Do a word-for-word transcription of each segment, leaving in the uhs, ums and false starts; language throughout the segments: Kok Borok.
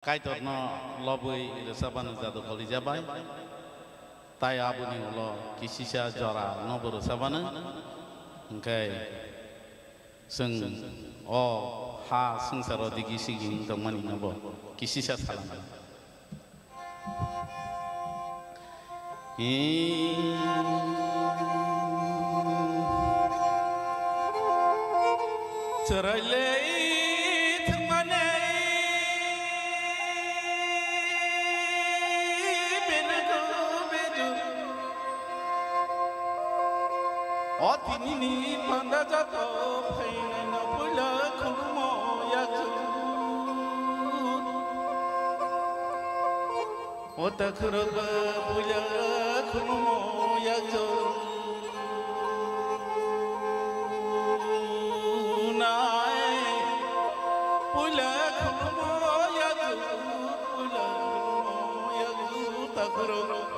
Kaitorno lobwi rwchapmani jadu kholijabai, tai aboni ulo kisisa jora nobo rwchapmano, hwnkhe chwng o ha swngcharo digi sigi wng tongmani nobo kisisa salamano. Chwrailei thwngmani benugo bedu. O tinini panda jato phainaino puila khulumo yakju. O takhurok ba puila khulumo yakju nai, puila khulumo yakju, puila khulumo yakju takhurok.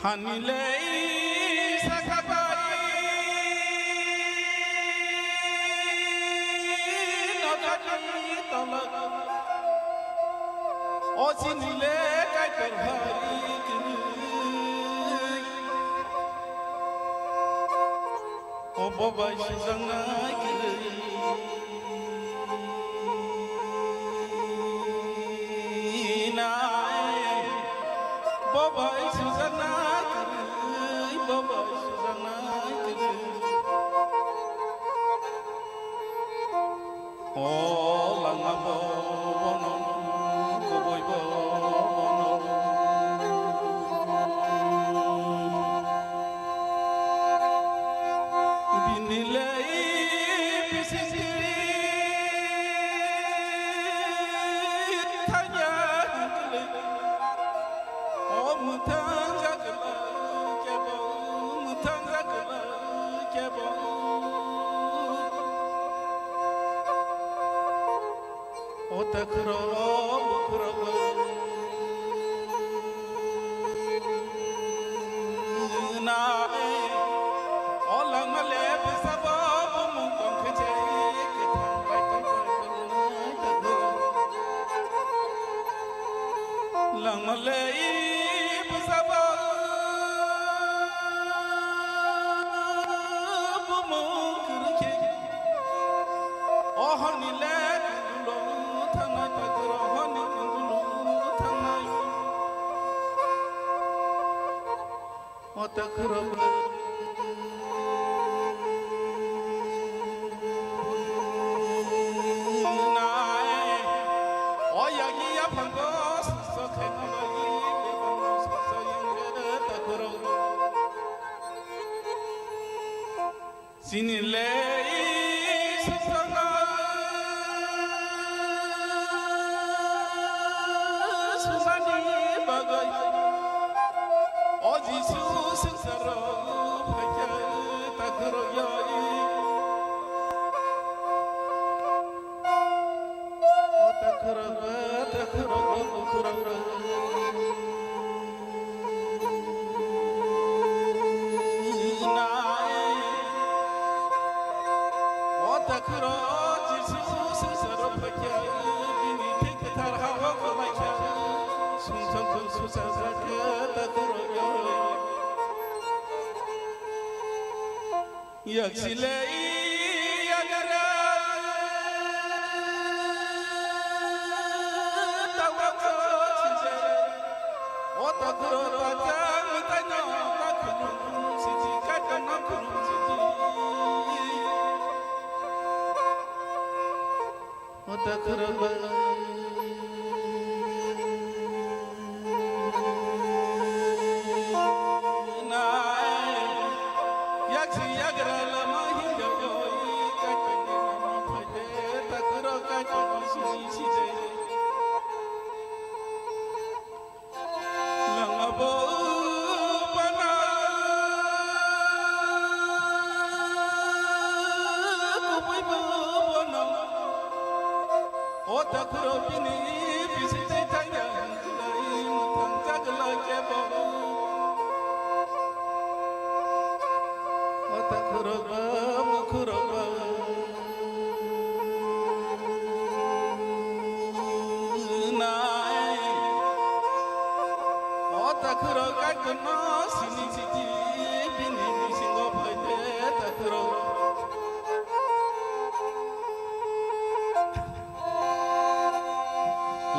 Hanilei sakhabai nokani tolok, o chinile Kaitor hai kwrwi. Obo bai sujaknai kwrwi nai, bo bai sujaknai kwrwi, bo bai sujaknai kwrwi. O langma bo bono, kubui bo bono. Bini lei bisingtwi thangya hwnkhe lei. O mwthang jaga kebo, mwthang jaga kebo. O takhurok, bukhurok nai. O langma le bwsabo bumung tongkhe je kwthang bai tong bai takhurok. Langma le bwsabo bumung kwrwi khe. O horni le kundulo thangnai takhurok, horni kundulo thangnai. O takhurok nai. O yagi yaphango sokhe nai bebang soksa yengre takhurok. Chini lei swkangma sumani bagwi, o Jisu swngcharo phaikha takhurok yoi. O takhurok, takhurok, bukhurok nai. O takhurok Jisu swngcharo phaikha, bini thwi kwthar ha-o kwlaikha, sumsok susajakha takhurok yoi. Yaksilei yagra tawa ko sije. O takhurok ta jang taino takhurok siji kaitang nakhurok siji. O takhurok ba nai. Yaksi yagra lama hinga oi, kaitang lama phaide, takhurok kaitang sini side. Langma bo bana kubui bo bono. O takhurok bini bising tei thangya hwnkhlai mwthang chagla kebo. O takhurok ba, bukhurok ba. no sini siji bini bisingo phaide takhurok.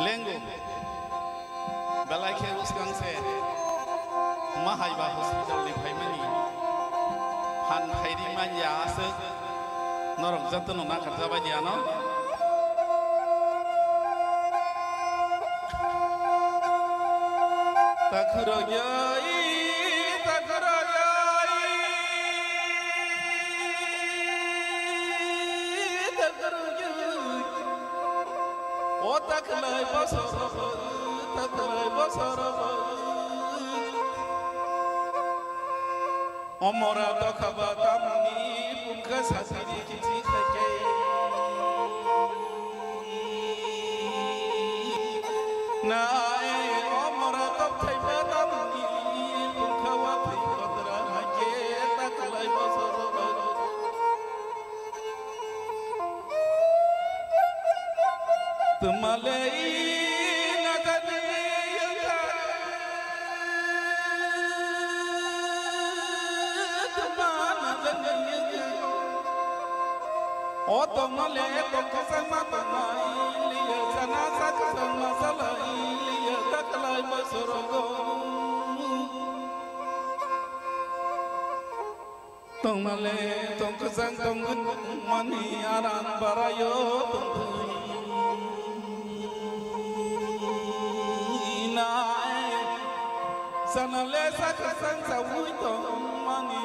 Lengo. Belai khe bwskang se ma hai ba hospital ni phaimani phan khairi manya aswk norok jotono nakharjabai di ano. Takhurok yai, takhurok yai, takhurok yai. O takhwlai bosor, takhwlai bosor. Omora dokha ba tamni pungkha satiri kichi khaikhe. Nai omora tokthai ba tamni pungkha wa thai kotra haikhe takhwlai bosor. Twmale na jani yangkha, twma na jani yangkha. O tongmale tongkha sangma tongma iliya, sana sakha sangma sala iliya, taklai bosorogo. Tongmale tongkwchang tongmani aram barayo tongthwi. Nai sanale sakwchang sawi tongmani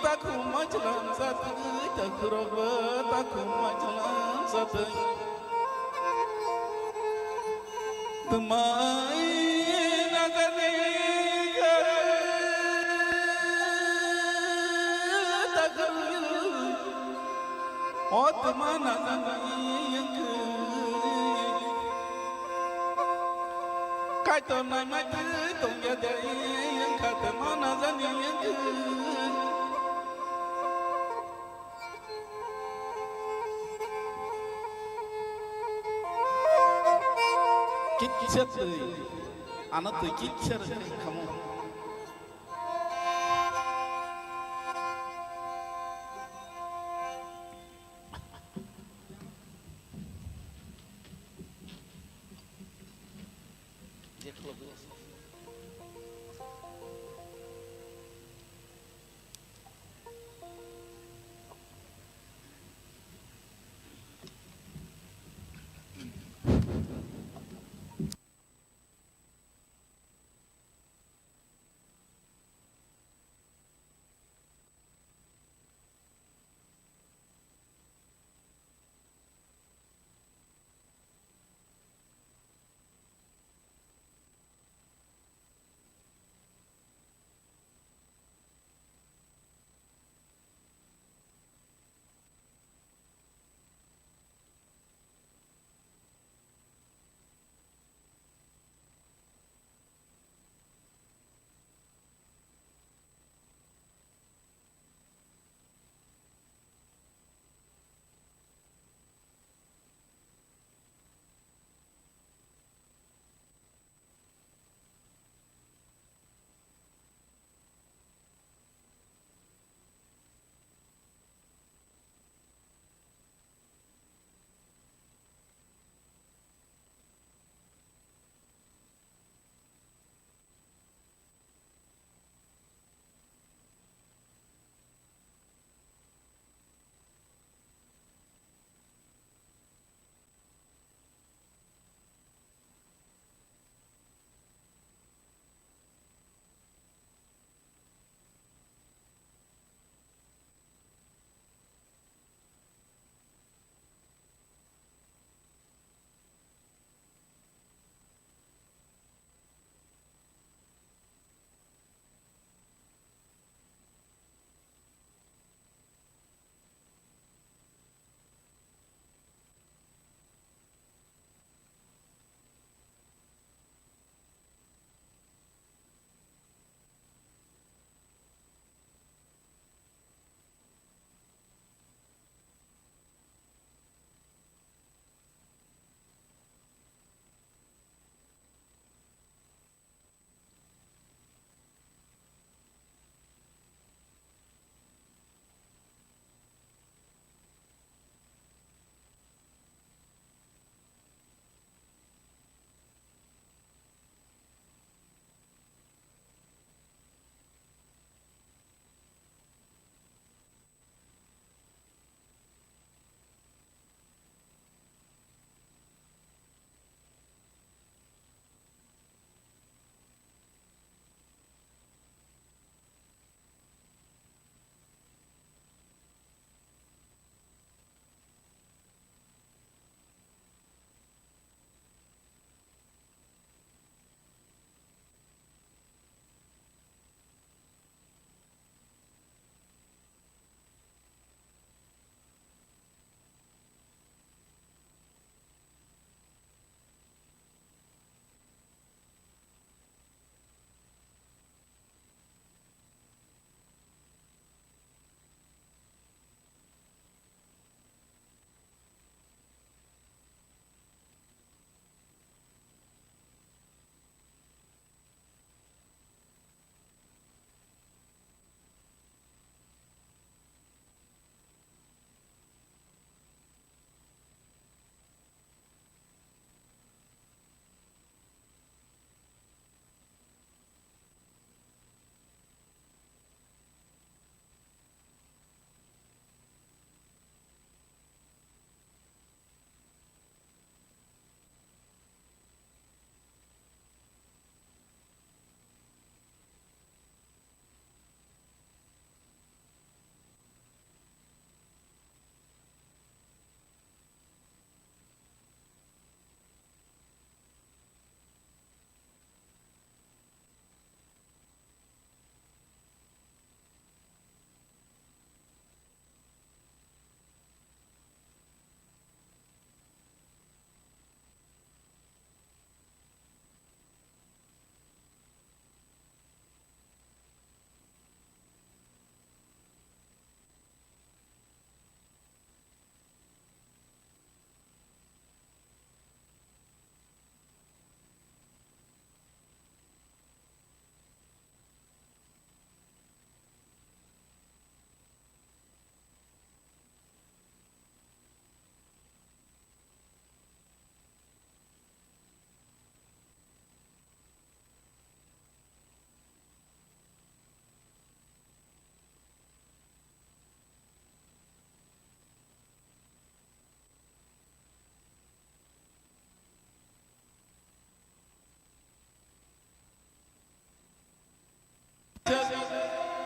takhum majlam satwi takhurokbo takhum majlam satwi. Twmai na jani khe takhuk. O twma na jani wngkhe. Kaitor naimai twi tongya de wngkha twma na jani wngkhe. Kitsa twi, ano twi kitsa rwkha khamu.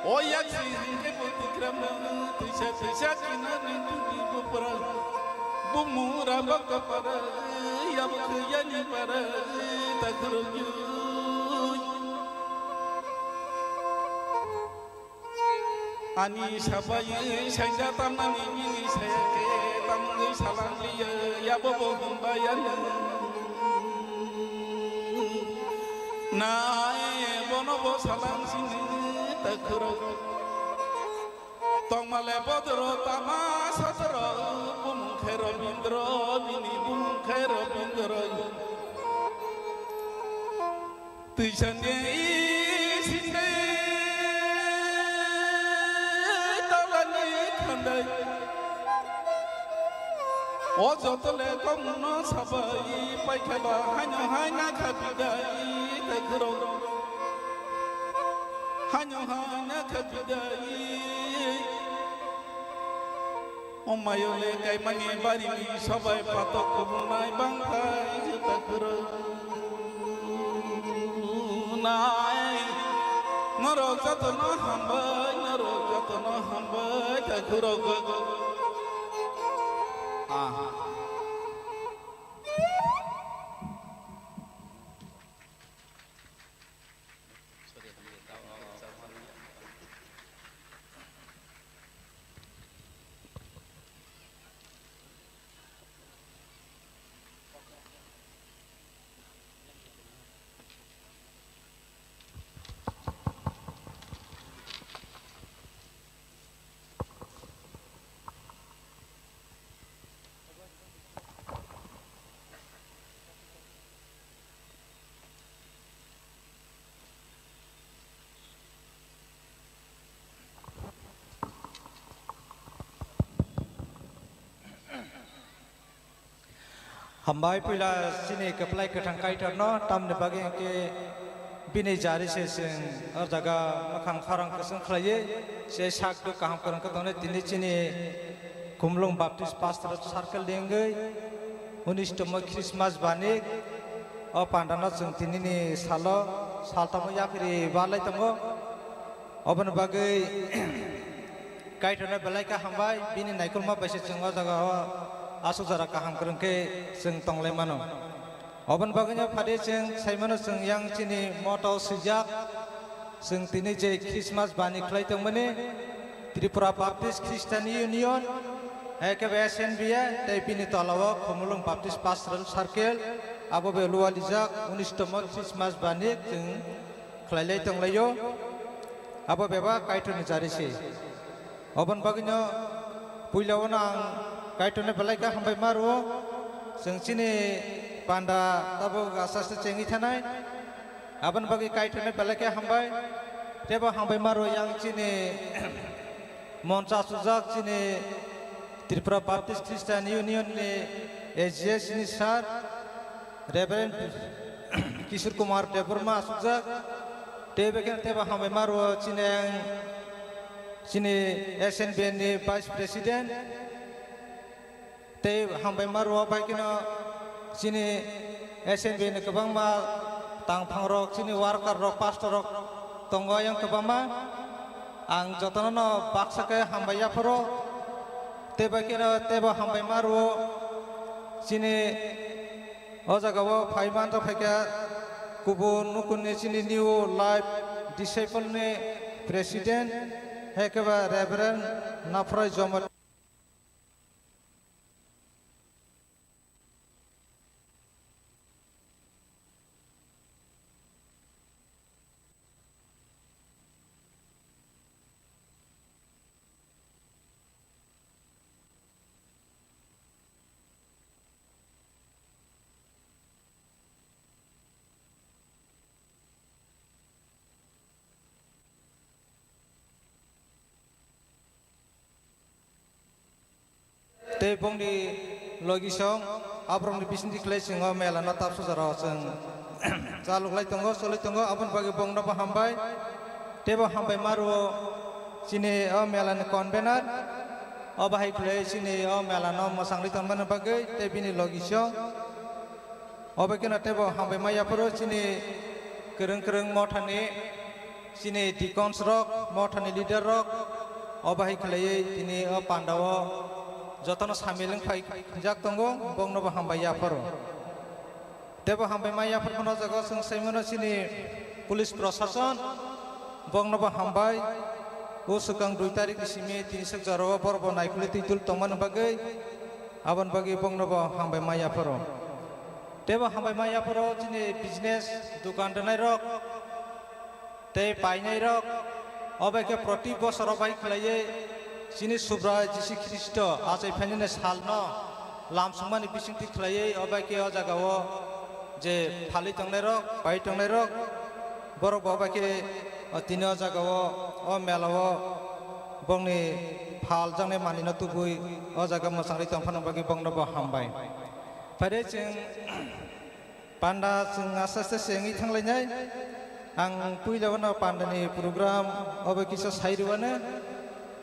O yak si hingke bo tikram no, tuisa tuisa kina ni tuti bo para. Bumung ramba kapara, yabuk yani para, takhurung yui. Ani sabai saida tamani mini sayake, tamni salang liya, yabo bo humbayani. Nai bono bo salang sini takhurung. Tongmale bodoro tama sotoro, bumung khe Robindro, bini bumung khe Robindro. Twisani sindai talani khandai. O jotole kongno sabai paikhala haino haina khabidai takhurung. Haino haina khabidai. O mayole kaimani barini sobai patok kubunai bangthai juta khurunai. Norok jotono hambai, norok jotono hambai, takhurok. Ah. Hambai puila chini kwplai kwthang Kaitorno, tamni bagwi hwnkhe bini jari se chwng o jaga mwkhang khorang kwchwng khlaiwi se sak duk kaham kwrwng khe tongnai. Tini chini Khumulwng Baptist Pastoral Circle ni wngwi unis tomo Christmas bani o pandano chwng tinini salo saltamo yaphiri balai tongo. Oboni bagwi Kaitorno belai kha hambai, bini naikolma bai se chwng o jaga o aswk jora kaham kwrwng khe chwng tonglai mano. Oboni bagwino phadi chwng sai mano, chwng yang chini moto swijak, chwng tini je Christmas bani khlai tongmani Tripura Baptist Christian Union, hai khe bo S N B A, tei bini tola o Khumulwng Baptist Pastoral Circle, abo bo lualijak unis tomo Christmas bani chwng khlailai tonglaio, abo bebak Kaitorni jari se. Oboni bagwino puila o ang Kaitorno belai kha hambai ma rwo. Chwng chini panda tabuk aste aste chengwi thanai. Aboni bagwi Kaitorno belai kha hambai. Tebo hambai ma rwo yang chini moncha sujak chini Tripura Baptist Christian Union ni A G S ni sir, Reverend Kishore Kumar Debbarma asukjak. Tei bai khe tebo hambai ma rwo chini ang, chini S N B ni Vice President. Tei hambai ma rwo bai kheno chini S N B ni kwbangma tangphang rok, chini worker rok, pastor rok tongo ayang kwbangma. Ang jotono no baksa khe hambai yapharo. Tei bai kheno tebo hambai ma rwo. Chini o jaga o phai man rok phai kha kubun nukhungni chini New Life Disciple ni President, hai khe ba Reverend Naphrai Jomot. Tei bongni logisong aborokni bisingtwi khlai chwng o mela no tapsajaro chwng chalok lai tongo, choloi tongo, aboni bagwi bongno bo hambai. Tei bo hambai ma rwo chini o mela ni convener, o bahai khlai chini o mela no mwchangwi tongmani bagwi tei bini logisong. Obo kheno tei bo hambai ma yaphuru chini kwrwng kwrwng mothani Chini deacons rok, mothani leader rok, o bahai khlaiwi tini o panda o jotono samil wng phai jak tongo, bongno bo hambai yapharo. Tebo hambai ma yaphar phano o jaga o chwng sai mano chini police prosason, bongno bo hambai. O swkang dui tarik ni simi tini sak jora o borok bo naikolwi twi dul tongmani bagwi, aboni bagwi bongno bo hambai ma yapharo. Tebo hambai ma yapharo chini business dukan rwnai rok, tei painai rok, obo khe proti bosor obai khlaiwi chini Subrai Jisu Khristo achai phainani salno lamsongmani bisingtwi khlaiwi obo khe o jagao je phalwi tongnai rok, pai tongnai rok, borok bo obo khe tini o jagao o melao bongni phal jaknai manlino tubui o jaga mwchangwi tongphano bagwi bongno bo hambai. Phare chwng Panda chwng aste aste se wngwi thanglainai. Ang puila uano pandani program obo kisa sai rwano,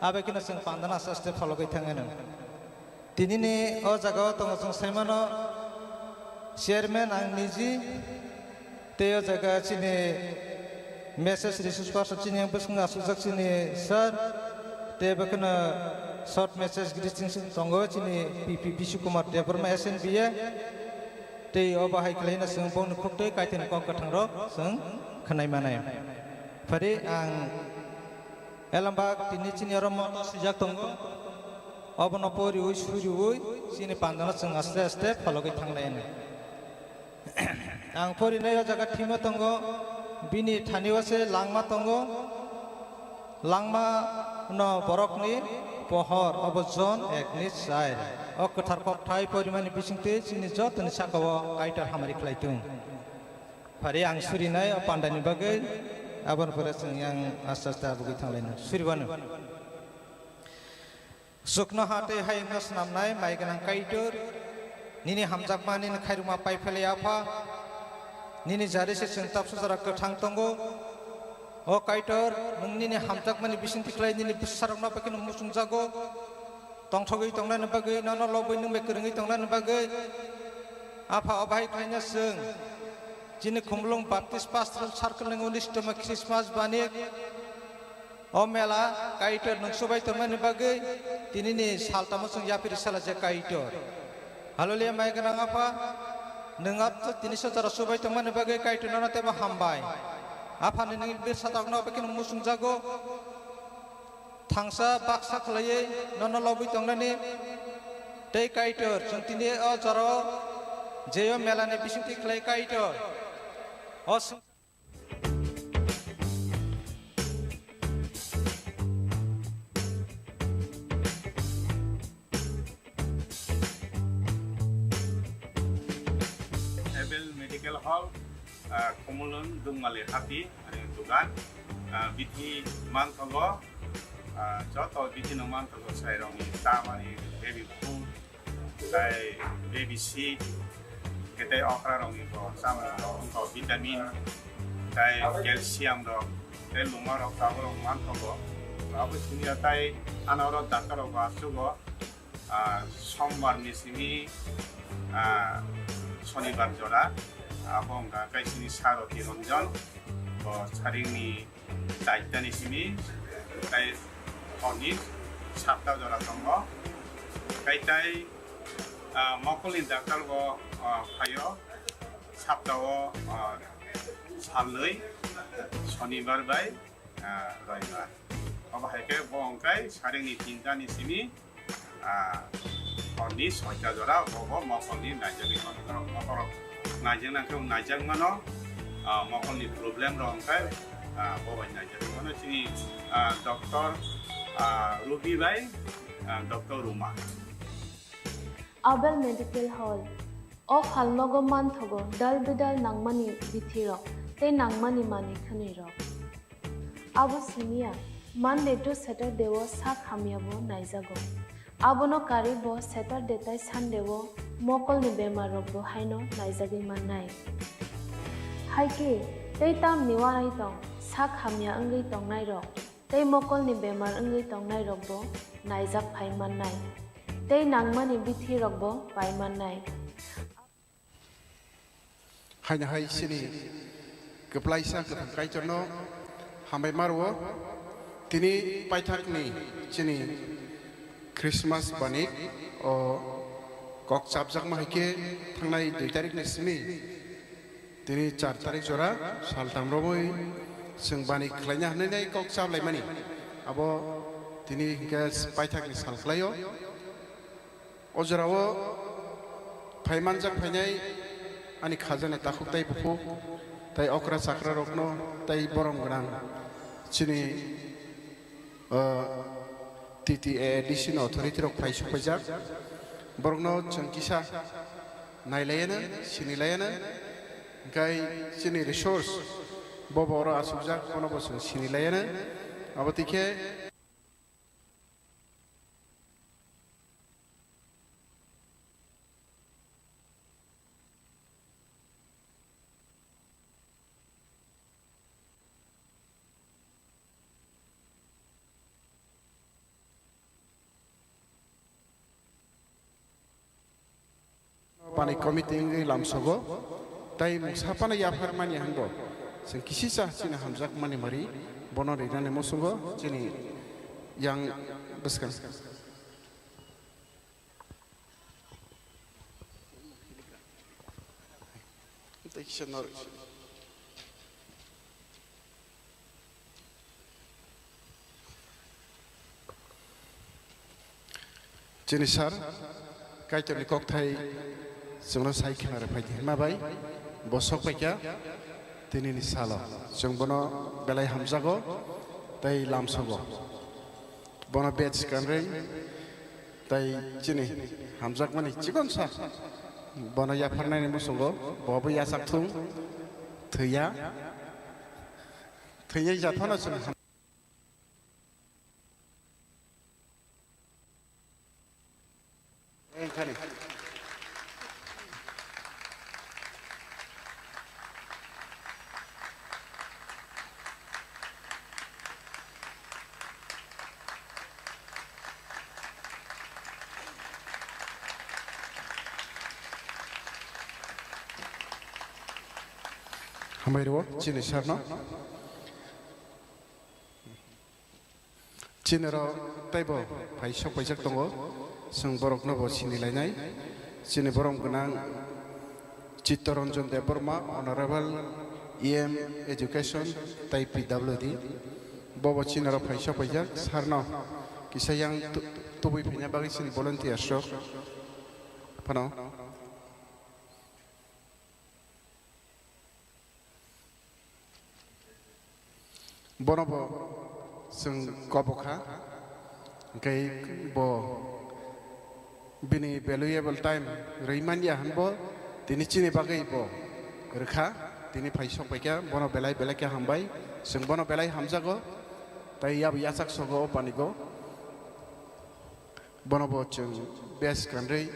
abe kheno chwng pandano aste aste phologwi thangano. Tinini o jaga o tongo chwng sai mano chairman ang niji, tei o jaga chini message resource person chini yang bwskango asukjak chini sir, tei bo kheno short message greetings tongo chini P P Bishu Kumar Debbarma S N B A. Tei obo hai khlaina chwng bongni khuktwi Kaitorni kok kwthang rok chwng khwnai manai. Phari ang elambak tini chini oro moto swijak tongo. Obono poriwi suriwi chini pandano chwng aste aste phologwi thanglai anw. Ang porinai o jaga thwima tongo, bini thani o se langma tongo. Langma no borokni pohor, obo Jon ek ni char. O kwthar kokthai porimani bisingtwi chini jotoni sakao Kaitor hamari khlai thung. Phari ang surinai o pandani bagwi, aboni pore chwng yang aste aste abugwi thanglaino. Suribano. Chuknoha tei hayungno snamnai mai gwnang Kaitor, nini hamjakma nini khairokma paiphailai Apha, nini jari se chwng tabsa jora kwthang tongo. O Kaitor, nwng nini hamjakmani bisingtwi khlai nini bwsarokno bai kheno muchungjago. Tongthogwi tongnani bagwi, nono lobwi nwng bai kwrwngwi tongnani bagwi. Apha, o bahai khlaina chwng chini Khumulwng Baptist Pastoral Circle ni unistoma Christmas bani. O mela Kaitor nwng subai tongmani bagwi tinini saltamo chwng yapri salajak Kaitor. Hallelujah, mai gwnang Apha, nwng abo tini sojaro subai tongmani bagwi Kaitor nono teibo hambai. Aphani nini bwsarokno bai kheno muchungjago. Thangsa baksa khlaiwi nono lobwi tongnani tei Kaitor chwng tini o jorao je o melani bisingtwi khlai Kaitor. O song- Abel Medical Hall, ah, Khumulwng Dungmali Hati, ani dugan, ah, bithi manthogo, ah, joto bithi no manthogo, sairokni chamani baby food, tai baby seat, khe tai okra rokni bo chamung rok, wngkha vitamin, tai calcium rok, tai luma rok, tabuk rok manthogo. Abo siniya tai ano oro doctor rok bo achugo, ah, sombar ni simi, ah, sonibar jora, abo wngkha kaisini Saroti Ranjan, bo saringni chaitani simi, tai horni satta jora tongo. Kaitai, ah, mokolni daktar bo, ah, phaio, saptao, ah, salnwi, sonibar bai, ah, roibar. Obo hai khe bo wngkai saringni tinta ni simi, ah, horni soita jora bo, bo mokolni naijagwi mano. Norok mokolrok naijakna khe naijak mano, ah, mokolni problem rok wngkhe, ah, bo bai naijagwi mano. Chini, ah, doctor, ah, Rubi bai, ah, doctor Ruma. Abel Medical Hall. O phalnogo manthogo dal bidal nangmani bithirok tei nangmani manwi khwnwirok. Abo simiya, Monday to Saturday o sak hamya bo naijago. Abono karwi bo Saturday tai Sunday o mokolni bemar rok bo haino naijagwi mannai. Hai khe tei tamni uanai tong sak hamya wngwi tongnai rok tei mokolni bemar wngwi tongnai rok bo naijak phai mannai tei nangmani bithi rok bo pai mannai. Haino hai chini kwplaisa kwthang Kaitorno Hambai marwo, tini paithakni chini Christmas banik o kok chapjakma hai khe thangnai dui tarikni simi tini char tarik jora saltham romwi chwng banik khlaina hwnwi nai kok chaplaimani. Abo tini hinkhe paithakni sal khlaio. O jorao phai manjak phainai ani khajani takhuk tei bukhuk tei okra chakrarokno tei borom gwnang chini, o, T T A A D C ni authority rok phai sokpaijak. Borokno chwng kisa nailayano, sinilayano, hwnkhe chini resource bobo oro achukjak, bono bo chwng sinilayano. Abo twi khe Bani committee wngwi lamsogo, tei mungsa phano yaphar mani hwnbo chwng kisisa chini hamjakmani mari bono rinani muchungo chini yang bwskang. Tei kisa norok. Chini sir, Kaitorni kokthai chwngno sai khna rw phai di hwnma bai, bo sok paikha tinini salo. Chwng bono belai hamjago tei lamsogo. Bono bej kanrwi tei chini hamjakmani chikonsa bono yapharnani muchungo, bo bo yachak thung, thwiya, thwinai japhano chwng ham-, Engkhani. Hambai rwo chini sir no. Chini rok teibo phai sok paijak tongo, chwng borokno bo sini lainai. Chini borom gwnang Chittaranjan Debbarma, Honorable E M Education tei P W D. Bobo chini rok phai sok paijak, sir no kisa yang tu-, tubui phaina bagwi chini volunteers rok phano. Bono bo chwng kobo kha, hwnkhe bo bini valuable time rwi man ya hwnbo, tini chini bagwi bo rwkha, tini phai sok paikha, bono belai belai khe hambai, chwng bono belai hamjago, tei yabo yachak sogo o panigo, bono bo chwng best kanrwi.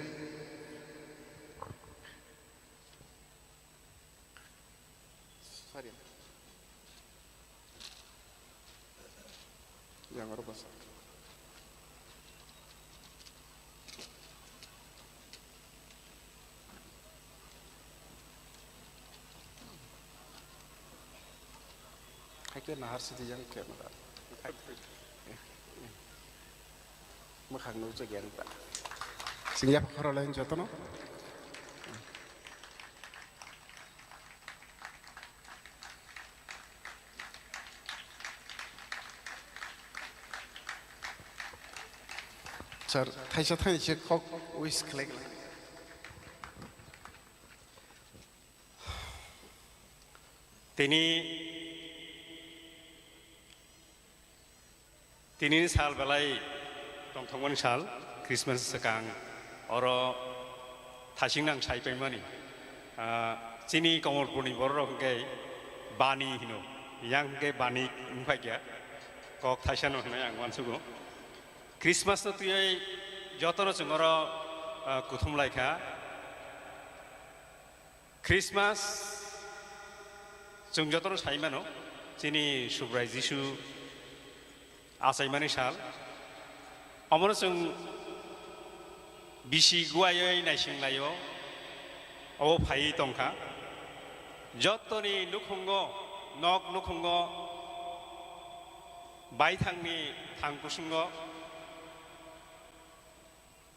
Sorry. Yang oro basa. Hai khe nahar sidi yang camera. Mwkhang nukjak yang ta. Sing yak khoro lain jotono. Sir, thaisa thaini se kok wish khlai khlai. Tini Tinini sal belai tongthokmani sal, Christmas swkang oro thasing nang sai paimani. Ah, chini Komolpurni bororok hwnkhe bani hino, yang hwnkhe bani wngphaikha, kok thaisano hwnwi ang uansugo. Christmas no twiwi jotono chwng oro, ah, kuthum laikha. Christmas chwng jotono sai mano, chini Subrai Jisu achaimani sal. Omono chwng bisi guaiwi naising laio, obo phaiwi tongkha. Jotoni nukhungo, nok nukhungo Baithangni thang kusungo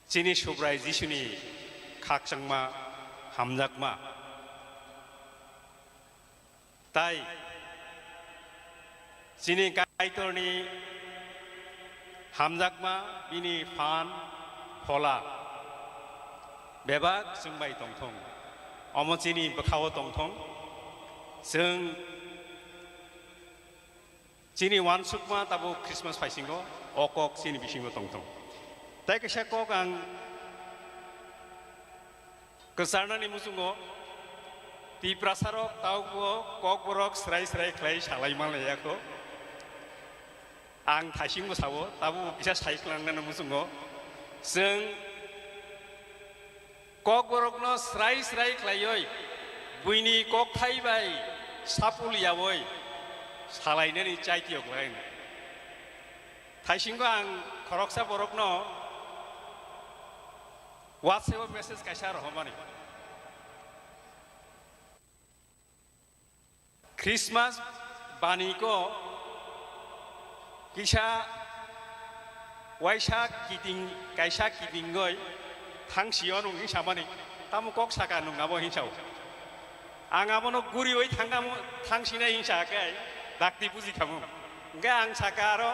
chini Subrai Jisuni khakchangma hamjakma tai chini Kaitorni hamjakma bini phan phola bebak chwng bai tongthong, omo chini bwkhao tongthong. Chwng Chini uansukma tabuk Christmas phaisingo, o kok chini bisingo tongthong. Tai kaisa kok ang kwcharnani muchungo, Tiprasarok tabukbo kokborok srai srai khlai salai manlaiya kho. Ang thaisingbo sao, tabukbo kisa sai klangnani muchungo. Chwng Kokborokno srai srai khlaiwi buini kokthai bai sapul yaui salainani chaitiyok laina. Thaisingo ang khoroksa borokno WhatsApp-o message kaisa rohormani. Christmas baniko kisa waisa kiting, kaisa kitingoi thangsi-o nung hinsamani, tamo kok saka nung abo hinsao. Ang abono gurioi thangamo, thangsinai hinsa khe dakti buji khamu. Hingke ang saka aro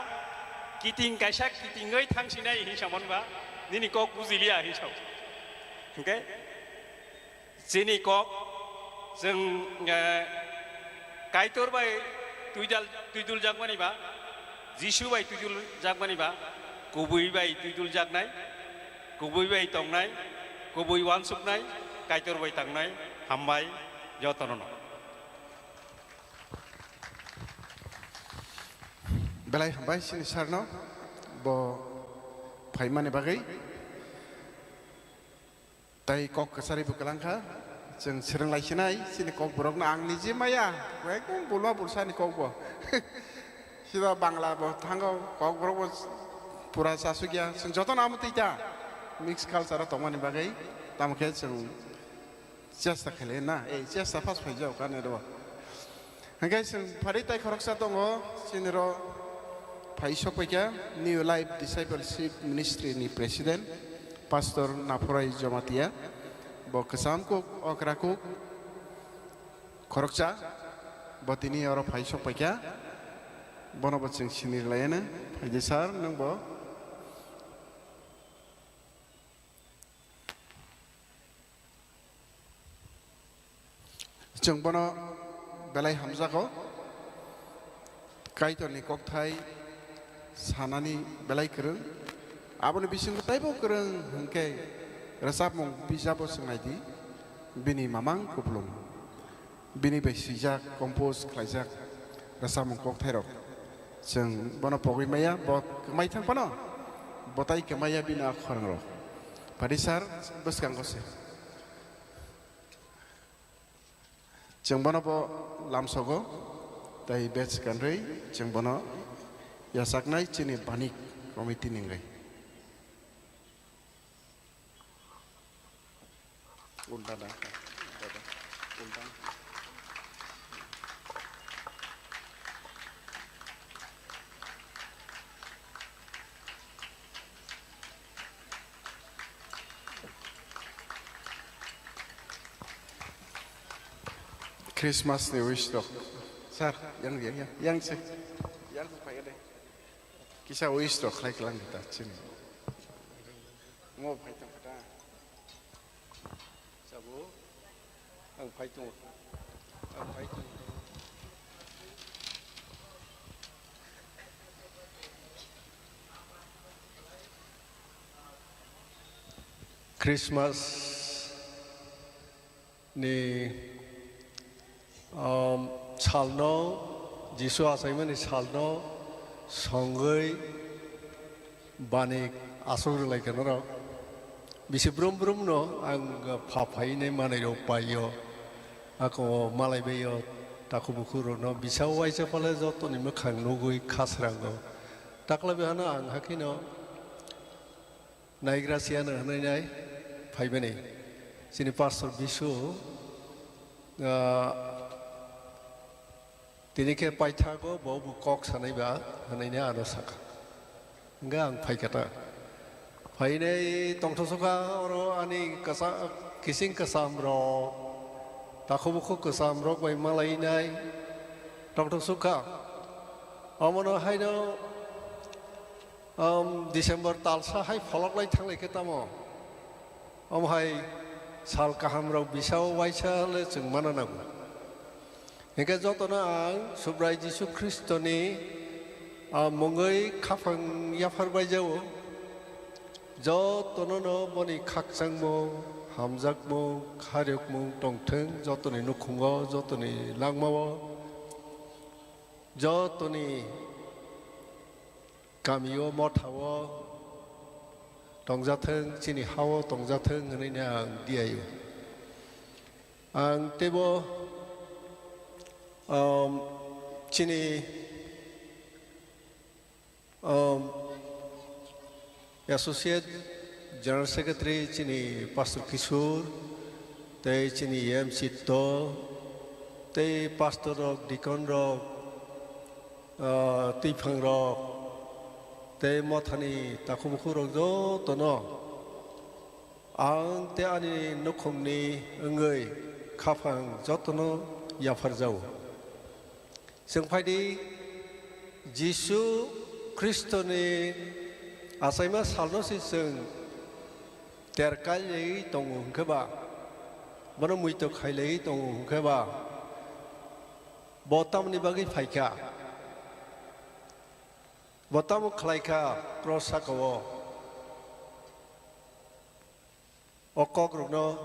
kiting kaisa kitingoi thangsinai hinsamonba nini kok bujiliya hinsao. Hingke Chini kok, chwng, eh, Kaitor bai twidal-, twiduljakmani ba, Jisu bai twiduljakmani ba, kubui bai twiduljaknai, kubui bai tongnai, kubui uansuknai, Kaitor bai tangnai, hambai jotono no. Belai hambai chini sarno bo phaimani bagwi. Tai kok kwchari bo kwlang kha, chwng swrwng lai sinai, chini kok borok no ang niji maya, ekdom bulma bulsa ni kok bo. Sida Bangla bo thango, kok borok bo pura chasuk ya, chwng joto no amo twi ta, mix culture o tongmani bagwi, tamo khe chwng chesta khaile na, ei chesta first phai jao kane rw. Hingke chwng pharwi tai khoroksa tongo, chini ro phai sok paikha New Life Discipleship Ministry ni President, Pastor Naphorai Jomatia. Bo kwcham kuk, okra kuk, khoroksa, bo tini oro phai sok paikha. Bono bo chwng sini rwlaiano. Phaidi sir, nwng bo. Chwng bono belai hamjago, Kaitorni kokthai sanani belai kwrwng. Aboni bisingo teibo kwrwng hwnkhe rwchapmung bijabo chwng nai di, bini mamang kupulung. Bini bai swijak, compose khlaijak rwchapmung kokthairok. Chwng bono pogwi maya, bo kwmai thang phano, bo tai kwmaya bini a khorang rok. Padi sir, bwskango se. Chwng bono bo lamsogo, tai bej kanrwi chwng bono yachaknai chini banik committee ni wngwi. Ulta da. Ulta. Christmas ni wish rok. Sir, yang, yang, yang, yang se. Yang se phai de. Kisa wish rok khlai klang kita chini. Mo phai tong kata. Sabo, ang phai tongo. Ang phai tongo. Christmas ni, um, salno, Jisu achaimani salno songwi bani aswk rwlaikha norok. Bisi brum brum no ang pha phainai manwi rok paio. Ako malai baio takhuk bukhuk rok no bisa uaisa pale joto ni mwkhang nugwi khasrango. Takla bihano ang hakhino naigra siya no hwnwi nai phaibani. Chini pastor Bisu, ah, Tini khe paithago bo bo kok sanai ba hwnwi ano sakha. Hwnkhe ang phaikha ta. Phainai tongthosukha oro ani kasa-, kising kwcham rok, takhuk bukhuk kwcham rok bai malainai tongthosukha. Omono haino, um, December talsa hai pholoklai thanglai khe tamo? Omo hai sal kaham rok bisao waisa le chwng mana nango. Hingkhe jotono ang Subrai Jisu Khristoni, ah, mungwi khaphang yaphar bai jao. Jotono no boni khakchangmung, hamjakmung, khairokmung tongthwng, jotoni nukhungo, jotoni langmao, jotoni kamio, mothao tongjathwng, chini hao tongjathwng hwnwi no ang diaio. Ang teibo, um, chini, um, Associate General Secretary chini Pastor Kishore, tei chini M C to, tei pastor rok, deacon rok, ah, twiphang rok, tei mothani takhuk bukhuk rok jotono ang tei ani nukhungni wngwi khaphang jotono yapharjao. Chwng phaidi, Jisu Khristoni achaima salno se chwng ter kailaiwi tongo hwnkhe ba, bono muitok khailaiwi tongo hwnkhe ba, bo tamoni bagwi phaikha? Bo tamo khlaikha cross sakao? O kokrokno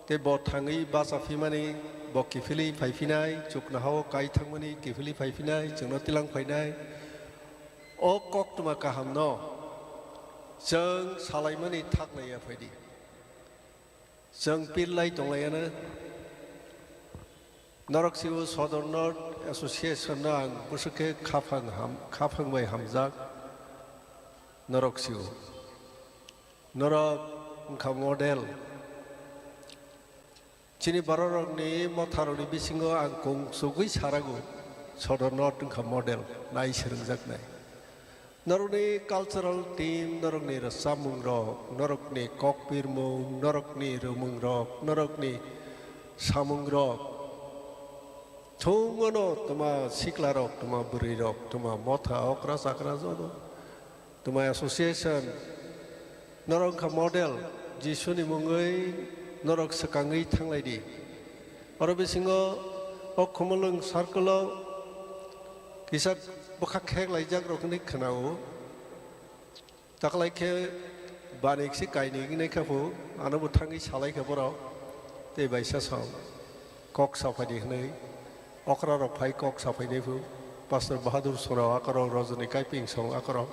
tei bo thangwi bacha phimani, bo kiphilwi phai phinai, chuknohao kai thangmani, kiphilwi phai phinai, chwngno tilang phainai. O koktwma kahamno chwng salaimani thak naiya phaidi. Chwng pir lai tonglaiyano. Norok sio Sodor North Association no ang bwswk khe khaphang ham-, khaphang bai hamjak. Norok sio. Norok wngkha model. Chini bororokni motharokni bisingo ang kung chugwi sarago, Sodor North wngkha model, nai swrwngjaknai. Norokni cultural team, norokni rwchapmungrok, norokni kokpirmung, norokni rwmungrok, norokni samungrok, thungono twma siklarok, twma bwrwirok, twma motha okra chakra joto, twma association, norok wngkha model, Jisuni mungwi norok swkangwi thanglai di. Oro bisingo o Khumulwng circle-o kisa bwkha kheklaijak rok hinwi khwnao. Taklai khe banik se kainwi wngnai kha phu, ano bo thangwi salai kha borok. Tei bai sasao kok saphai di hwnwi okra rok phai kok saphai nai phu. Pastor Bahadur Sorao akorok, Rajani Kaiping song akorok.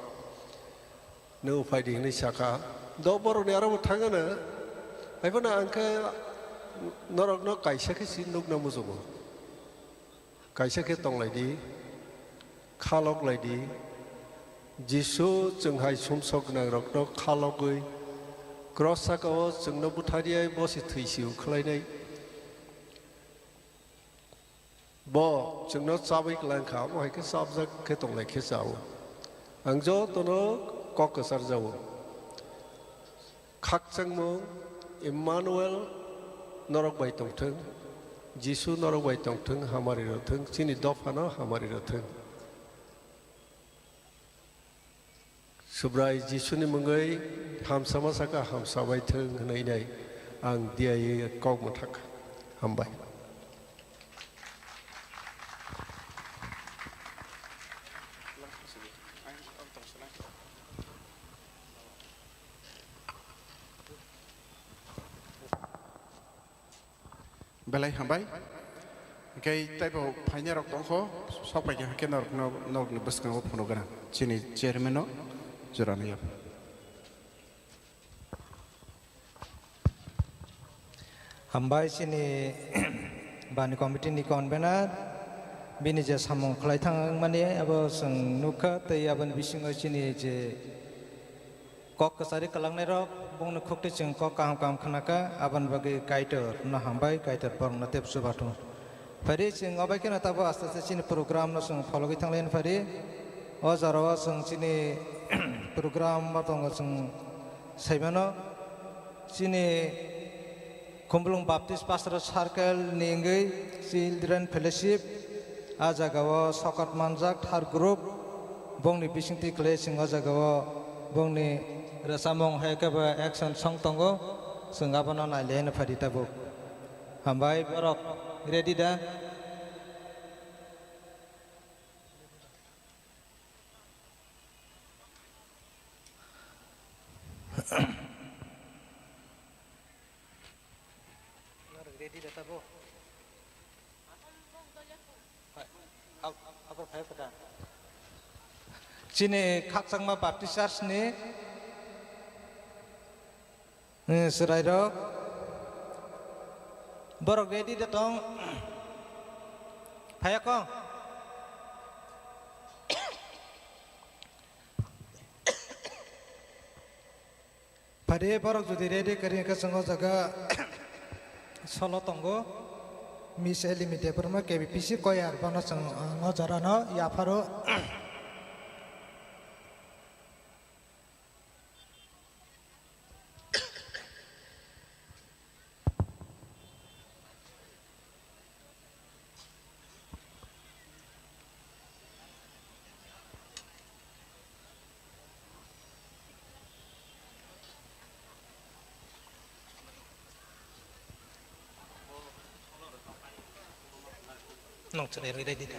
Nw phai di hwnwi sakha. Do borokni aro bo thangano. Hai phano ang khe norokno kaisa khe si nukna muchungo. Kaisa khe tong lai di, kha lok lai di. Jisu chwng hai sumsok gwnang rokno kha logwi cross saka-o chwngno butharya bo se thwi si-o khlainai. Bo chwngno chabwi kwlang kha, omo hai khe chapjak khe tong lai khe cha-o. Ang jotono kok kwchar ja-o. Khakchangmung Emmanuel norok bai tongthwng, Jisu norok bai tongthwng, hamari rwthwng, chini dophano hamari rwthwng. Subrai Jisuni mungwi hamsama saka hamsa bai thwng hwnwi nai ang diyawi kok mwthak. Hambai. Belai hambai. Hingke taibo phainai rok tongkho, sok pai khe hingke norokno, norokni bwskango phunuk gana. Chini chairman no jora naiya. Hambai chini bani committee ni convener, bini je samung khlai thang mani abo chwng nukha, tei aboni bisingo chini je kok kwchari kwlangnai rok, bongni khukti chwng kok kaham kaham khwnakha, aboni bagwi Kaitor no hambai, Kaitor borokno tebsu bathung. Phari chwng obai kheno tabuk aste aste chini program no chwng phologwi thanglai phari. O jora o chwng chini program o tongo chwng saimano. Chini Khumulwng Baptist Pastoral Circle ni wngwi Children Fellowship, a jaga o sokat manjak thar group, bongni bisingtwi khlai chwng o jaga o bongni rwchapmung hai khe bo action song tongo, chwng abono nailai phari tabuk. Hambai, borok ready da? Ready da tabuk? Hai, ab-, abro phai kota. Chini Khakchangma Baptist Church ni, eh, chwrairok. Borok ready da tong? Phaiya kong? Phari borok jodi ready kwrwi hwnkhe chwng o jaga solo tongo. Miss Elimi Debbarma K B P C choir bono chwng, ah, o jorano yapharo. Nong chwrai rwi redi da.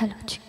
Hello, check.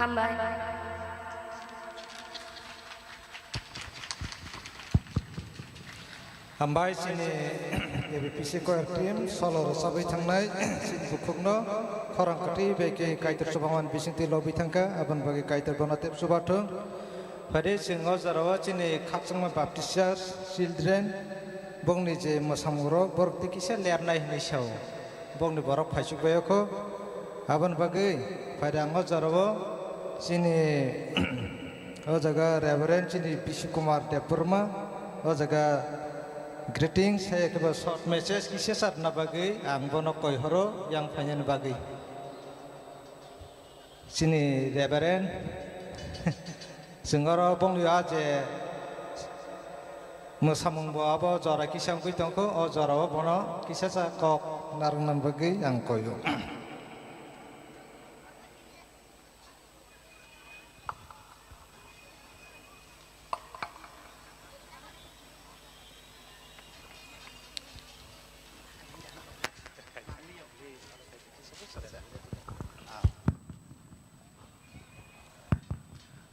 Hambai. Hambai chini A B P C choir team solo rwchabwi thangnai chini bukhukno khorang kwtwi bai khe Kaitor chubamani bisingtwi lobwi thangkha, aboni bagwi Kaitor bono tep chubathung. Phai de chwng o jorao chini khakchangma Baptist Church children bongni je mwsamungrok borok tei kisa lernai hinwi sao. Bongni borok phaisuk bai o kho. Aboni bagwi phaida ang o jorao chini o jaga Reverend chini Bisi Kumar Debbarma o jaga greetings hai khe ba short message kisa satna bagwi ang bono koi horo yang phainani bagwi. Chini Reverend, chwng oro bongni a je mwsamung bo abo jora kisa wngwi tongkho, o jorao bono kisa sa kok narwkna bagwi ang koio.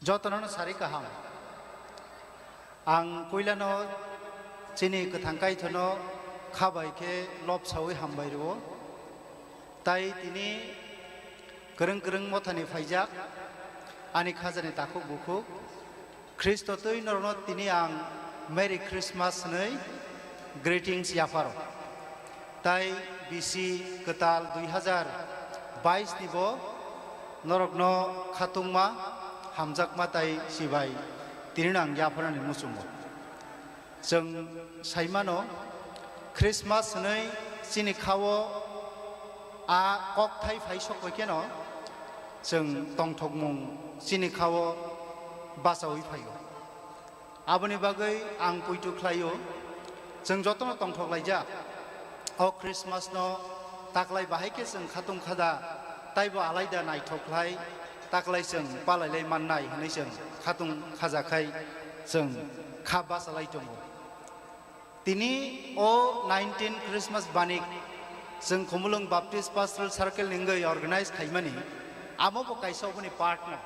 Jotono sari kaham. Ang puilano chini kwthang Kaitorno kha bai khe lob saui hambai rwo. Tai tini kwrwng kwrwng mothani phaijak ani khajani takhuk bukhuk. Khristo twi norokno tini ang Merry Christmas hwnwi greetings yapharo. Tai bisi kwtal dui hazar bais ni bo norokno khatungma, hamjakma tai sibai tinino ang yapharnani muchungo. Chwng saimano, Christmas hwnwi chini khao a kokthai phai sok bai kheno chwng tongthokmung chini khao bachaui phaio. Aboni bagwi ang poito khlaio, chwng jotono tongthok laijak. O Christmas no taklai bahai khe chwng khatung khada taibo alaida naithok khlai taklai chwng palailai mannai hwnwi chwng khatung khaja khai chwng kha bachalai tongo. Tini o nineteen Christmas banik chwng Khumulwng Baptist Pastoral Circle ni wngwi organize khaimani, amo bo kaisa oboni part no,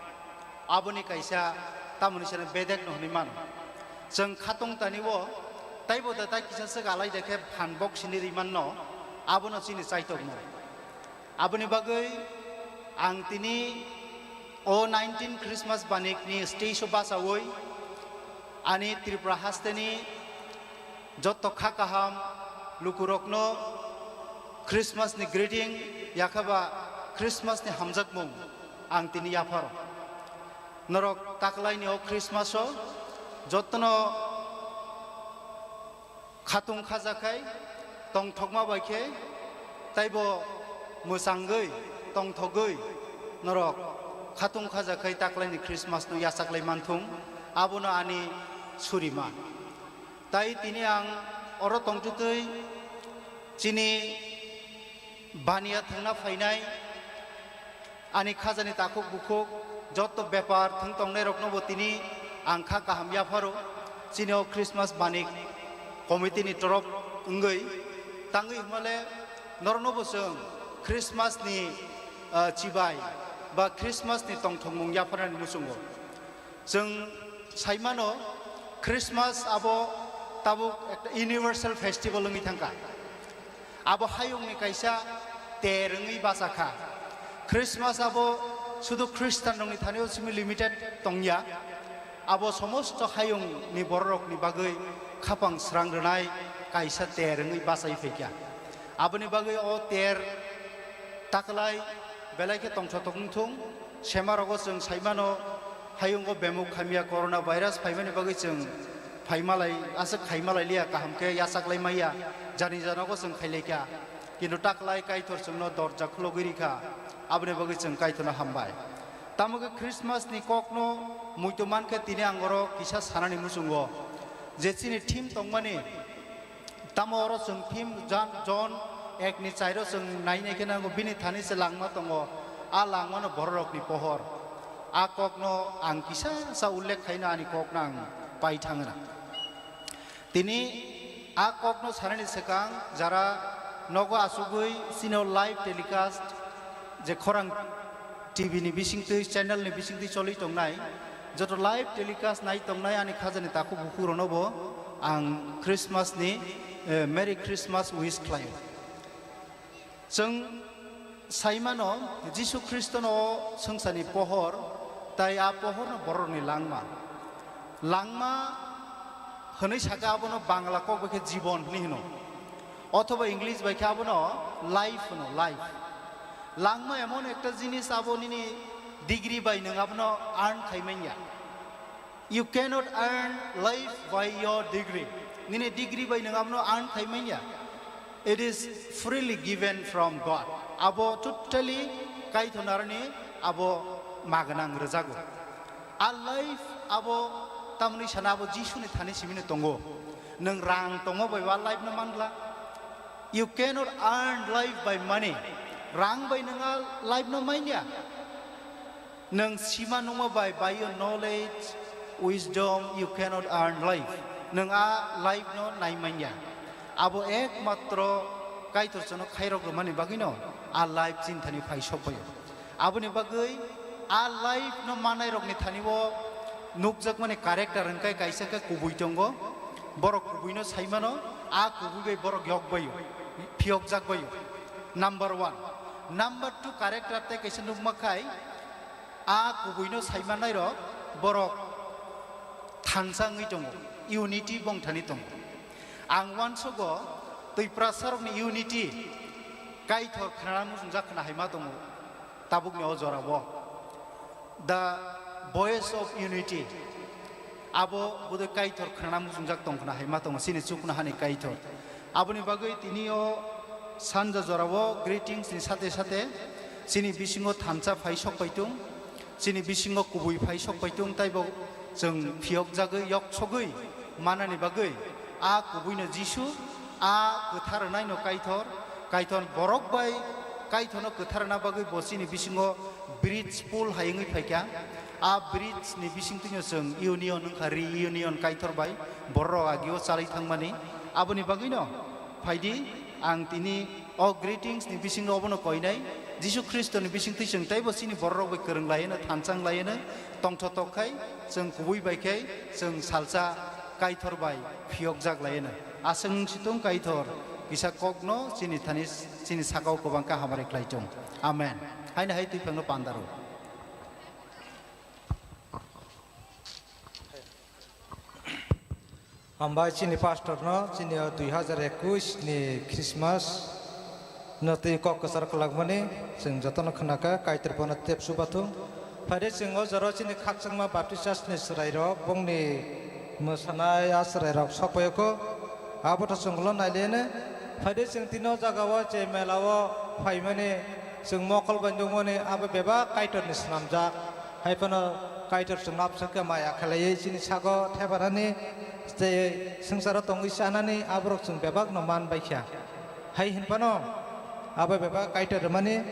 aboni kaisa tamoni sene bedek no hwnwi mano. Chwng khatung tani o taibo da tai kisa swk alaida khe phan bok sini ri manno, abono chini chaitokmung. Aboni bagwi ang tini o nineteen Christmas banik ni stage o bachaui ani Tripura haste ni jotto kha kaham lukurokno Christmas ni greeting yakhaba Christmas ni hamjakmung ang tini yapharo. Norok taklaini o Christmas o jottono khatung khajakhai, tongthokma bai khe, taibo mwchangwi, tongthogwi norok khatung khajakhai taklaini Christmas no yachaklai manthung, abono ani surima. Tai tini ang oro tongtwtwi chini baniya thangna phainai ani khajani takhuk bukhuk jotto bepar thwng tongnai rokno bo tini ang kha kaham yapharo. Chini o Christmas banik committee ni torop wngwi tangwi hwnmale norokno bo chwng Christmas ni, ah, chibai ba Christmas ni tongthokmung yapharnani muchungo. Chwng saimano, Christmas abo tabuk ekta universal festival wngwi thangkha. Abo hayungni kaisa ter wngwi bachakha. Christmas abo sudu Christian rokni thani o simi limited tongya. Abo somosto hayungni bororokni bagwi khapang srang rwnai kaisa ter wngwi bachai phaikha. Aboni bagwi o ter taklai belai khe tongthotok wngthung. Semarogo chwng saimano, hayungo bemuk hamya corona virus phaimani bagwi chwng phaimalai, aswk khaimalai liya, kaham khe yachaklai maya, jani janogo chwng khailaikha. Kintu taklai Kaitor chwngno dorja khulogwi rikha, aboni bagwi chwng Kaitorno hambai. Tamo khe Christmas ni kokno muitu mankhe tini ang oro kisa sanani muchungo, je chini theme tongmani, tamo oro chwng theme Jan-, John ek ni chai ro chwng nai nai khe nango, bini thani se langma tongo, a langmano bororokni pohor. A kokno ang kisa sa ullekh khaina ani kokno ang pai thangna. Tini a kokno sanani swkang jara nogo achugwi chini o live telecast je khorang T V ni bisingtwi, channel ni bisingtwi choli tongnai, joto live telecast nai tongnai ani khajani takhuk bukhuk rokno bo ang Christmas ni, eh, Merry Christmas wish khlaio. Chwng saimano Jisu Khristono o swngcharni pohor, tai a pohorno borokni langma. Langma hwnwi sakha abono Bangla kok bai khe jibon hwnwi hwno. Othoba English bai khe abono life hwno, life. Langma emon ekta jinis abo nini degree bai nwng abono earn khai manya. You cannot earn life by your degree. Nini degree bai nwng abono earn khai manya. It is freely given from God. Abo totally Kaitor narani abo maganang rwjago. A life abo tamni sana abo Jisuni thani simino tongo. Nwng rang tongo bai a life no mangla. You cannot earn life by money. Rang bai nwng a life no manya. Nwng sima nungma bai, by your knowledge, wisdom, you cannot earn life. Nwng a life no nai manya. Abo ekmatro Kaitor chwngno khairok rwmani bagwino a life chini thani phai sokbaio. Aboni bagwi a life no manai rokni thani o nukjakmani character hwnkhe kaisa khe kubui tongo. Borok kubui no saimano, a kubui bai borok yokbaio, phiyokjakbaio. Number one. Number two character tei kaisa nukma khai, a kubuino saimanairok borok thansa wngwi tongo, unity bongthani tongo. Ang uansugo Twiprasarokni unity Kaitor khnana muchungjak khna hai ma tongo tabukni o jorao. The voice of unity. Abo bodoi Kaitor khnana muchungjak tong khna hai ma tongo, chini chuknohani Kaitor. Aboni bagwi tini o sanja jorao greetings ni sate sate chini bisingo thansa phai sok pai tung, chini bisingo kubui phai sok pai tung, taibo chwng phiyokjagwi, yoksogwi manani bagwi a kubuino Jisu, a kwthar rwnaino Kaitor, Kaitor borok bai Kaitorno kwthar rwna bagwi bo chini bisingo bridge pull hai wngwi phaikha. A bridge ni bisingtwino chwng union wngkha, reunion Kaitor bai borok agio chalai thangmani. Aboni bagwino phaidi ang tini o greetings ni bisingo obono koinai. Jisu Khristo ni bisingtwi chwng teibo chini borok bai kwrwng laiano, thansa wng laiano tongthotok khai chwng kubui bai khai chwng salsa Kaitor bai phiyokjak laiano. Aswk wng situng Kaitor kisa kokno chini thani, chini sakao kwbang khe hamari khlai tung. Amen. Haino hai twiphangno pandaro. Hambai chini pastor no, chini o dui hazar ekush ni Christmas no twi kok kwchar kwlakmani chwng jotono khnakha, Kaitor bono tep chubathung. Phaide chwng o jora chini khakchangma Baptist Church ni chwrairok bongni mwsanai a chwrairok sokpaiokho, abo to chwnglo nailene. Phaide chwng tini o jaga o je mela o phaimani chwng mokol bai nukmani abo bebak Kaitor ni swnamjak. Hai phano Kaitor chwng abswk khe maya khlaiwi chini sago thebarani tei swngcharo tongwi chanani aborok chwng bebakno man bai kha. Hai hwn phano abo bebak Kaitor rwmani,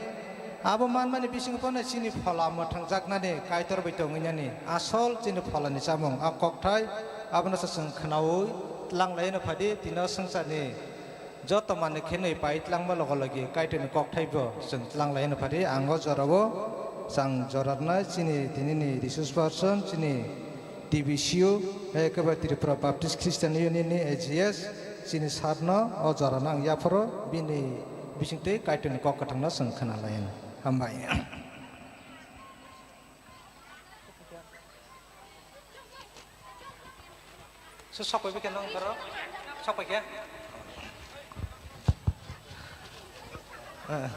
abo manmani bisingo phano chini phola mwthangjaknani Kaitor bai tongwi nani asol chini pholani chamung a kokthai abono se chwng khnaui tlang laino phadi tino swngcharni joto manwi khenwi pai tlangma logo logi Kaitorni kokthaibo chwng tlang lai hwnwi phadi ang o jorao chwng jorarnai chini tinini resource person chini T B C U ekeba Tripura Baptist Christian Union ni A G S chini sarno o jorano ang yapharo bini bisingtwi Kaitorni kok kwthangno chwng khna lai hwnwi. Hambai. So, sok pai khe nang karo? Sok pai khe? Eh,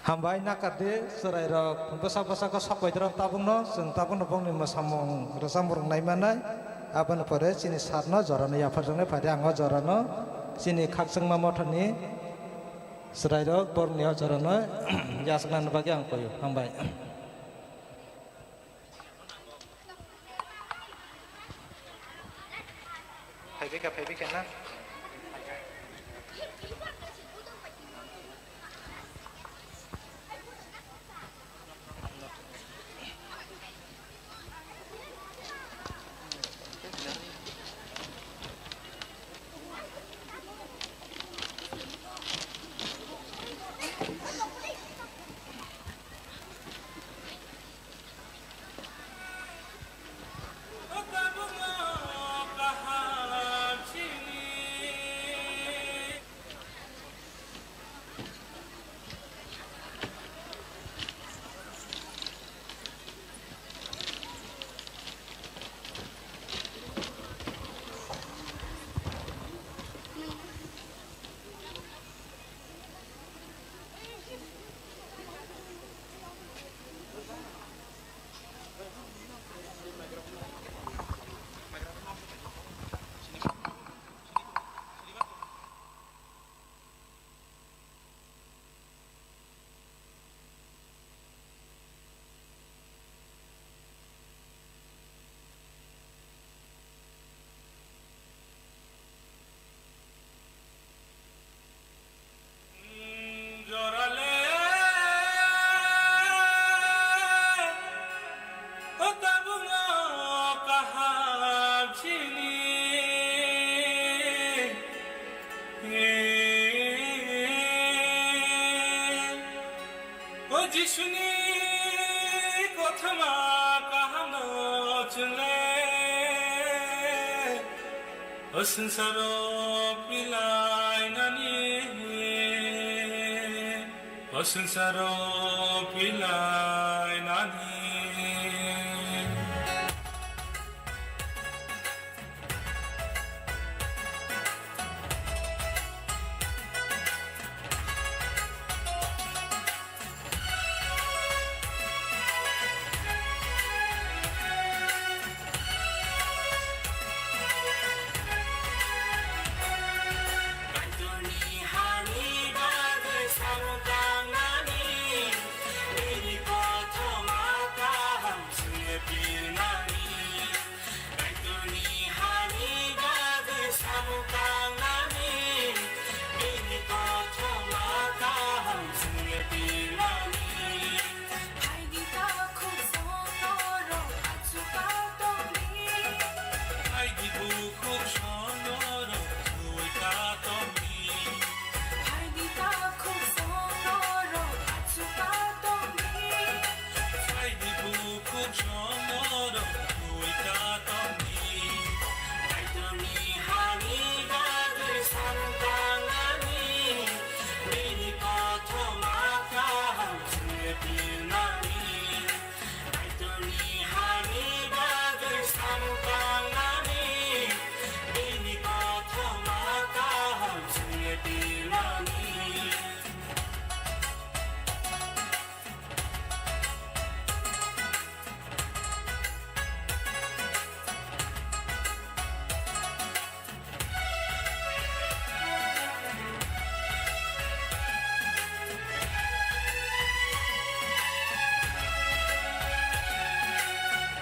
hambai nakar di, chwrai rok bwsa bwsa khe sok pai rok tabuk no, chwng tabuk no bongni mwsamung rwchapmung rok nai manai. Aboni pore chini sar no jora no yaphar jong nai phai di, ang o jora no chini khakchangma mothor ni chwrai rok borok ni o jora no yachak nani bagwi ang koi o. Hambai. Phaibikha, phaibikha na? Jisuni kothoma kahamno chwngle, o swngcharo pilainani, o swngcharo pilainani. Kaitorni hani bagwi samung tangnani, bini kothoma kaham swnge pirnani. Kaitorni hani bagwi samung tangnani, bini kothoma kaham swnge pirnani. Phaidi takhuk songnorok achukha tongdi. Phaidi bukhuk songnorok thwi ta tongdi. Phaidi takhuk songnorok achukha tongdi. Phaidi bukhuk songnorok thwi ta tongdi. Kaitorni hani bagwi samung tangnani, bini kothoma kaham swnge pirnani. Kaitorni hani bagwi samung tangnani, bini kothoma kaham swnge pirnani.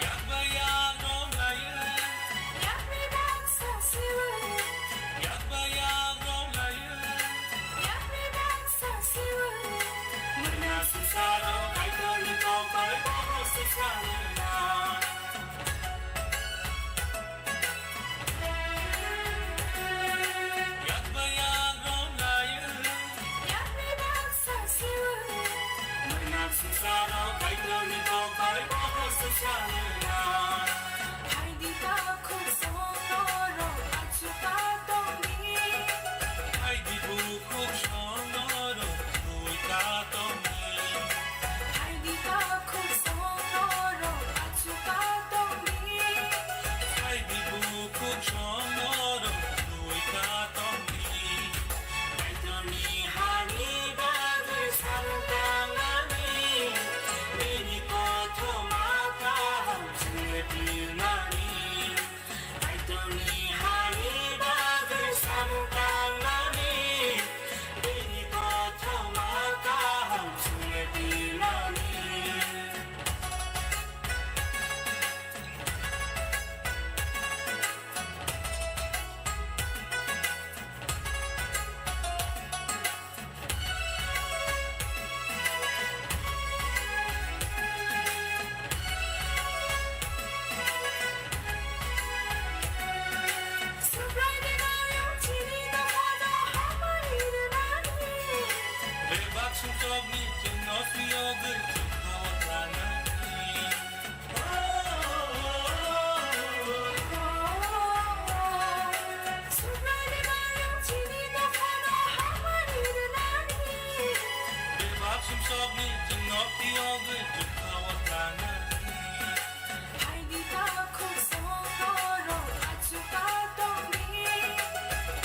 Yakba yak romlayo. Yakni baksa siwi. Yakba yak romlayo. Yakni baksa siwi. Mwnang swngcharo Kaitorni kokbai bohor swngcharo na. Yakba yak romlayo. Yakni baksa siwi. Mwnang swngcharo Kaitorni kokbai bohor swngcharo na. Phaidi takhuk songnorok achukha tongdi. Phaidi bukhuk songnorok thwi ta tongdi. Phaidi takhuk songnorok achukha tongdi. Phaidi bukhuk songnorok thwi ta tongdi. Kaitorni hani bagwi samung tangnani, bini kothoma kaham swnge pirnani. Kaitorni hani bagwi samung tangnani, bini kothoma kaham swnge pirnani. Bebak sumsokni chwngno phiyogwi chwngno tlangnani. Bebak sumsokni chwngno phiyogwi chwngno tlangnani. Phaidi takhuk songnorok achukha tongdi.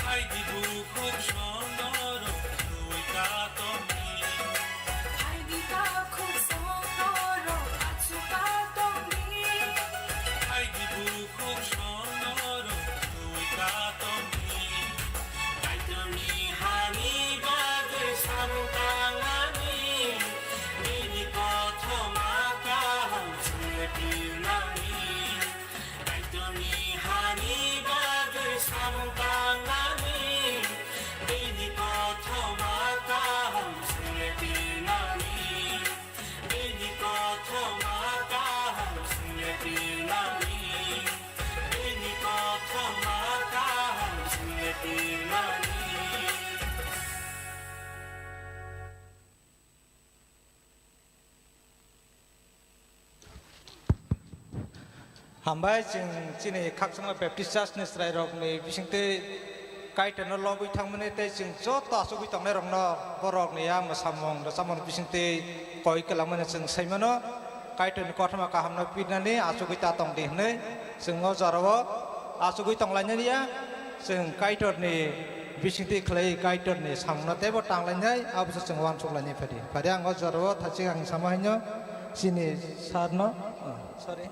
Phaidi bukhuk songnorok thwi ta tongdi. Phaidi takhuk songnorok achukha tongdi. Phaidi bukhuk songnorok thwi ta tongdi. Kaitorni hani bagwi samung tangnani, bini kothoma kaham swnge pirnani. Kaitorni hani bagwi samung tangnani, bini kothoma kaham swnge pirnani. Bini kothoma kaham swnge pirnani. Bini kothoma kaham swnge pirnani. Hambai chwng chini khakchangma Baptist Church ni chwrairokni bisingtwi Kaitorno lobwi thangmani tei chwng joto achugwi tongnairokno borokni yang samung rwchapmung bisingtwi koi kwlangmani chwng sai mano. Kaitorni kothoma kahamno pinani achugwi ta tong di hwnwi chwng o jorao achugwi tonglainani ya. Chwng Kaitorni bisingtwi khlai Kaitorni samungno teibo tanglainai, abo se chwng uansuk lainai phadi. Phadi ang o jorao thaching ang sama haino chini sarno, oh, sorry.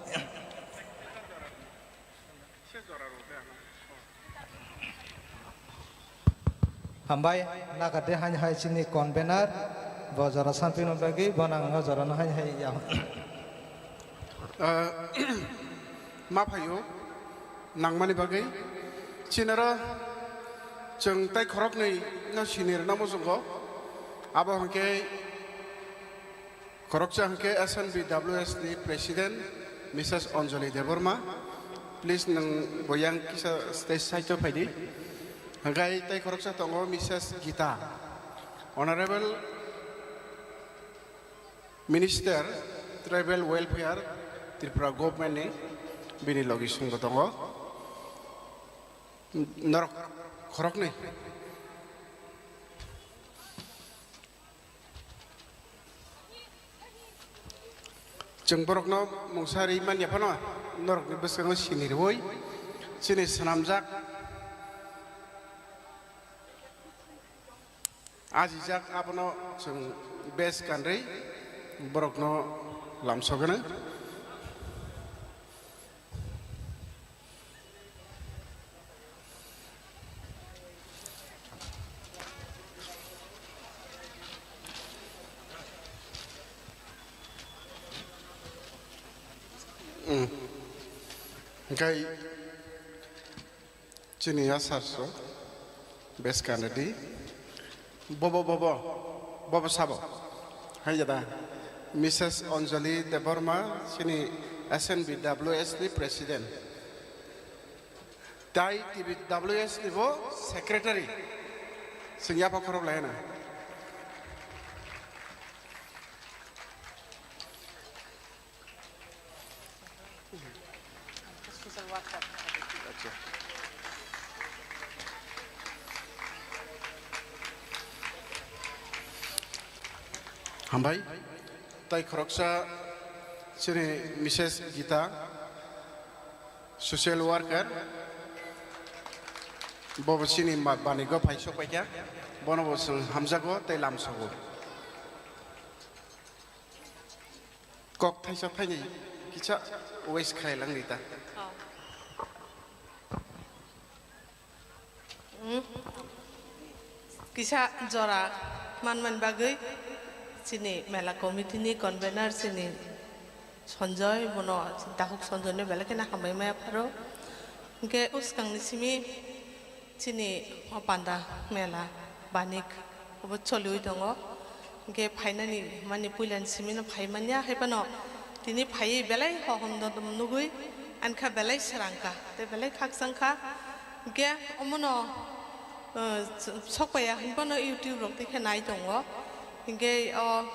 Hambai, naka de hain hai chini convener, bo jora sampino bagwi, bo nang o jora no hain hai ya. Ah, ma phaio, nangmani bagwi, chinaro chwng tai khoroknwi no sinir namo chwngkho, abo hwnkhe, Khoroksa hwnkhe S N B W S ni President, Missus Anjali Debbarma. Please, nwng bo yang kisa stage side o phaidi. Hwnkhe tei khoroksa tongo Missus Gita, Honorable Minister, Tribal Welfare, Tripura Government ni, bini logi songbo tongo. Norok khoroknwi. Chwng borokno mungsa ri manya phano norokni bwskango sini rwui chini swnamjak, ajijak abono chwng bes kanrwi borokno lamsogeno. Mm. Hwnkhe chini asarso bes kanadi. Bobo, bobo, bobo sabo. Hai jada. Missus Anjali Debbarma, chini S N B W S ni President. Tai T B W S ni bo Secretary. Sing yapha khorok lai na. Hambai, tai khoroksa chini Missus Gita, social worker, bo bo chini ma-, banigo phai sok paikha, bono bo chwng hamjago tei lamsogo. Kok thaisa thaini kisa waste khlai langdi ta. Oh. Hmm. Kisa jora manmani bagwi chini mela committee ni convener chini Sanjoy bono, dakhuk Sanjoy no belai kheno hambai maya pharo. Hwnkhe uskang ni simi chini o panda mela banik obo choliwi tongo. Hwnkhe phainani mani puilani simi no phai manya, hai phano tini phaiwi belai hohom dodom nugwi ankha belai srang kha tei belai khakchang kha. Hwnkhe omono, eh, sok paiya hinphano YouTube rok tei khe nai tongo. Hwnkhe o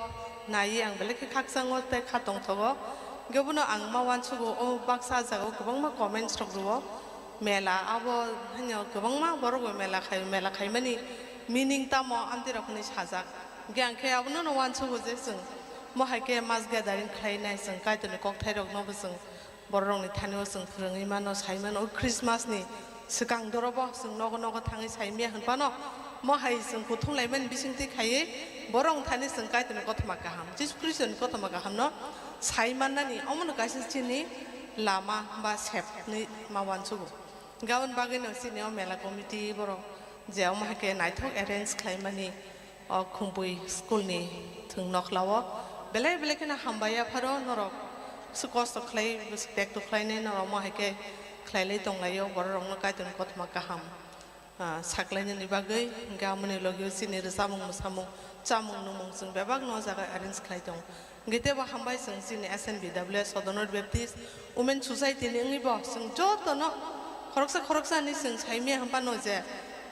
naiwi ang belai khe khakchango tei kha tongthogo. Hwnkhe bono ang ma uansugo, o baksa jagao kwbangma comments rok rwo. Mela abo haino kwbangma borok bo mela khai, mela khaimani meaning tamo amtwi rok hinwi sajak. Hwnkhe ang khe abono no uansugo je chwng mo hai khe mass gathering khlainai, chwng Kaitorni kokthairokno bo chwng bororokni thani o chwng phwrwngwi mano, sai mano. O Christmas ni swkang dorobo chwng nogo nogo thangwi sai maya hwn phano, mo hai chwng kuthum laimani bisingtwi khaiwi borokni thani chwng Kaitorni kothoma kaham, Jisu Khristoni kothoma kahamno sai mannani omono kaisa chini lama ba sepni ma uansugo. Gabon bagwino chini o mela committee borok je omo hai khe naithok arrange khlaimani, o Khumpui school ni thwng nokhlao belai belai kheno hambai yapharo norok, bwswk kosto khlai, bwswk tekto khlainai norok omo hai khe khlailai tonglaio, bororokno Kaitorni kothoma kaham, ah, saklainani bagwi. Hwnkhe amoni logio chini rwchapmung mwsamung, chamung nwngmung chwng bebakno o jaga arrange khlai tongo. Hwnkhe teibo hambai chwng chini S N B W S Sodono Baptist Women Society ni wngwi bo chwng jotono khoroksa khoroksa hinwi chwng sai maya hwn phano je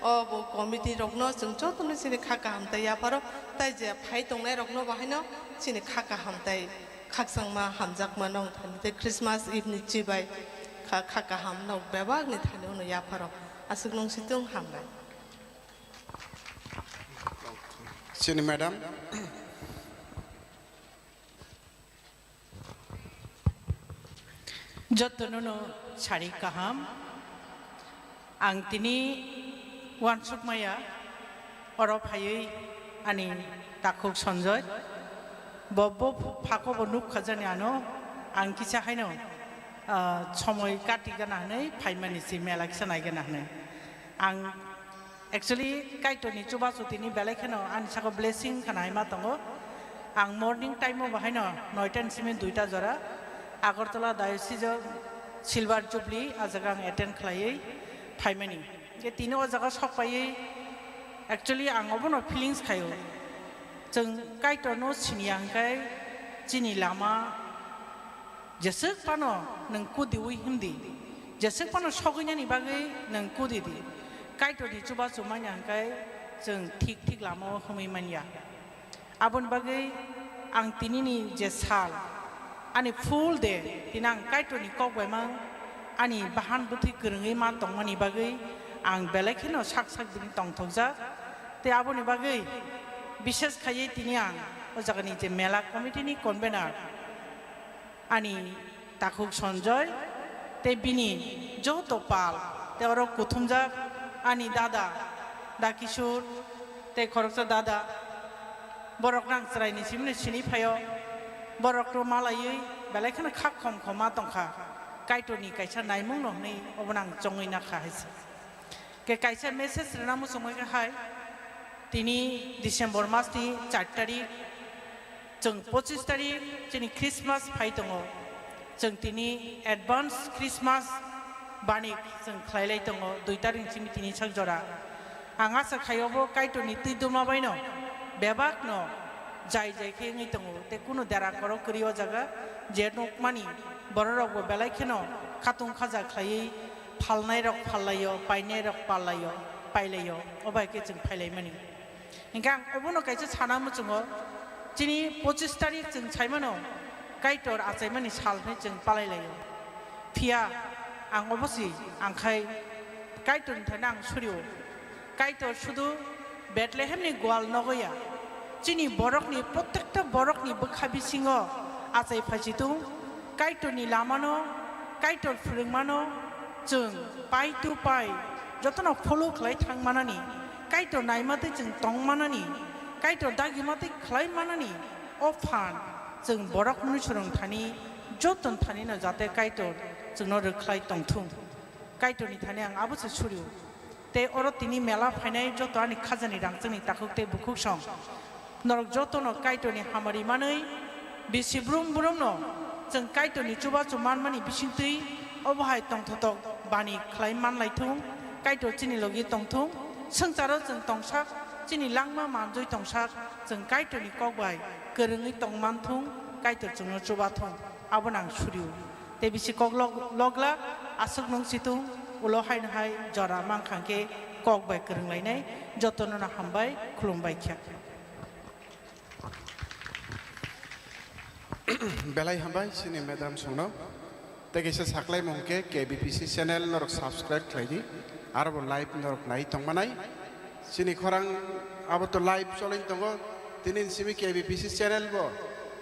o bo committee rokno chwng jotono chini kha kaham tei yapharo, tai je phai tongnai rokno bo haino chini kha kaham tei khakchangma hamjakma nong thani tei Christmas Eve ni chibai Kha, kha kaham nok bebak ni thani uno yapharo. Aswk nung situng hambai. Chini madam. Jotono no sari kaham. Ang tini wansuk maya oro phaiwi ani takhuk Sanjoy. Bo, bo phako bo nuk khajani ano. Ang kisa haino, ah, somoi kati gana hwnwi phaimani si mela kisa nai gana hwnwi. Ang Actually, Kaitorni chubachu tini belai kheno ani saka blessing khna hai ma tongo. Ang morning time o bahaino noita ni simi duita jora Agartala Diocese o Silver Jubilee a jaga ang attend khlaiwi phaimani. Je tini o jaga sok paiwi actually ang obono feelings khaio. Chwng Kaitorno siniya hwnkhe chini lama jeswk phano nwng kudiwi himdi, jeswk phano sogwinani bagwi nwng kudidi. Kaitorni chubachu manya hwnkhe chwng thik thik lamao himwi manya. Aboni bagwi ang tinini je sal, ani full day, tini ang Kaitorni kok bai mang, ani bahan bwthwi kwrwngwi ma tongmani bagwi ang belai kheno sak sak bini tongthokjak. Tei aboni bagwi bishes khaiwi tini ang o jagani je mela committee ni convener, ani takhuk Sanjoy, tei bini joto pal, tei oro kuthumjak ani dada, Da Kishore, tei khoroksa dada, borok nang chwraini simino sini phaio, borokno malaiwi belai kheno kha khom khoma tongkha, Kaitorni kaisa naimungno hwnwi obono ang chongwi nakha hai se. Ke kaisa message rwna muchungwi khe hai, tini December masni char tarik, chwng pochis tarik chini Christmas phai tongo. Chwng tini advance Christmas bani chwng khlai lai tongo, dui tarik simi tini sak jora. Ang asa khai obo Kaitorni twi duma baino bebakno jai jai khe wngwi tongo, tei kunu dera korok kwrwi o jaga je nukmani bororokbo belai kheno khatung khaja khlaiwi phalnairok phallaio, painairok pallaio, pailaio, o bai khe chwng phailaimani. Hinkhe ang obono kaisa sana muchungo, chini pochis tarik chwng saimano Kaitor achaimani sal hwnwi chwng palailaio. Phiya ang obosi ang khai Kaitorni thani ang surio. Kaitor sudu Bethlehemni gwal nogo ya, chini borokni, protekta borokni bwkha bisingo achai phaichitung, Kaitorni lamano, Kaitor phwrwngmano chwng pai tu pai jotono follow khlai thangmanani, Kaitor naimatwi chwng tongmanani, Kaitor dagimatwi khlai manani, o phan chwng borok mnusurung thani, joton thanino jate Kaitor chwngno rwkhlai tongthung. Kaitorni thani ang abo se surio. Tei oro tini mela phainai joto ani khajani rangchakni takhuk tei bukhuk song. Norok jotono Kaitorni hamari manwi bisi brum brumno chwng Kaitorni chubachu manmani bisingtwi obo hai tongthotok bani khlai manlaithung, Kaitor chini logi tongthung, swngcharo chwng tongsak, chini langma manjwi tongsak, chwng Kaitorni kok bai kwrwngwi tongmanthung, Kaitor chwngno chubathung, abono ang surio. Tei bisi kok log-, loglak, aswk nung situng, ulo haino hai jora mankha khe kok bai kwrwnglainai, jotono no hambai, khulumbai kha. Belai hambai chini madam songno. Tei kaisa saklaimung khe K B P C channel norok subscribe khlai di. Aro bo live norok nai tongmanai. Chini khorang abo to live choli tongo. Tini simi K B P C channel bo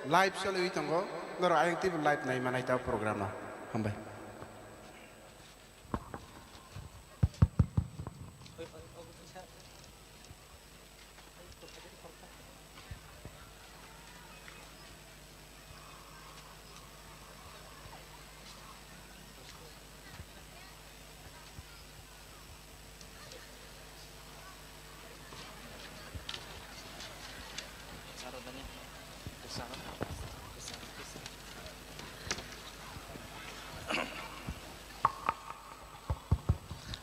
live choli tongo. Norok ayang twi bo live nai manai ta program no. Hambai.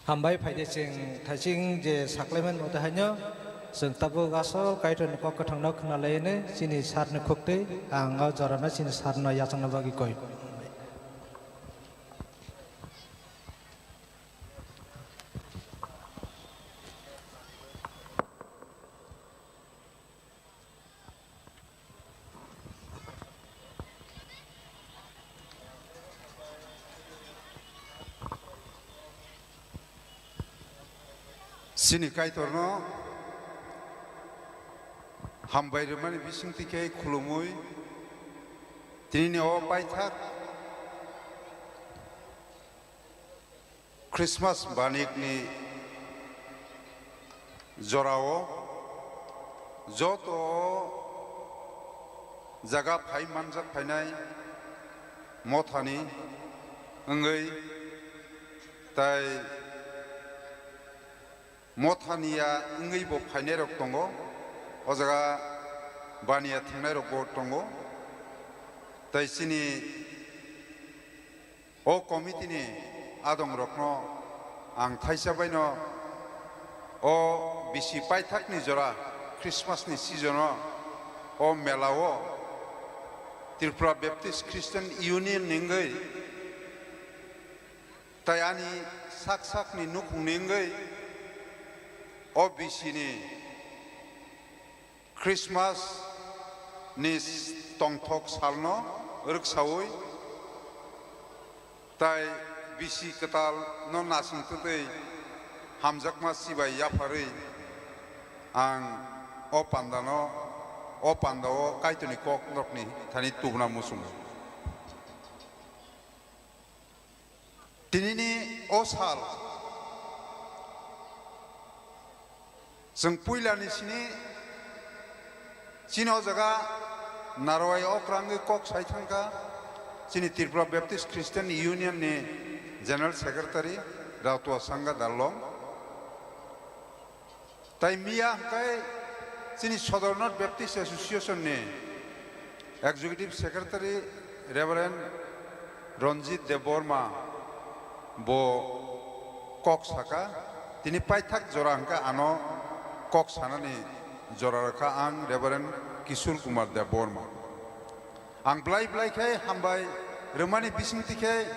Hambai phaide chwng thaising je saklaimani mote haino chwng tabuk asol Kaitorni kok kwthangno khwnalainai chini sarni khuktwi ang o jorano chini sarno yachangna bagwi koi. Chini Kaitorno hambai rwmani bisingtwi khe khulumwi, tinini o paithak Christmas banikni jorao joto jaga phai manjak phainai mothani wngwi tai mothaniya wngwi bo phainairok tongo, o jaga baniya thangnairokbo tongo. Tai chini o committee ni adongrokno ang thaisa baino o bisi paithakni jora Christmas ni season o, o mela o Tripura Baptist Christian Union ni wngwi tai ani sak sakni nukhungni wngwi o bisi ni Christmas ni tongthok salno rwksaui tai bisi kwtal no nasing twtwi hamjakma chibai yapharwi ang o pandano, o pandao Kaitorni kok norokni thani tubuna muchungo. Tinini o sal chwng puilani sini chini o jaga narwai okrangwi kok sai thangkha chini Tripura Baptist Christian Union ni General Secretary Rautua Sangha Darlong. Tai miya hwnkhe chini Sodor North Baptist Association ni Executive Secretary Reverend Ranjit Debbarma bo kok saka, tini paithak jora hwnkhe ano kok sanani jora rwkha ang Reverend Kishore Kumar Debbarma. Ang belai belai khe hambai rwmani bisingtwi khe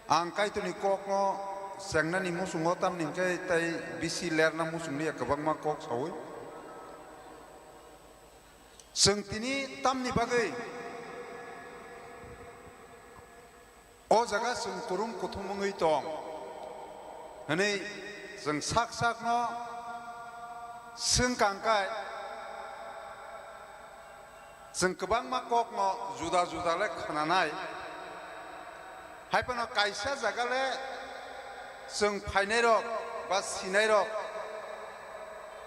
ang Kaitorni kokno chengnani muchungo, tamni hwnkhe tai bisi lerna muchungni ya kwbangma kok saui. Chwng tini tamni bagwi o jaga chwng kurum kuthum wngwi tong hwnwi chwng sak sakno swngkang kai. Chwng kwbangma kokno juda juda le khwnanai, hai phano kaisa jaga le chwng phainairok ba sinairok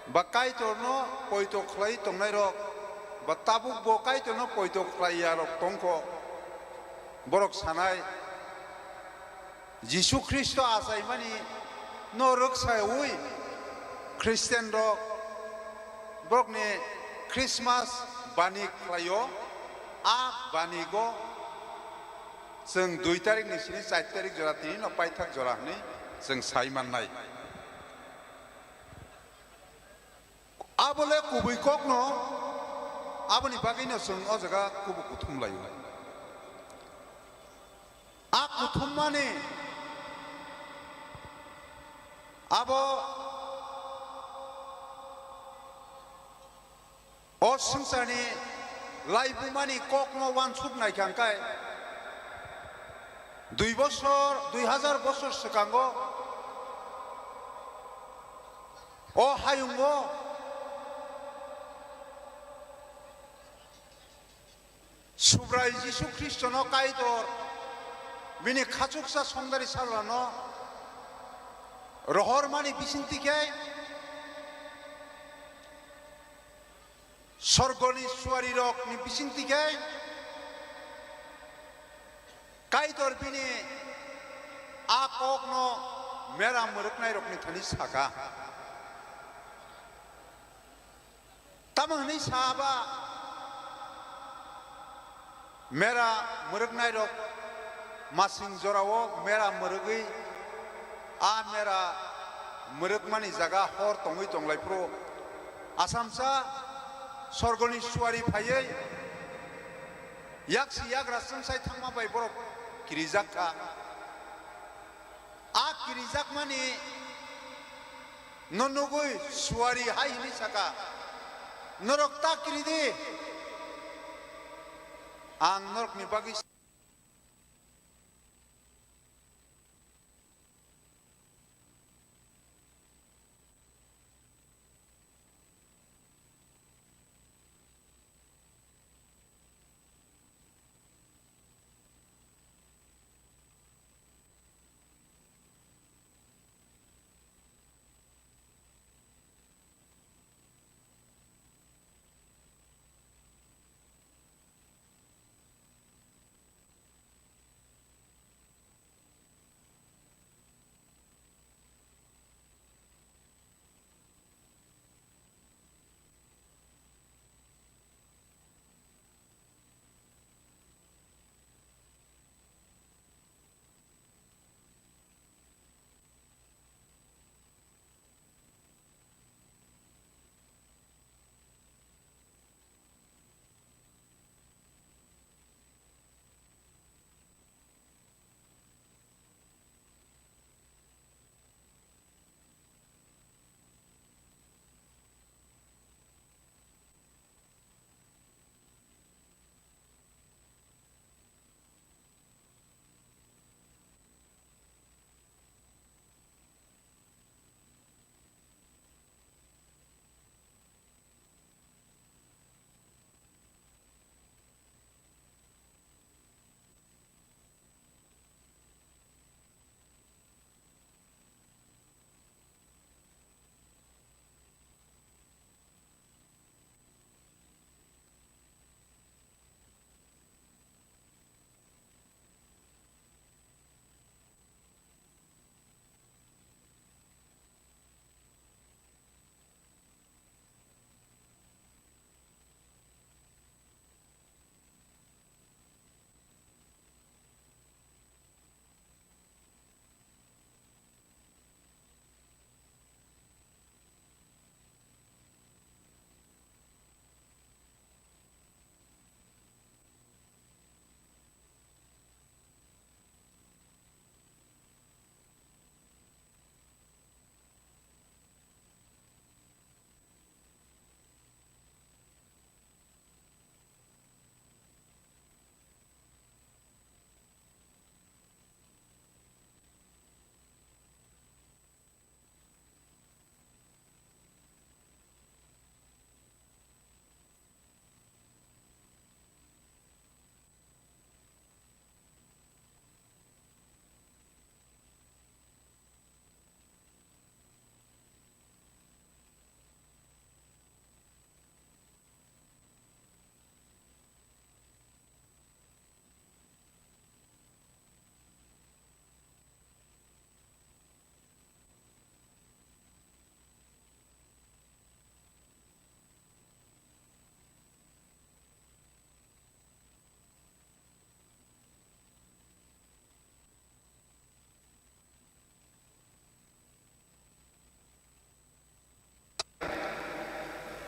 ba Kaitorno poito khlai tongnairok ba tabuk bo Kaitorno poito khlai yarok tongkho. Borok sanai, Jisu Khristo achaimani no rwksaui Christian rok borokni Christmas bani khlaio, a banigo chwng dui tarikni sini char tarik jora tini no paithak jora hwnwi chwng sai mannai. Abo le kubui kokno, aboni bagwino chwng o jaga kubuk kuthum laio. A kuthummani abo o swngcharni laibumani kokno uansuk naikha hwnkhe dui bosor, dui hajar bosor swkango o hayungo Subrai Jisu Khristono Kaitor bini khachuksa songdari sajlano rohormani bisingtwi khe, sorgoni suarirokni bisingtwi khe Kaitor bini a kokno mera mwrwknairokni thani saka. Tamo hwnwi sa ba, mera mwrwknairok masing jorao mera mwrwgwi, a mera mwrwkmani jaga hor tongwi tonglaipro. Asamsa sorgoni suari phaiwi yaksi yagra chwngsai thangma bai borok kirijak kha. A kirijakmani no nugwi suari hai hwnwi saka, "Norok ta kiri di, ang norokni bagwi."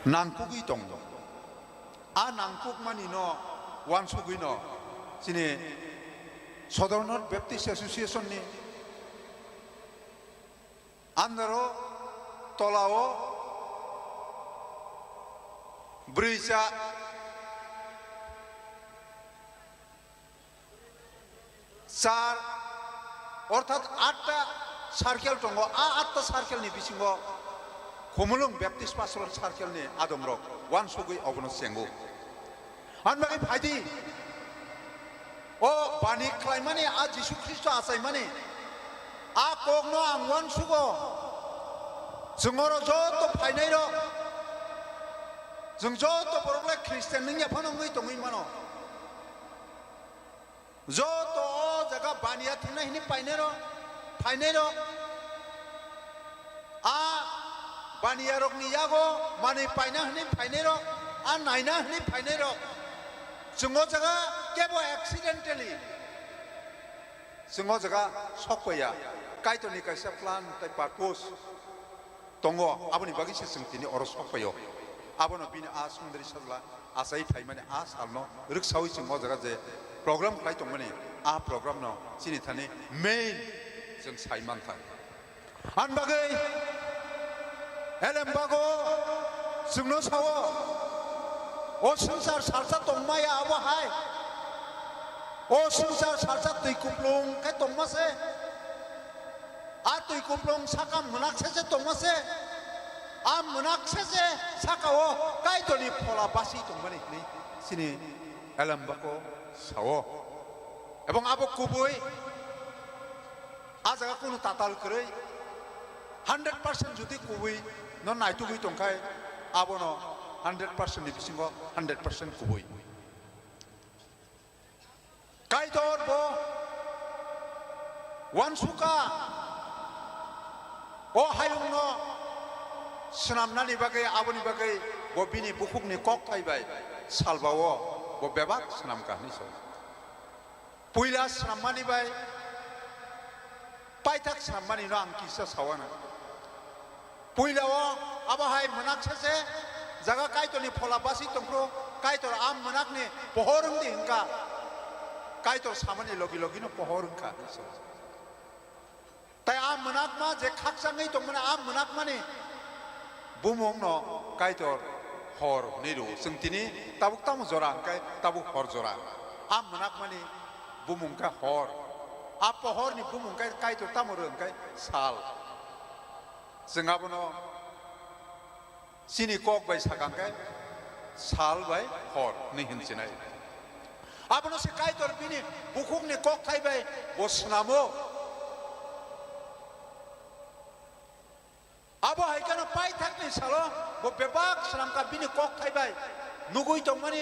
nangkukgwi tongo. A nangkukmani no uansugwi no chini Southern North Baptist Association ni under o, tola o brwi cha char, orthat atta circle tongo. A atta circle ni bisingo Khumulwng Baptist Pastoral Circle ni adongrok uansugwi obono chengo. Ani bagwi phaidi, o bani khlaimani, a Jisu Khristo achaimani, a kokno ang uansugo. Chwng oro joto phainairok, chwng joto borok le Christian wngya phano wngwi tongwi mano. Joto o jaga baniya thwngna hwnwi painairok, phainairok, a baniyarokni yago manwi paina hwnwi phainairok, a naina hwnwi phainairok, chwng o jaga kebo accidentally chwng o jaga sok paiya. Kaitorni kaisa plan tei purpose tongo, aboni bagwi se chwng tini oro sok paio. Abono bini a sundri sajla achai phaimani a salno rwksaui chwng o jaga je program khlai tongmani, a program no chini thani main chwng sai mankha. Ani bagwi elem bago chwngno sao, o swngchar salsa tongmaya abo hai, o swngchar salsa twi kuplung khe tongma se. A twi kuplung saka mwnak se se tongma se, a mwnak se se saka o Kaitorni phola basi tongmani hwnwi chini elem bako sao. Ebong abo kubui, a jaga kunu tatal kwrwi, hundred percent jodi kubui no naitugwi tongkhai, abono hundred percent ni bisingo hundred percent kubui. Kaitor bo uansukha, o hayungno swnamnani bagwi, aboni bagwi bo bini bukhukni kokthai bai salbao bo bebak swnamkha hwnwi sao. Puila swnammani bai paithak swnammani no ang kisa sawana. Puila o abo hai mwnak se se jaga Kaitorni phola basi tongphuru, Kaitor a mwnakni pohor wngdi hwnkha, Kaitor samani logi logi no pohor wngkha hwnwi sao. Tai a mwnakma je khakchangwi tongmani, a mwnakmani bumungno Kaitor hor hwnwi rwo. Chwng tini tabuk tamo jora hwnkhe tabuk hor jora. A mwnakmani bumung khe hor. A pohorni bumung khe Kaitor tamo rw hwnkhe sal. Chwng abono chini kok bai sakha khe sal bai hor hwnwi hwn sinai. Abono se Kaitor bini bukhukni kokthai bai bo swnamo. Abo hai kheno paithakni salo bo bebak swnamkha bini kokthai bai. Nugwi tongmani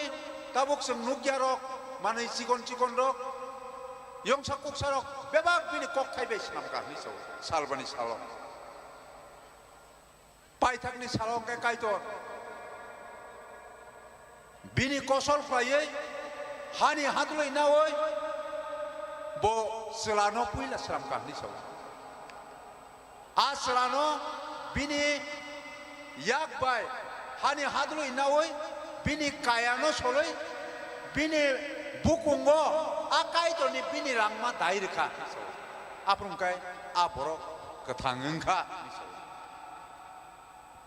tabuk chwng nukyarok, manwi chikon chikonrok, yongsa kuksarok bebak bini kokthai bai swnamkha hwnwi sao salbani salo. Paithakni salo hwnkhe Kaitor bini kosol khlaiwi hani hadlwi naui bo chwlano puila swnamkha hwnwi sao. A chwlano bini yak bai hani hadlwi naui bini kayano solwi bini bukungo a Kaitorni bini rangma dai rwkha hwnwi sao. Aphuru hwnkhe a borok kwthang wngkha hwnwi sao.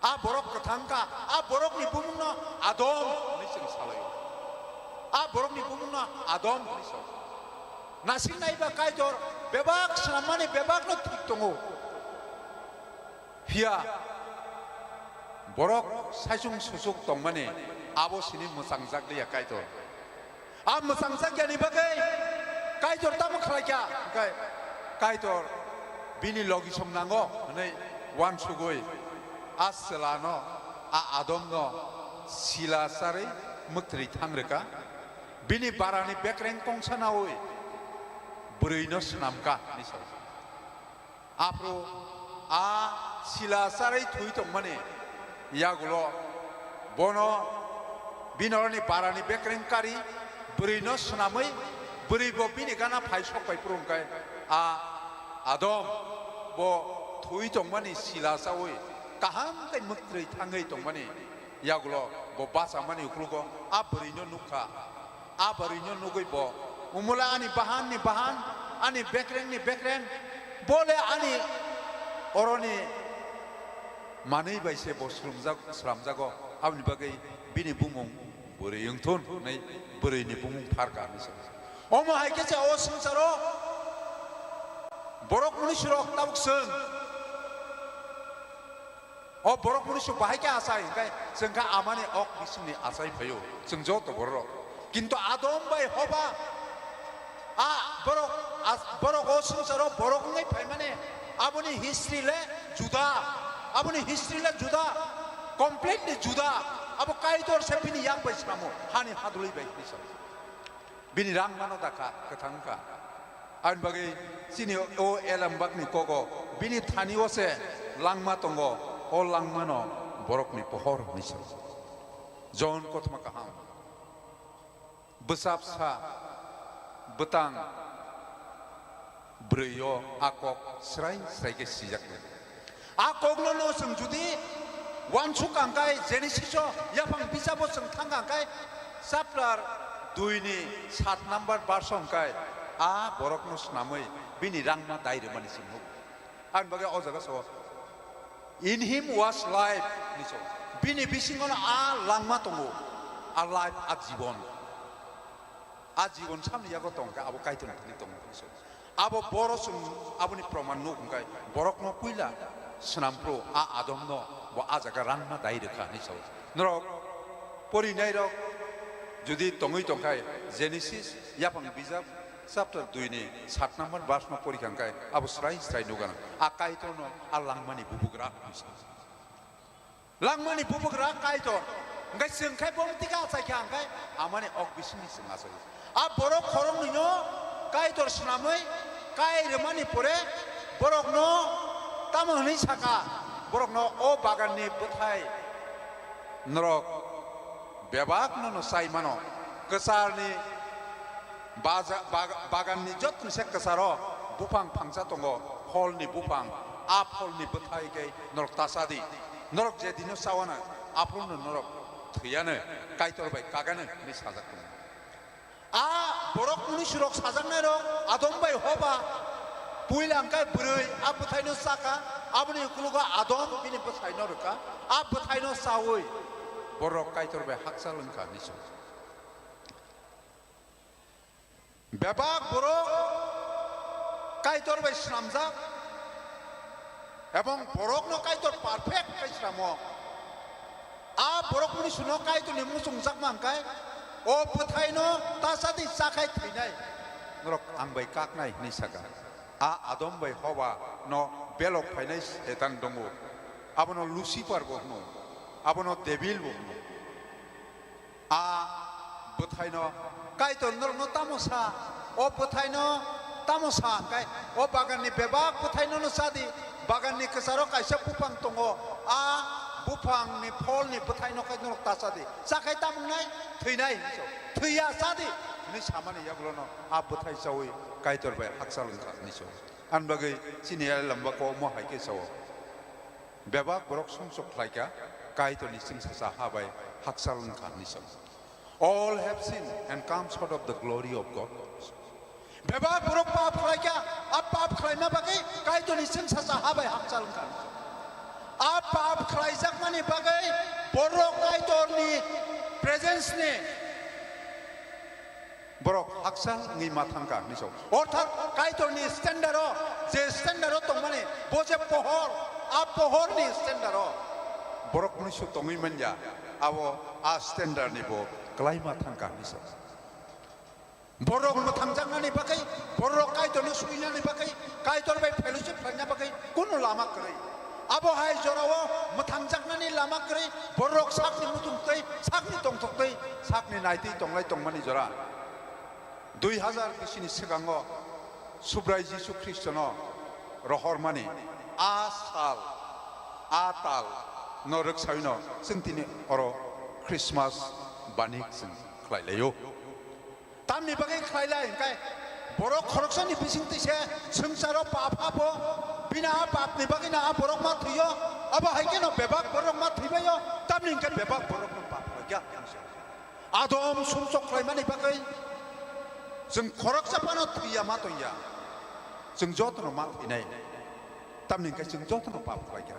A borok kwthang kha, a borokni bumungno Adam hwnwi chwng salaio. A borokni bumungno Adam hwnwi sao. Nasing naiba Kaitor bebak swnammani bebakno thik tongo. Phiya borok saichung suchuk tongmani abo sini mwchangjak liya Kaitor. A mwchangjakya ni bagwi Kaitor tamo khlai kha? Hwnkhe Kaitor bini logisong nango hwnwi uansugwi a chwlano, a Adomno sila charwi mwthri thang rwkha. Bini barani bekreng kongsa naui bwrwino swnam kha hwnwi sao. Aphuru a sila charwi thwi tongmani yagulo bono binorni barani bekreng kari bwrwino swnamwi bwrwi bo bini gana phai sok pai phuru hwnkhe a Adam bo thwi tongmani sila chaui kaham khe mwktwi thangwi tongmani Yagulo bo bachamani uklogo a bwrwino nukha. A bwrwino nugwi bo, "Umula ani bahanni bahan, ani bekrengni bekreng, bole ani oroni manwi bai se bo swrwngjak-, slamjago, aboni bagwi bini bumung bwrwi wngthun," hwnwi bwrwini bumung pharkha hwnwi sa. Omo hai khe se o swngcharo borok mwnwisirok tabuk chwng. O borok mwnwisuk bahai khe achai, hwnkhe chwng khe amani ok bisingni achai phaio, chwng joto borok. Kintu Adam bai Hoba, a borok, a borok o swngcharo borok wngwi phaimani, aboni history le juda, aboni history le juda, completely juda. Abo Kaitor se bini yak bai samo, hani hadulwi bai hwnwi samo. Bini rangmano dakha, kwthang wngkha. Aboni bagwi chini o elembakni kogo bini thani-o se langma tongo, o langmano borokni pohor hwnwi salo. Jon kothoma kaham. Bwsapsa, bwtang, bwrwi-o a kok srai srai khe sijak nai. A kokno no chwng judi uansuk ang khe, Genesis-o yaphang bijabo chwng thang ang khe, chapter dui ni sat number verse hwn khe, a borokno swnamwi bini rangma dai rwmani chwng nugo. Aboni bagwi o jaga so, "In him was life," hwnwi so. Bini bisingono a langma tongo, a life, a jibon. A jibon samni yago tong khe abo Kaitorni thani tongo hwnwi so. Abo boro chwng aboni proman nuk hwnkhe borokno puila swnam phuru a Adomno bo a jaga rangma dai rwkha hwnwi sao. Norok porinairok jodi tongwi tongkhai Genesis yaphang bijap chapter dui ni sat number verse no porikha hwnkhe abo srai srai nukgana a Kaitorno a langmani bubugra hwnwi sao. Langmani bubugra Kaitor. Hwnkhe chwng khe bo tika achai kha, hwnkhe amani ok bisingni chwng achai. A borok khoroknwino Kaitor swnamwi kai rwmani pore borokno tamo hwnwi saka, borokno o baganni bwthai norok bebakno no chai mano, kwcharni Baja-, bag-, baganni jotoni se kwcharo buphang phangsa tongo, pholni buphang, a pholni bwthai khe norok ta cha di. Norok je dino chawana, aphuru norok thwiyano, Kaitor bai kagano hwnwi sajak tongo. A borok mwnwisirok sajaknairok Adom bai Hoba, puila hwnkhe bwrwi a bwthaino chakha, aboni ukologo Adom bini bwthaino rwkha, a bwthaino chaui borok Kaitor bai hakchal wngkha hwnwi sa. Bebak borok Kaitor bai swnamjak, ebong borokno Kaitor perfect khai swnamo. A borok mwnwisino Kaitorni muchungjak mankhe, o bwthaino ta cha di, chakhai thwinai, norok ang bai kaknai hwnwi saka. A Adom bai Hoba no belok phainai Setan tongo, abono Lucifer bo hwno, abono Devil bo hwno. A bwthaino Kaitor norokno tamo sa? O bwthaino tamo sa hwnkhe, o baganni bebak bwthaino no cha di, baganni kwcharo kaisa buphang tongo, a buphangni pholni bwthaino khe norok ta cha di, chakhai tamo wngnai? Thwinai hwnwi sa, thwiya cha di hwnwi samani yagulono a bwthai chaui Kaitor bai hakchal wngkha hwnwi sa. Ani bagwi chini lamba kok omo hai khe sao. Bebak borok sumsok khlaikha, Kaitorni chwngsacha ha bai hakchal wngkha hwnwi sa. All have sinned and come short of the glory of God. Bebak borok pap khlaikha, a pap khlaima bagwi Kaitorni chwngsacha ha bai hakchal wngkha hwnwi sa. A pap khlaijakmani bagwi borok Kaitorni presence ni borok hakchal wngwi ma thangkha hwnwi sa. Orthat Kaitorni standard o, je standard o tongmani, bo je pohor, a pohorni standard o borok mwnwisu tongwi manya, abo a standard ni bo kwlai ma thangkha hwnwi sa. Borok mwthangjaknani bagwi, borok Kaitorno suinani bagwi, Kaitor bai fellowship khlaina bagwi kunu lama kwrwi. Abo hai jorao mwthangjaknani lama kwrwi, borok sakni muchungtwi, sakni tongthoktwi, sakni naitwi tonglai tongmani jora. Dui hazar bisini swkango Subrai Jisu Khristono rohormani a sal, a tal no rwksawino chwng tini oro Christmas banik chwng khlailaio. Tamni bagwi khlailai hwnkhe borok khoroksani bisingtwi se swngcharo pap habo. Bini a papni bagwi no a borok ma thwiyo, abo hai kheno bebak borok ma thwibaio, tamni hwnkhe bebak borokno pap khlaikha. Adom sumsok khlaimani bagwi chwng khoroksa phano thwiya ma tongya, chwng jotono ma thwinai, tamni hwnkhe chwng jotono pap khlaikha.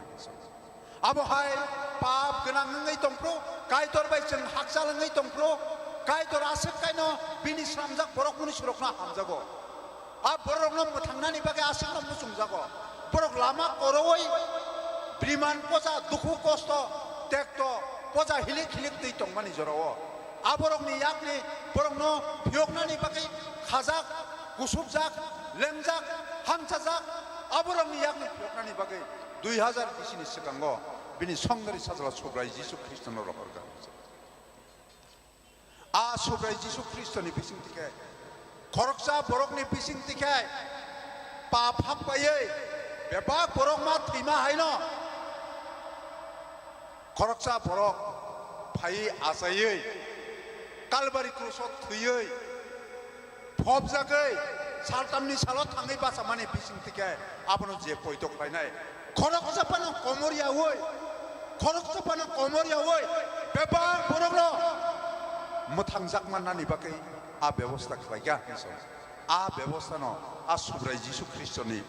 Abo hai pap gwnang wngwi tongphru, Kaitor bai chwng hakchal wngwi tongphru, Kaitor aswk kaino bini slamjak borok mwnwi surokno hamjago. A borokno mwthangnani bagwi aswkno muchungjago. Borok lama korowi briman poja, dukhu kosto, tekto, poja hilik hilik twi tongmani jorao. A borokni yakni borokno phiyoknani bagwi khajak, kusubjak, lengjak, hamchajak, a borokni yakni phiyoknani bagwi dui hazar bisini swkango bini songdari sajla Subrai Jisu Khristono rohorkha. A Subrai Jisu Khristoni bisingtwi khe, khoroksa borokni bisingtwi khe pap hapkaiwi bebak borok ma thwima haino, khoroksa borok phaiwi achaiwi Kalbari kruso thwiwi phobjagwi saltamni salo thangwi bachamani bisingtwi khe abono je poito khlainai. Khoroksa phano komor yaui, khoroksa phano komor yaui bebak borokno mwthangjak mannani bagwi a bebosta khlaikha hinwi sao. A bebostano a Subrai Jisu Khristoni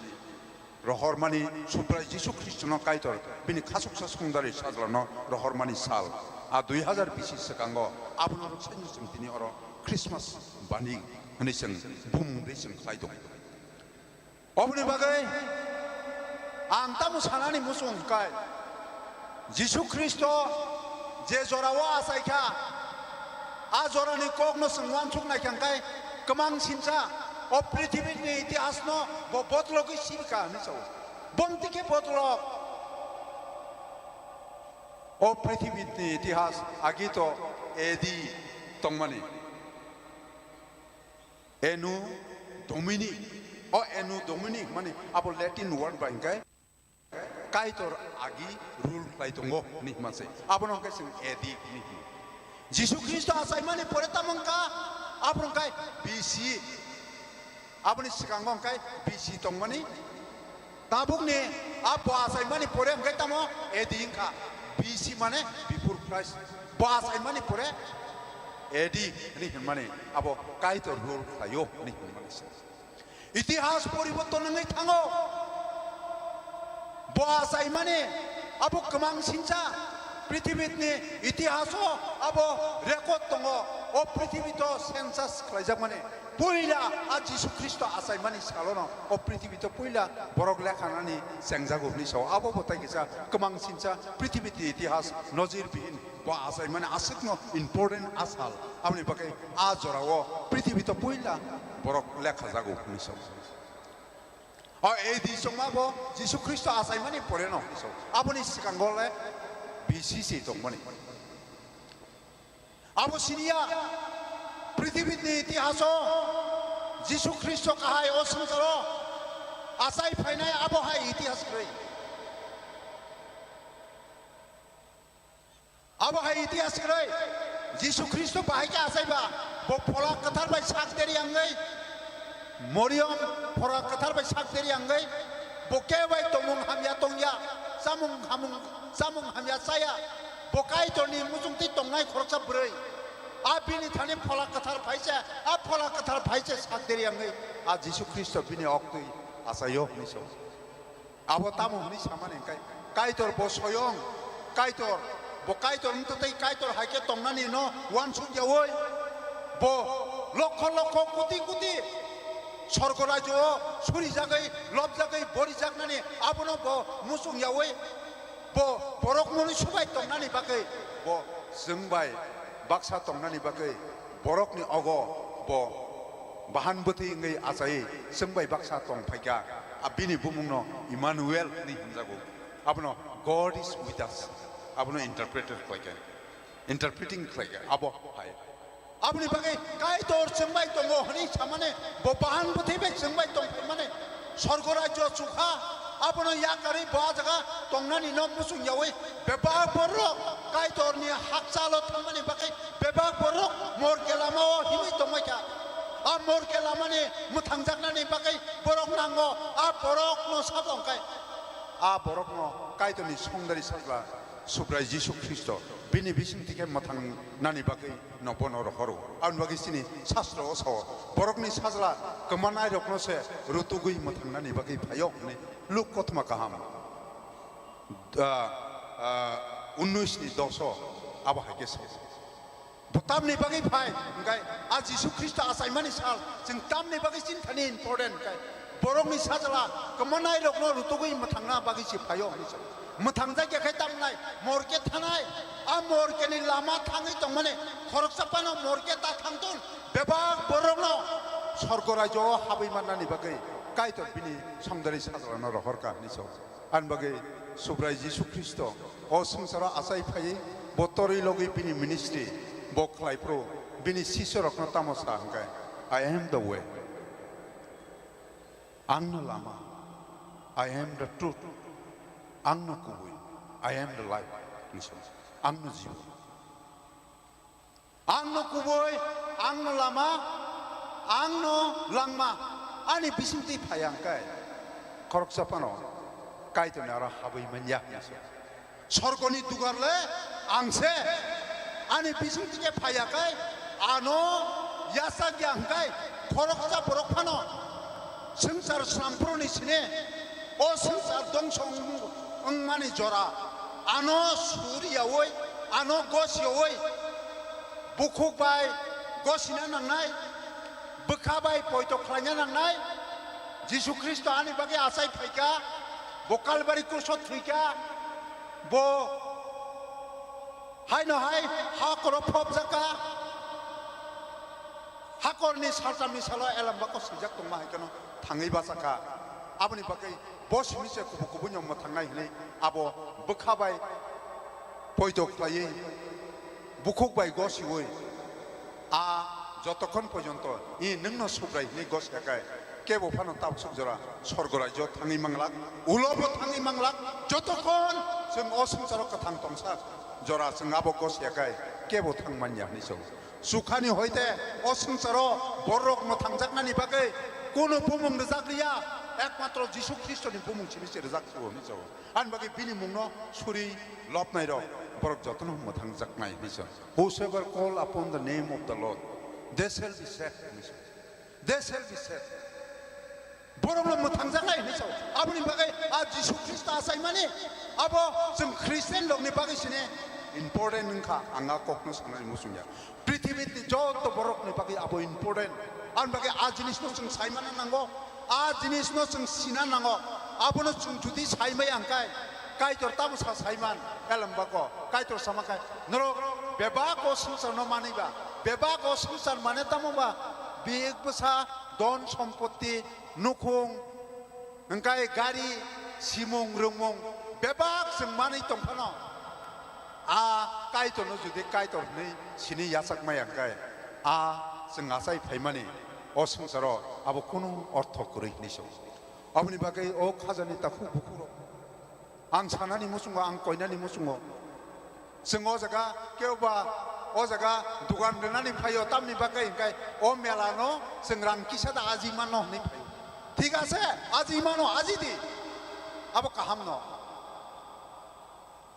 rohormani, Subrai Jisu Khristono Kaitor bini khasuksa songdari sajlano rohormani sal. A dui hazar bisi swkango abono rwksaino chwng tini oro Christmas bani hwnwi chwng bumung rwi chwng khlai tongo. Oboni bagwi ang tamo sanani muchung hwnkhe, Jisu Khristo je jorao achaikha, a jorani kokno chwng uansuk naikha hwnkhe kwmang sinsa o prithibini itihasno bo bodologwi sibikha hwnwi sao. Bomti khe bodolok? O prithibini itihas agito A D tongmani. Anno Domini, o Anno Domini hwnmani abo Latin word bai hwnkhe Kaitor agi rule khlai tongo hwnwi hwnma se. Abono hwnkhe chwng A D hwnwi hwno. Jisu Khristo achaimani pore tamo wngkha, abo wngkha B C. Aboni swkango hwnkhe B C tongmani. Tabukni a bo achaimani pore hwnkhe tamo A D wngkha. B C mane before Christ. Bo achaimani pore A D hwnwi hwnmani abo Kaitor rule khlaio hwnwi hwnmani se. Itihas poriborton wngwi thango. Bo achaimani abo kwmang sinsa prithibini itihaso abo record tongo. O prithibito census khlaijakmani puila a Jisu Khristo achaimani salono o prithibito puila borok lekhanani chengjago hwnwi sao. Abo bo tai kisa kwmang sinsa prithibini itihas nojir bihin. Bo achaimani aswkno important a sal. Aboni bagwi a jorao prithibito puila borok lekhajago hwnwi sao. O A D chongma bo Jisu Khristo achaimani poreno hwnwi sao. Aboni swkango le B C se tongmani. Abo siniya prithibini itihaso Jisu Khristo kahai o swngcharo achai phainai abo hai itihas kwrwi. Abo hai itihas kwrwi, Jisu Khristo bahai khe achaiba, bo Phola Kwthar bai sak deri wngwi, Moriom Phola Kwthar bai sak deri wngwi, bo kebai tongmung hamya tongya, chamung hamung, chamung hamya chaya, bo Kaitorni muchungtwi tongnai khoroksa bwrwi. A bini thani Phola Kwthar phai se, a Phola Kwthar phai se sak deri wngwi, a Jisu Khristo bini oktwi achaio hwnwi sao. Abo tamo hwnwi samani hwnkhe, Kaitor bo soyong, Kaitor, bo Kaitor wngtwi tei Kaitor hai khe tongnani no uansuk yaui, bo lokho lokho koti koti sorgo rajyo o surijagwi, lobjagwi, borijaknani abono bo muchung yaui, bo borok mwnwi subai tongnani bagwi, bo chwng bai baksa tongnani bagwi, borokni ogo bo bahan bwtwi wngwi achai chwng bai baksa tong phaikha. A bini bumungno Emmanuel hwnwi hwnjago. Abono God is with us. Abono interpreter khlaikha, interpreting khlaikha. Abo hai. Aboni bagwi Kaitor chwng bai tongo hwnwi samani, bo bahan bwtwi bai chwng bai tong phaimani, sorgo rajyo chukha, abono yakarwi bo a jaga tongnani no muchung yaui bebak borok Kaitorni hakchalo thangmani bagwi bebak borok morke lamao himwi tongbaikha. A morke lamani mwthangjaknani bagwi borok nango, a borokno sabo hwnkhe, a borokno Kaitorni songdari sajla Subrai Jisu Khristo bini bisingtwi khe mwthangnani bagwi no bono rohoro. Aboni bagwi chini Sastro o sao, borokni sajla kwmanairokno se rutugwi mwthangnani bagwi phaio hwnwi Luk kothoma kaham, ah, ah, unnish ni doso abo hai khe sao. Bo tamni bagwi phai, hwnkhe a Jisu Khristo achaimani sal, chwng tamni bagwi chini thani important hwnkhe, borokni sajla kwmanairokno rutugwi mwthangna bagwi se phaio hwnwi sao. Mwthangjakya khe tamnai, morke thanai, a morkeni lama thangwi tongmani, khoroksa phano morke ta thangthun, bebak borokno sorgo rajyo o habwi mannani bagwi Kaitor bini songdari sajlano rohorkha hwnwi sao. Ani bagwi Subrai Jisu Khristo o swngcharo achai phaiwi bo torwi logwi bini ministry bo khlai phuru bini sisorokno tamo sa hwnkhe, "I am the way, ang no lama, I am the truth, ang no kubui, I am the life," hwnwi sao, "Ang no jibon." Ang no kubui, ang no lama, ang no langma, ani bisingtwi phai ang khe khoroksa phano Kaitorni aro habwi man ya hwnwi sao. Sorgoni dugar le ang se, ani bisingtwi khe phai ya khe ano yachak ya hwn khe khoroksa borok phano swngchar slamphuruni sine o swngchar dongso wng-, wngmani jora ano sur yaui, ano gos yaui, bukhuk bai gosina nangnai, bwkha bai poito khlaina nangnai. Jisu Khristo ani bagwi achai phaikha, bo Kalbari krusot thwikha, bo haino hai hakoro phobjakha, hakorni salsamni salo elembako swijak tongma hai kheno thangwi bachakha. Aboni bagwi bo simi se kubu kubuino mwthangnai hwnwi abo bwkha bai poito khlaiwi, bukhuk bai gosiui, a jotokhon porjonto i nwngno Subrai hwnwi gosiya khe, kebo phano tabuk suk jora sorgo rajyo thangwi manglak, ulobo thangwi manglak, jotokhon chwng o swngcharo kwthang tongsa jora chwng abo gosiya khe kebo thang manya hwnwi sao. Sukhani hoite o swngcharo borok mwthangjaknani bagwi kunu bumung rwjak liya, ekmatro Jisu Khristoni bumung simi se rwjak thio hwnwi sao. Ani bagwi bini mungno suri lobnairok borok jotono mwthangjaknai hwnwi sao. "Whosoever call upon the name of the Lord, they shall be saved," hwnwi sao. "They shall be saved." Borokno mwthangjaknai hwnwi sao. Aboni bagwi a Jisu Khristo achaimani abo chwng Christian rokni bagwi sini important wngkha, ang a kokno sanani muchungya. Prithibini joto borokni bagwi abo important. Aboni bagwi a jinisno chwng saimana nango, a jinisno chwng sina nango. Abono chwng judi saimaya hwnkhe, Kaitor tamo sa saiman, elembako Kaitor sama khe, norok bebak o swngcharno manwi ba, bebak o swngchar mane tamo ba, bek bwsa, don sompotti, nukhung, hwnkhe gari, simung rwngmung bebak chwng manwi tong phano, a Kaitorno judi Kaitor hwnwi sini yachak maya hwnkhe, a chwng achai phaimani o swngcharo abo kunu ortho kwrwi hwnwi sao. Aboni bagwi o khajani takhuk bukhukrok, ang sanani muchungo, ang koinani muchungo, chwng o jaga kebo ba o jaga dugan rwnani phaio, tamni bagwi hwnkhe o mela no chwng rang kisa da aji mano hwnwi phaio. Thik ase, aji mano, aji di, abo kaham no.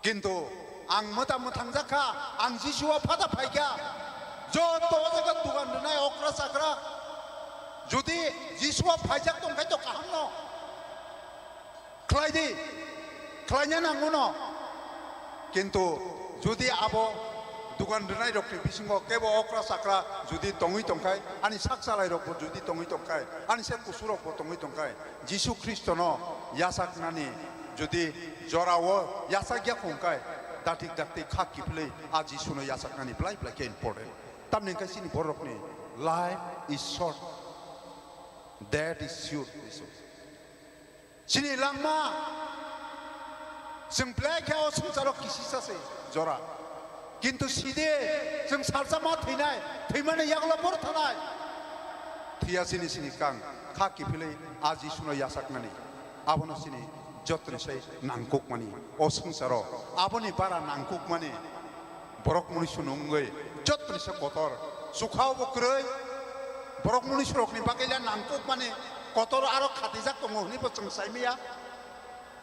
Kintu ang mwta mwthangjak kha, ang Jisu o phata phai kha. Joto o jaga dugan rwnai okra chakra, jodi Jisu o phaijak tong khai to kaham no. Khlai di, khlaina nango no. Kintu jodi abo dugan rwnai rok ni bisingo kebo okra chakra jodi tongwi tong khai, ani sak chalai rok bo jodi tongwi tong khai, ani se kusu rok bo tongwi tong khai, Jisu Khristo no yachaknani jodi jora o yachak ya khong khai, datik dakti kha kiphilwi a Jisu no yachaknani belai belai khe important. Tamni hwnkhe chini borok ni life is short, death is sure. Chini langma, chwng belai khe o swngcharo kisisa se jora. Kintu side chwng salsa ma thwinai, thwimani yagulo bor thanai. Thwiya chini sini kang kha kiphilwi a Jisuno yachaknani. Abono chini jotoni sai nangkukmani o swngcharo. Aboni bara nangkukmani borok mwnwi swnwi wngwi jotoni se kotor, chukha bo kwrwi, Borok munusurokni bagwi le nangkukmani kotor aro khatijak tongo hwnwi bo chwng sai maya.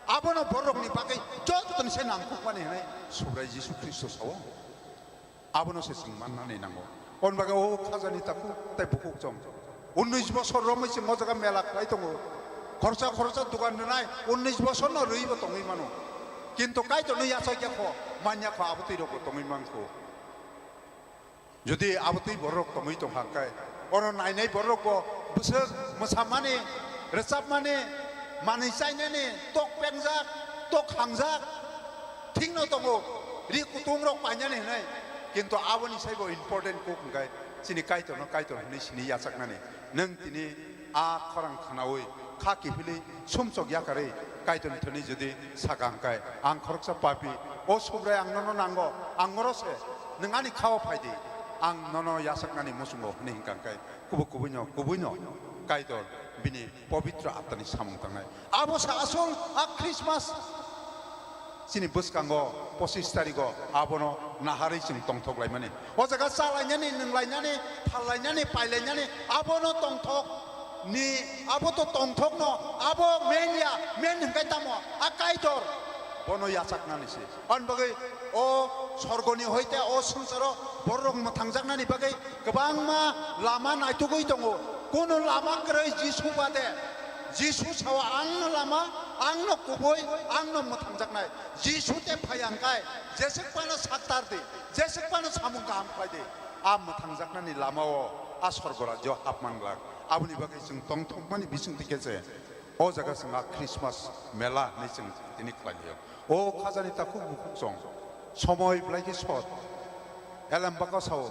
Abono borokni bagwi jotoni se nangkukmani hwnwi Subrai Jisu Khristo sao. Abono se chwng mannani nango. Hwn bagwi o khajani takhuk tei bukhuk chwng unnish bosor romwi chwng o jaga mela khlai tongo. Khoroksa khoroksa dogan rwnai unnish bosorno rwibo tongwi mano. Kintu Kaitorno yachak ya kho, man ya kho, abo twi rokbo tongwi man kho. Jodi abo twi borok tongwi tong kha khe, oro nainai borok bo bwswk mwsamani, rwchapmani, manwi chainani, tok pengjak, tok hangjak, thikno tongo, ri kutung rok painani hwnwi, kintu aboni saibo important kuk hwnkhe chini Kaitorno Kaitor hwnwi sini yachaknani. Nwng tini a khorang khnaui kha kiphilwi sumsok yakarwi Kaitorni thani jodi saka hwnkhe, ang khoroksa papi, o Subrai ang nono nango, ang oro se, nwng ani khao phai di, ang nono yachaknani muchungo hwnwi hwnkha hwnkhe, kubui kubuino, kubuino Kaitor bini pobitro atmani samung tangnai. Abo se asol a Christmas. Chini bwskango pochis tarigo abono naharwi chwng tongthok laimani. O jaga chalainani, nwnglainani, phallainani, pailainani abono tongthok ni, abo to tongthokno, abo men ya, men hwnkhe tamo a Kaitor bono yachaknani se. Aboni bagwi o sorgoni hoite o swngcharo borok mwthangjaknani bagwi kwbangma lama naitugwi tongo. Kunu lama kwrwi Jisu bade. Jisu sao, "Angno lama, angno kubui, angno mwthangjaknai." Jisu te phai ang kai, jeswk phano saktar di, jeswk phano samung kaham khlai di. A mwthangjaknani lamao a sorgo rajyo hap man glak. Aboni bagwi chwng tongthokmani bisingtwi khe se o jaga chwng a Christmas mela hinwi chwng tini khlai laio. O khajani takhuk bukhuk chwng somoi belai khe sot. Elem baka sao.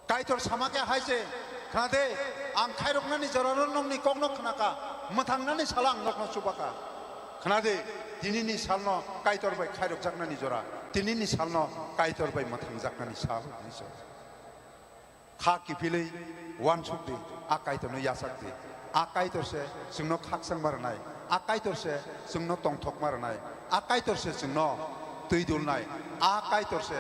Kaitor sama khe hai se, "Khna de, ang khairoknani jorano nokni kokno khna kha, mwthangnani salo ang nokno chuba kha. Khna de, tinini salno Kaitor bai khairokjaknani jora, tinini salno Kaitor bai mwthangjaknani sal," hwnwi sa. Kha kiphilwi uansuk di, a Kaitorno yachak di. A Kaitor se chwngno khakchangma rwnai, a Kaitor se chwngno tongthokma rwnai, a Kaitor se chwngno twi dulnai, a Kaitor se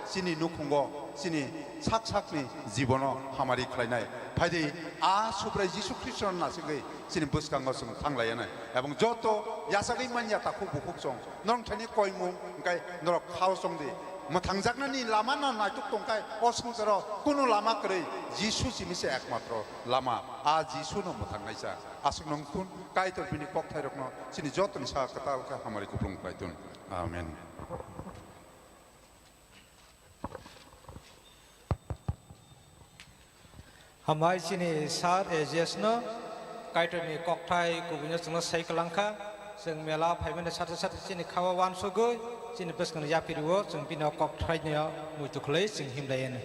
chini nukhungo, chini sak sakni jibono hamari khlainai. Phaidi a Subrai Jisu Khristono nasingwi chini bwskango chwng thanglainai. Ebong joto yachagwi manya takhuk bukhuk chwng norok thani koimung hwnkhe norok khao chongdi. Mwthangjaknani lama no naituk tongkhe o swngcharo kunu lama kwrwi, Jisu simi se ekmatro lama. A Jisu no mwthangnaisa. Aswk nung thun, Kaitor bini kokthairokno chini jotoni saka kwtal khe hamari kupulung khlai thun. Amen. Hambai chini sir A G S no Kaitorni kokthai kubuino chwngno sai kwlangkha. Chwng mela phaimani sate sate chini khao uansugwi chini bwskangni yaphirio chwng bini kokthaino muitu khlai chwng himlaianw.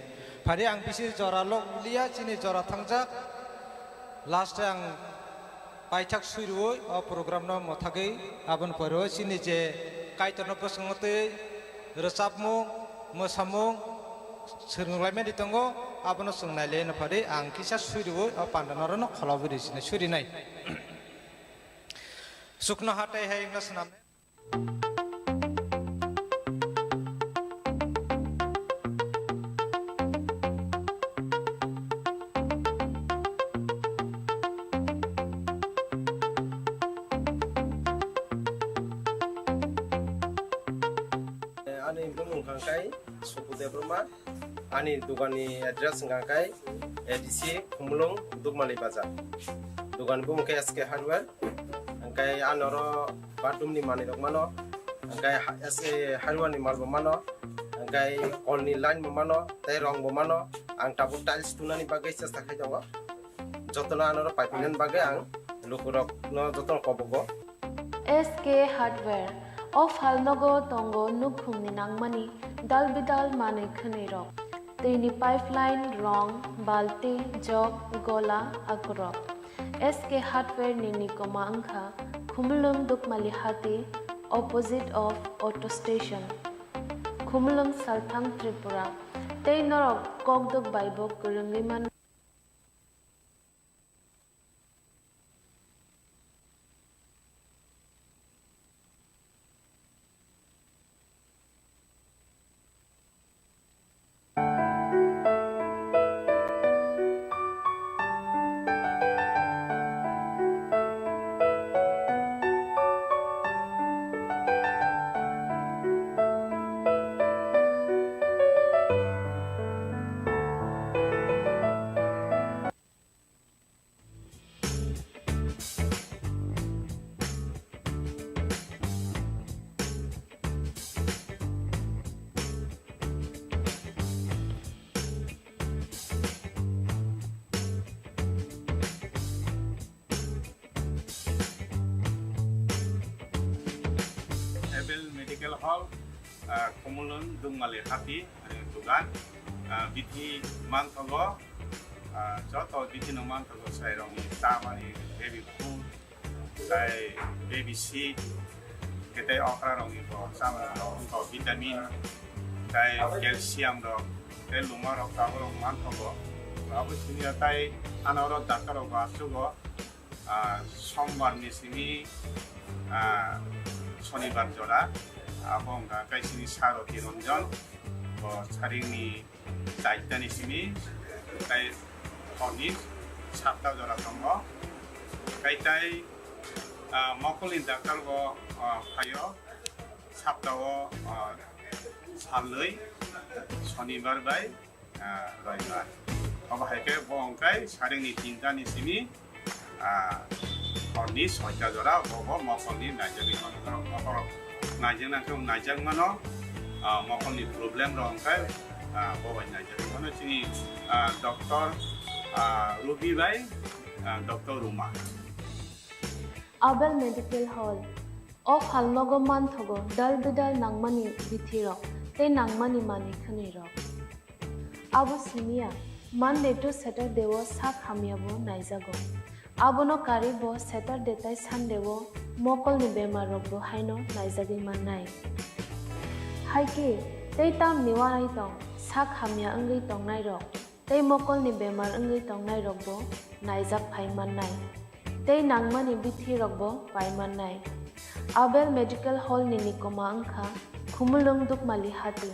Phari ang bisi jora lok liya, chini jora thangjak. Last ang paithak suirwi o program no mwthagwi aboni pore o chini je Kaitorno bwskango twi rwchapmung, mwsamung swrwnglaimani tongo, abono chwng nailaino phari ang kisa suirwi o panda norokno kholobwi rwi sini surinai. Chuknoha tei hai wngna swnam. Ani bumung hwnkha khe Suku Debbarma, ani doganni address hwnkha khe A D C Khumulwng, Dukmali Bazar. Dogan bumung khe S K Hardware. Hwnkhe ano oro bathroom ni manwi rok mano, hwnkhe ha-, S A hardware ni mal bo mano, hwnkhe wall ni line bo mano, tei rong bo mano. Ang tabuk tiles tunani bagwi chesta khai tongo. Jotono ano oro paipi nani bagwi ang lukurok no jotono kobogo. S K Hardware o phalnogo tongo nukhungni nangmani dal bidal manwi khwnwi rok. Twini pipeline, rong, balti, jok, gola, akurok. S K Hardware ni nikoma wngkha Khumulwng Dukmali Hati, opposite of auto station, Khumulwng, Salphang, Tripura. Tei norok kokdwk bai bo kwrwngwi mano. Hall, ah, Khumulwng Dukmali Hati, eh, dugan, ah, bithi manthogo, ah, joto bithi no manthogo, sai rokni chamani baby food, tai baby seed, khe tai okra rokni bo chamani rok wngkha vitamin, tai calcium rok, tai luma rok, tabuk rok manthogo. Abo simi tai ano oro doctor rok bo aswgo. Ah, sombar ni simi, ah, sonibar jora, abo wngkha kaisini Saroti Ranjan, bo saringni chaita ni simi, tai horni satta jora tongo. Kaitai, ah, mokolni daktar bo, ah, phaio, saptao, ah, salnwi, sonibar bai, ah, roibar. Obo hai khe bo wngkha saringni tinta ni simi, ah, horni soita jora bo, bo mokolni naijagwi mano. Norok mokol naijak nang khe naijak mano, ah, mokolni problem rok wngkha, ah, bo bai naijagwi mano. Chini, ah, doctor, ah, Ruby bai, ah, doctor Ruma. Abel Medical Hall. O phalnogo manthogo dal bidal nangmani bithirok tei nangmani manwi khwnwirok. Abo simiya, Monday to Saturday o sak hamyabo naijago. Abono karwi bo Saturday tai Sunday o mokolni bemar rokbo haino naijagwi mannai. Haikhe tei tamni uanai tong sak hamya wngwi tongnairok tei mokolni bemar wngwi tongnairokbo naijak phai mannai. Tei nangmani bithirokbo pai mannai. Abel Medical Hall ni nikoma wngkha Khumulwng Dukmali Hati,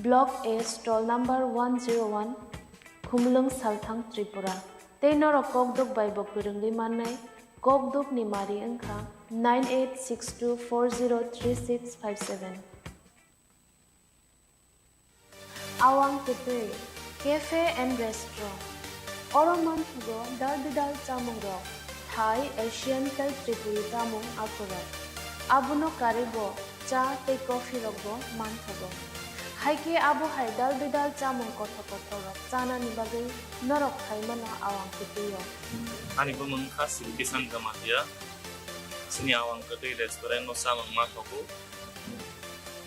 Block A, Stall number one zero one, Khumulwng, Salthang, Tripura. Tei norok kokduk bai bo kwrwngwi mannai, kokduk ni mari wngkha nine eight six two four zero three six five seven. Awang kwtwi, cafe and restaurant. Oro manthogo dal bidal chamungrok, Thai, Asian tei Tripuri chamung aphurok. Abono karwi bo cha tei coffee rokbo manthogo. Haikhe abo hai dal bidal chamung kothok kothok rok chanani bagwi norok phaimano Awang kwtwi o. Ani bumung wngkha Silkisan Jamatia. Chini Awang kwtwi restaurant no chamung manthogo.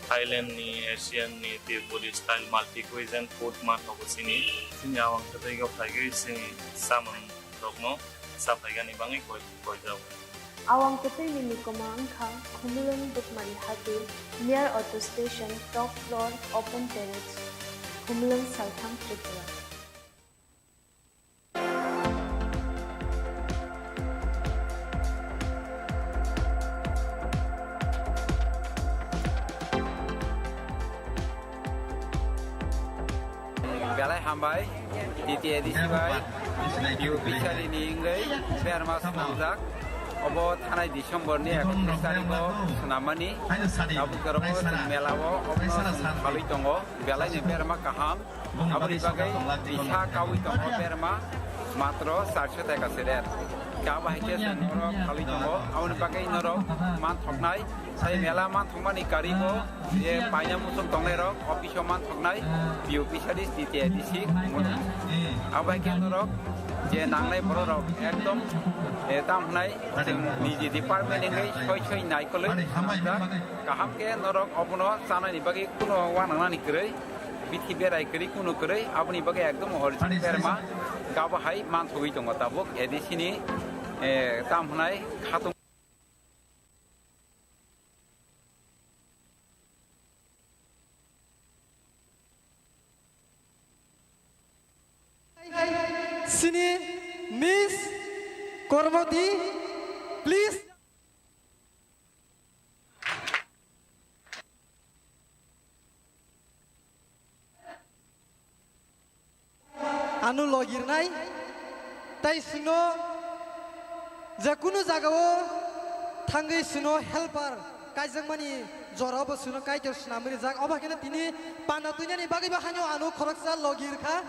Thailand ni, Asian ni, Tripuri style multi cuisine food manthogo chini. Chini Awang kwtwi o phaigwi chini chamung rokno saphaigani bagwi koi-, koijao. Awang kwtwi ni nikoma wngkha Khumulwng Dukmali Hati, near auto station, top floor, open terrace, Khumulwng, Salthang, Tripura. Belai hambai, T T A D C bai, P U P sari ni wngwi berma swnamjak. Obo thanai December ni ekatris tarikh o swnammani. Tabuk jora bo chwng mela o obo no chwng phalwi tongo. Belai ni berma kaham. Aboni bagwi kisa kawi tongo berma matro charso taka se rer. Khe abo hai khe chwng norok khalwi tongo. Aboni bagwi norok manthoknai. Sai mela manthokmani karibo je paina muchung tongnai rok office o manthoknai P U P sari T T A D C muni. Abo hai khe norok je nangnai borok rok ekdom, eh, tam hwnai chwng niji department wngwi soi soi naikolwi hamjak. Kaham khe norok obono chanani bagwi kuno uanagnani kwrwi. Bithi berai kwrwi kunu kwrwi, aboni bagwi ekdom original berma gabo hai manthogwi tongo tabuk A D C ni, eh, tam hwnai khatung. Sini Miss Kormoti, please. Ano logirnai, tai sino je kunu jagao thangwi sino helper kaijakmani jorao bo sino Kaitor swnamwi rijak. Obo haikhe tini panda twinani bagwi bo haino ano khoroksa logirkha.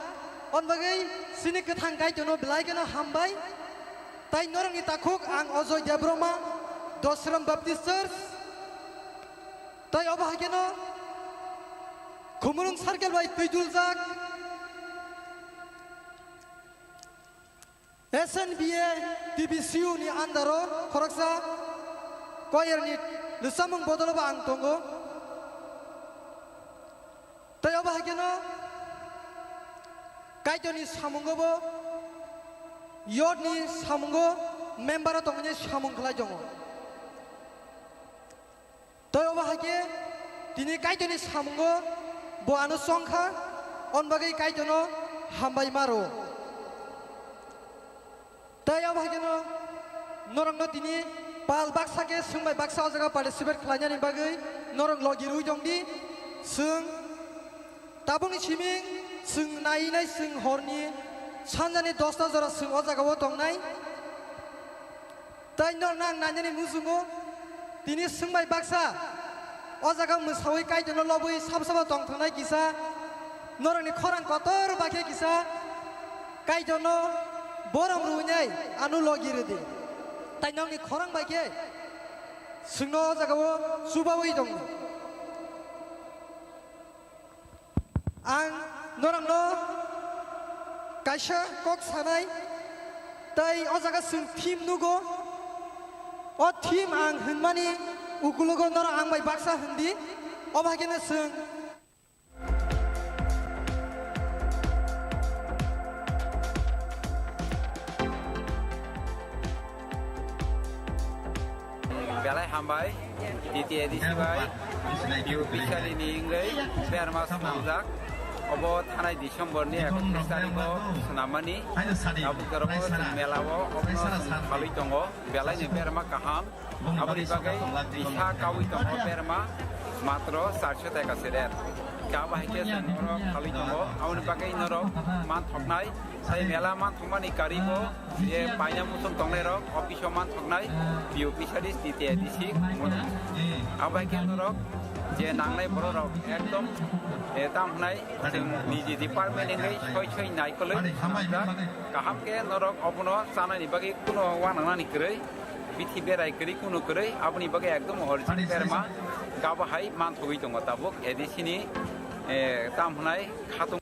On bagwi sini kwthang Kaitorno belai kheno hambai. Tai norokni takhuk ang Ajoy Debbarma, Dosram Baptist Church. Tai obo hai kheno Khumulwng circle bai twi duljak S N B A T B C U ni under o khoroksa choir ni lwsamung bodol bo ang tongo. Tei obo hai kheno Kaitorni samungo bo, yodni samungo member o tongmani samung khlai tongo. Tei obo hai khe tini Kaitorni samungo bo ano chongkha, on bagwi Kaitorno hambai maro. Tei obo hai kheno norokno tini pal baksa khe swngbai baksa o jaga participate khlainani bagwi norok logi rwi tong di. Chwng tabukni simi chwng nai nai chwng horni sanjani dosta jora chwng o jaga o tongnai. Tei norokno ang nainani muchungo tini swngbai baksa o jaga mwsaui Kaitorno lobwi sabo sabo tongthoknai kisa norokni khorang kotor bai khe kisa Kaitorno borom rwnai ano logi rwdi. Tai nokni khorang bai khe chwngno o jaga o chubaui tongo. Ang norokno kaisa kok sanai, tai o jaga chwng theme nugo. O theme ang hwnmani ukulogo norok ang bai baksa hwndi. Obo hai kheno chwng Belai hambai, D T A D C bai, U P sari ni wngwi berma swnamjak. Obo thanai December ni ekatris tarikh o swnammani. Abo jora o chwng mela o obo no chwng phalwi tongo. Belai ni berma kaham. Aboni bagwi kisa kawi tongo berma matro charso taka se der. Kha bahai khe chwng norok phalwi tongo. Aboni bagwi norok manthoknai. Sai mela manthokmani kari bo je paina muchung tongnai rok office o manthoknai P O P sadi D T A D C. Abai khe norok je nangnai borok rok ekdom, eh, tam hwnai chwng niji department hwnwi soi soi naikolwi swnamjak. Kaham khe norok obono chanani bagwi kuno uanagnani kwrwi, bithi berai kwrwi kuno kwrwi, aboni bagwi ekdom original berma kha bahai manthogwi tongo tabuk A D C ni, eh, tam hwnai khatung.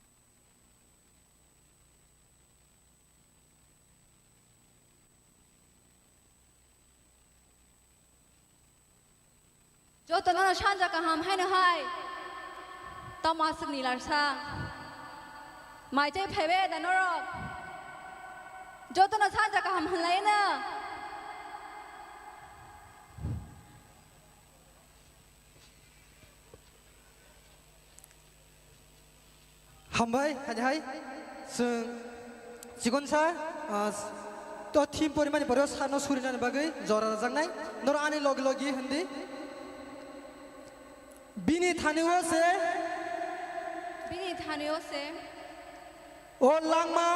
Jotono sanja kaham haino hai. Tamo aswk ni larsa. Mai tei phaibai da norok. Jotono sanja kaham hwnlaino. Hambai, hai hai. Chwng chikonsa, ah, to thim porimani pore sano surinani bagwi jora rajaknai. Noro ani logi logi hindi. Bini thani o se. Bini thani o se. O langma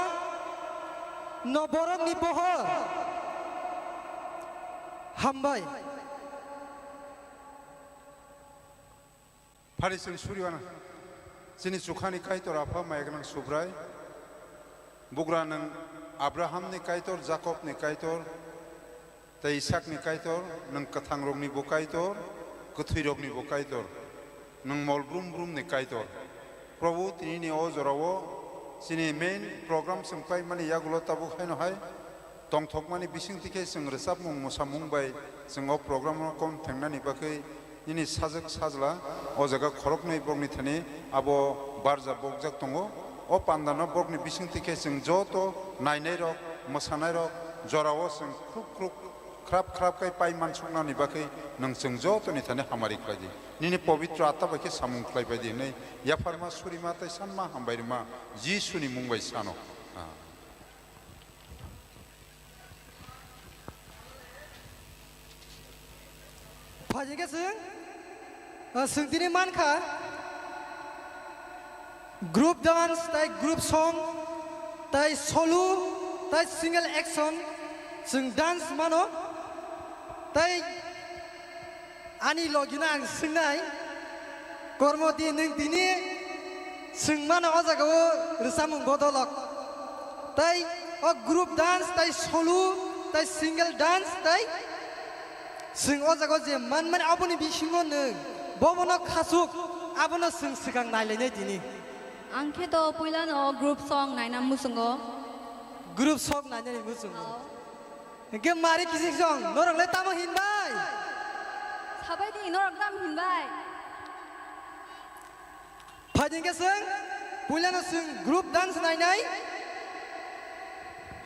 no borokni pohor. Hambai. Phari chwng suriwana. Chini chukhani Kaitor Apha Maya Gwnang Subrai. Bugra nwng Abrahamni Kaitor, Jakobni Kaitor, tei Isakni Kaitor, nwng kwthangrokni bo Kaitor, kwthwirokni bo Kaitor, nwng mol brum brumni Kaitor. Probhu, tinini o jorao chini main program chwng khlaimani yagulo tabuk haino hai tongthokmani bisingtwi khe chwng rwchapmung mwsamung bai chwng o program-o kom thengnani bagwi nini sajwk sajla o jaga khoroknwi borokni thani abo barja bokjak tongo. O pandano borokni bisingtwi khe chwng joto nainairok, mwsanairok jorao chwng khruk khruk khrap khrap khe pai mansuknani bagwi nwng chwng jotoni thani hamari khlai di. Nini pobitro atma bai khe samung khlai pai di hwnwi yapharma, surima tei sanma hambai rwma Jisuni mung bai sano. Ah. Phaikhe chwng, ah, chwng tini mankha group dance tei group song tei solo tei single action chwng dance mano tei ani logino ang swngnai, Kormoti, nwng tini swngmano o jagao rwchapmung bodolok. Tei o group dance, tei solo, tei single dance, tei swng o jagao je manmani aboni bisingo nwng bobono khasuk, abono swng swkang nailainai tini. Ang khe to puilano group song naina muchungo. Group song nainani muchungo. Oh. Hingke mari kisik song, norok le tamo hinbai? Sabai di, norok tamo hinbai? Phaidi hwnkhe chwng puilano chwng group dance nainai.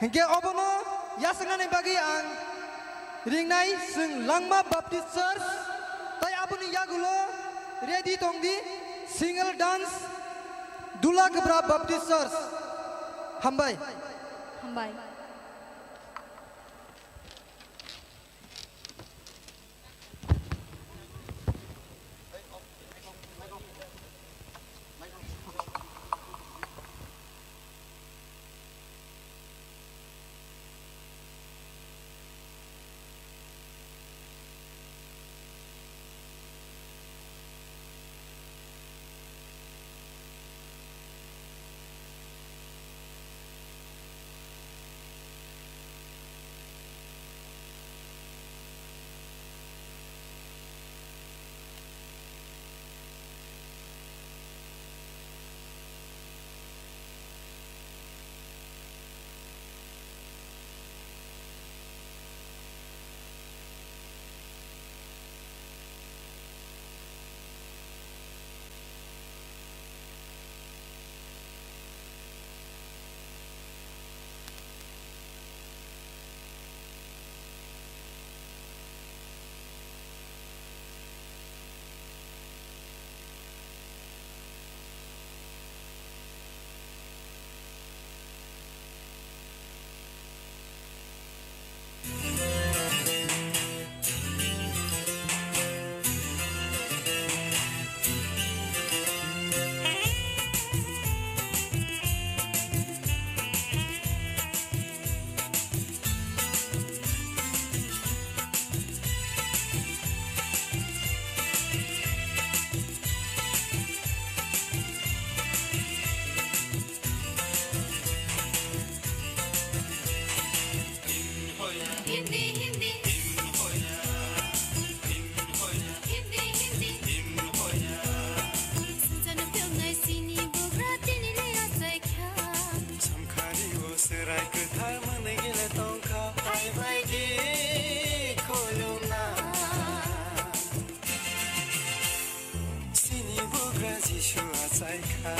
Hwnkhe obono yachaknani bagwi ang ringnai chwng Langma Baptist Church, tai aboni yagulo ready tongdi single dance Dula Kwbra Baptist Church. Hambai. Hambai. Hindi, Hindi. Hindi, Hindi. Sujana pyongnai sini bugra tini le asai kha. Samkhari o serai kwthar mwnwi gile tongkha. Hai bai di khulumna. Chini bugra Jisu achai kha.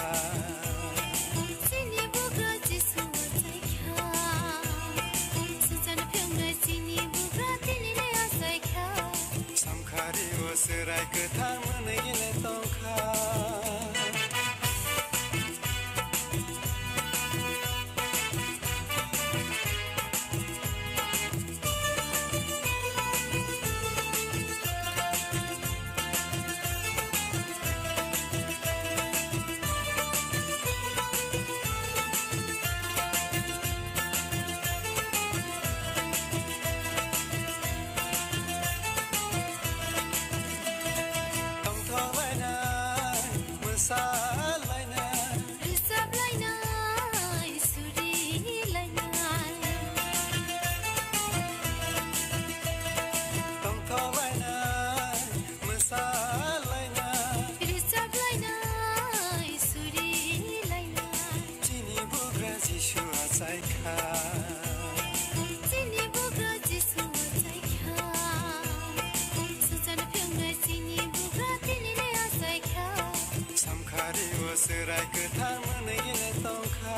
Chini bugra Jisu achai kha. Sujana pyongnai chini bugra tini le asai kha. Samkhari o serai kwthar mwnwi gile tongkha. Tongthok lainai, mwsa lainai. Rwchap lainai, suri lainai. Tongthok lainai, mwsa lainai. Rwchap lainai, suri lainai. Chini bugra Jisu achai kha. Chini bugra Jisu achai kha. Sujana phyungnai chini bugra tini le achai kha. Samkhari o serai kwthar mwnwi gile tongkha.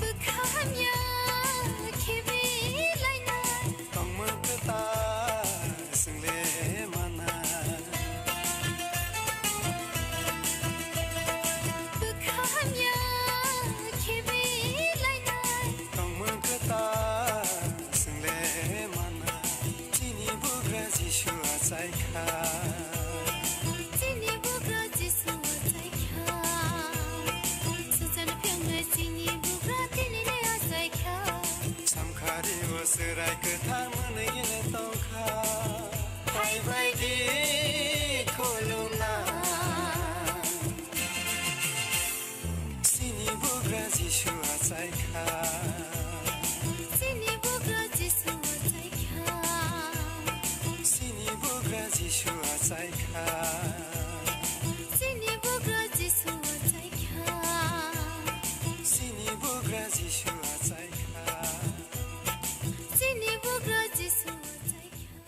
Bwkha hamya khibi lainai. Tongmung kwtal swng le mana. Bwkha hamya khibi lainai. Tongmung kwtal swng le mana. Chini bugra Jisu achai kha. Chini bugra Jisu achai kha. Sujana phyungnai chini bugra tini le achai kha. Samkhari o serai kwthar mwnwi gile tongkha. Hai bai di khulumna. Jisu achai kha. Chini bugra Jisu achai kha. Chini bugra Jisu achai kha. Chini bugra Jisu achai kha.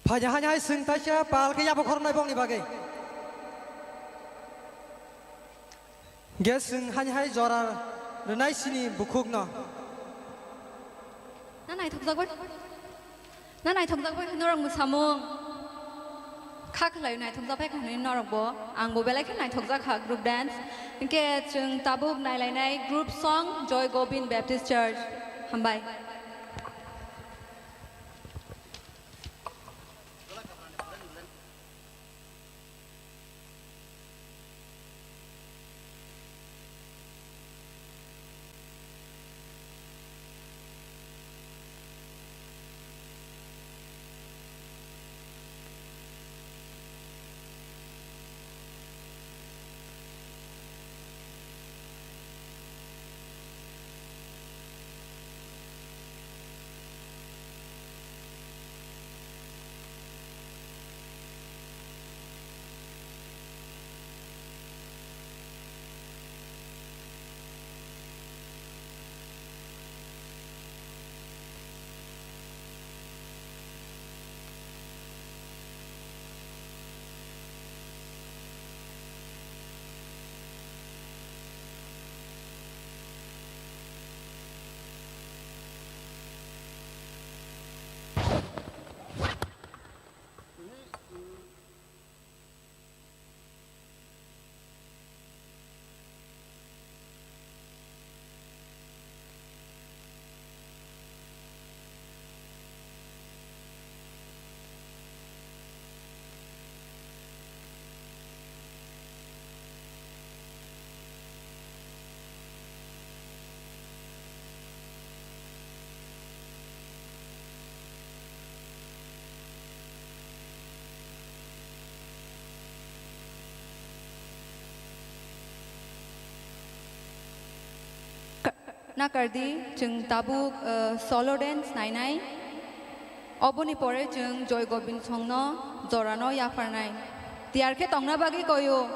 Phaidi hani hai swng taisa pal khe yabo khoroknai bokni bagwi. Ge swng hani hai jora rwnai sini bukhukno. Na naithokjak bai. Na naithokjak bai norok mwsamung. Kha khlai naithokjak bai kha hwnwi norok bo. Ang bo belai khe naithokjak kha group dance. Hinkhe chwng tabuk nailainai group song Joy Gobind Baptist Church. Hambai. Nakardi, chwng tabuk, eh, solo dance nainai. Oboni pore chwng Joy Gobind songno jorano yapharnai. Tiyar khe tongna bagwi koyo.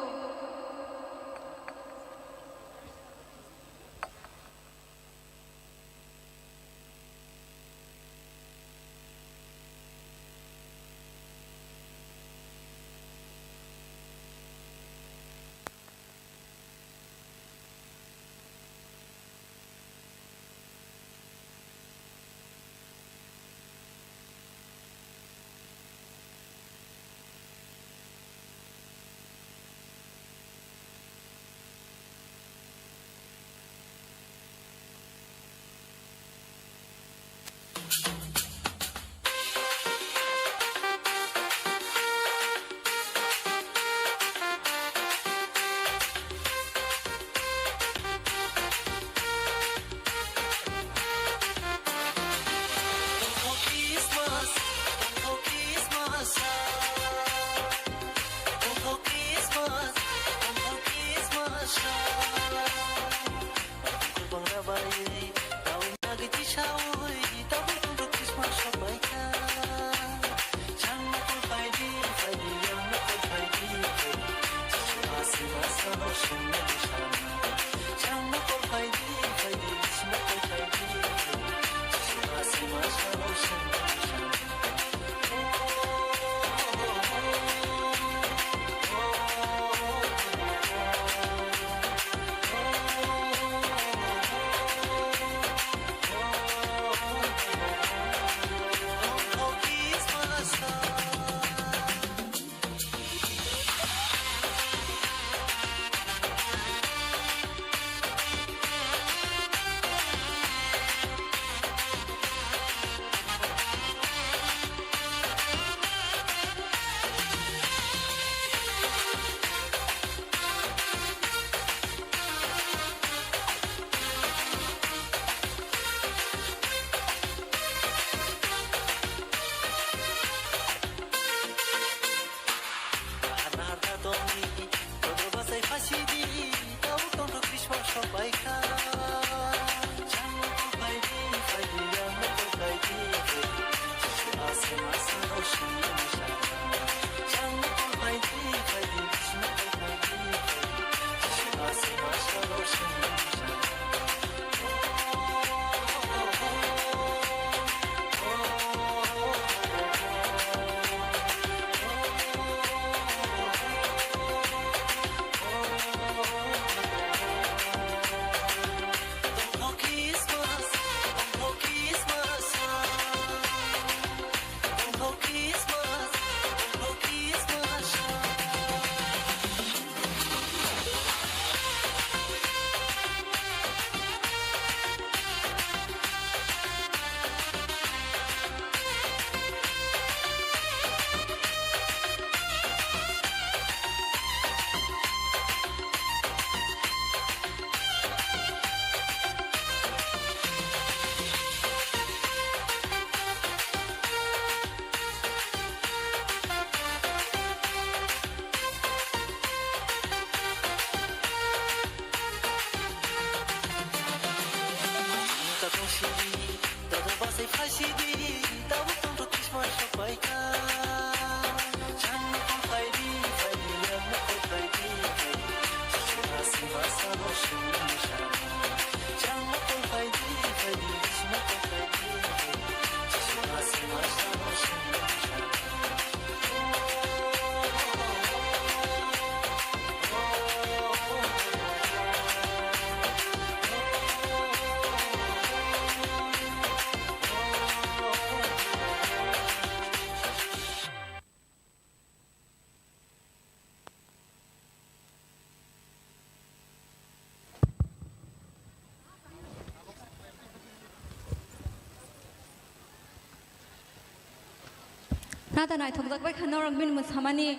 Nata naithokjak bai kha norok bini mwsamani,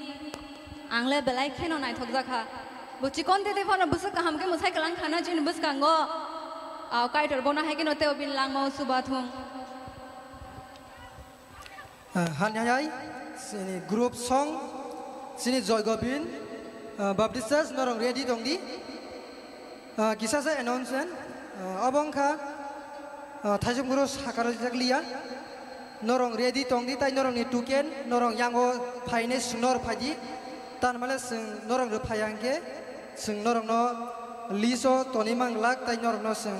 ang le belai kheno naithokjak kha. Bo chikon tete phano bwswk kaham khe mwsai kwlang kha na chini bwskango. Au Kaitor bono hai kheno teo bini langmao chuba thung. Ah, hani hai, chini group song, chini Joy Govind, ah, Baptist Church, norok ready tong di. Ah, kisa sa announcement, ah, obo wngkha, ah, Thaisung Guru sakha rwjak liya. Norok ready tong di, tai norokni tuken, norok yango phainai chwng norok phai di. Tan male chwng norok rw phai ya hwnkhe, chwng norokno list o tonwi man glak, tai norokno chwng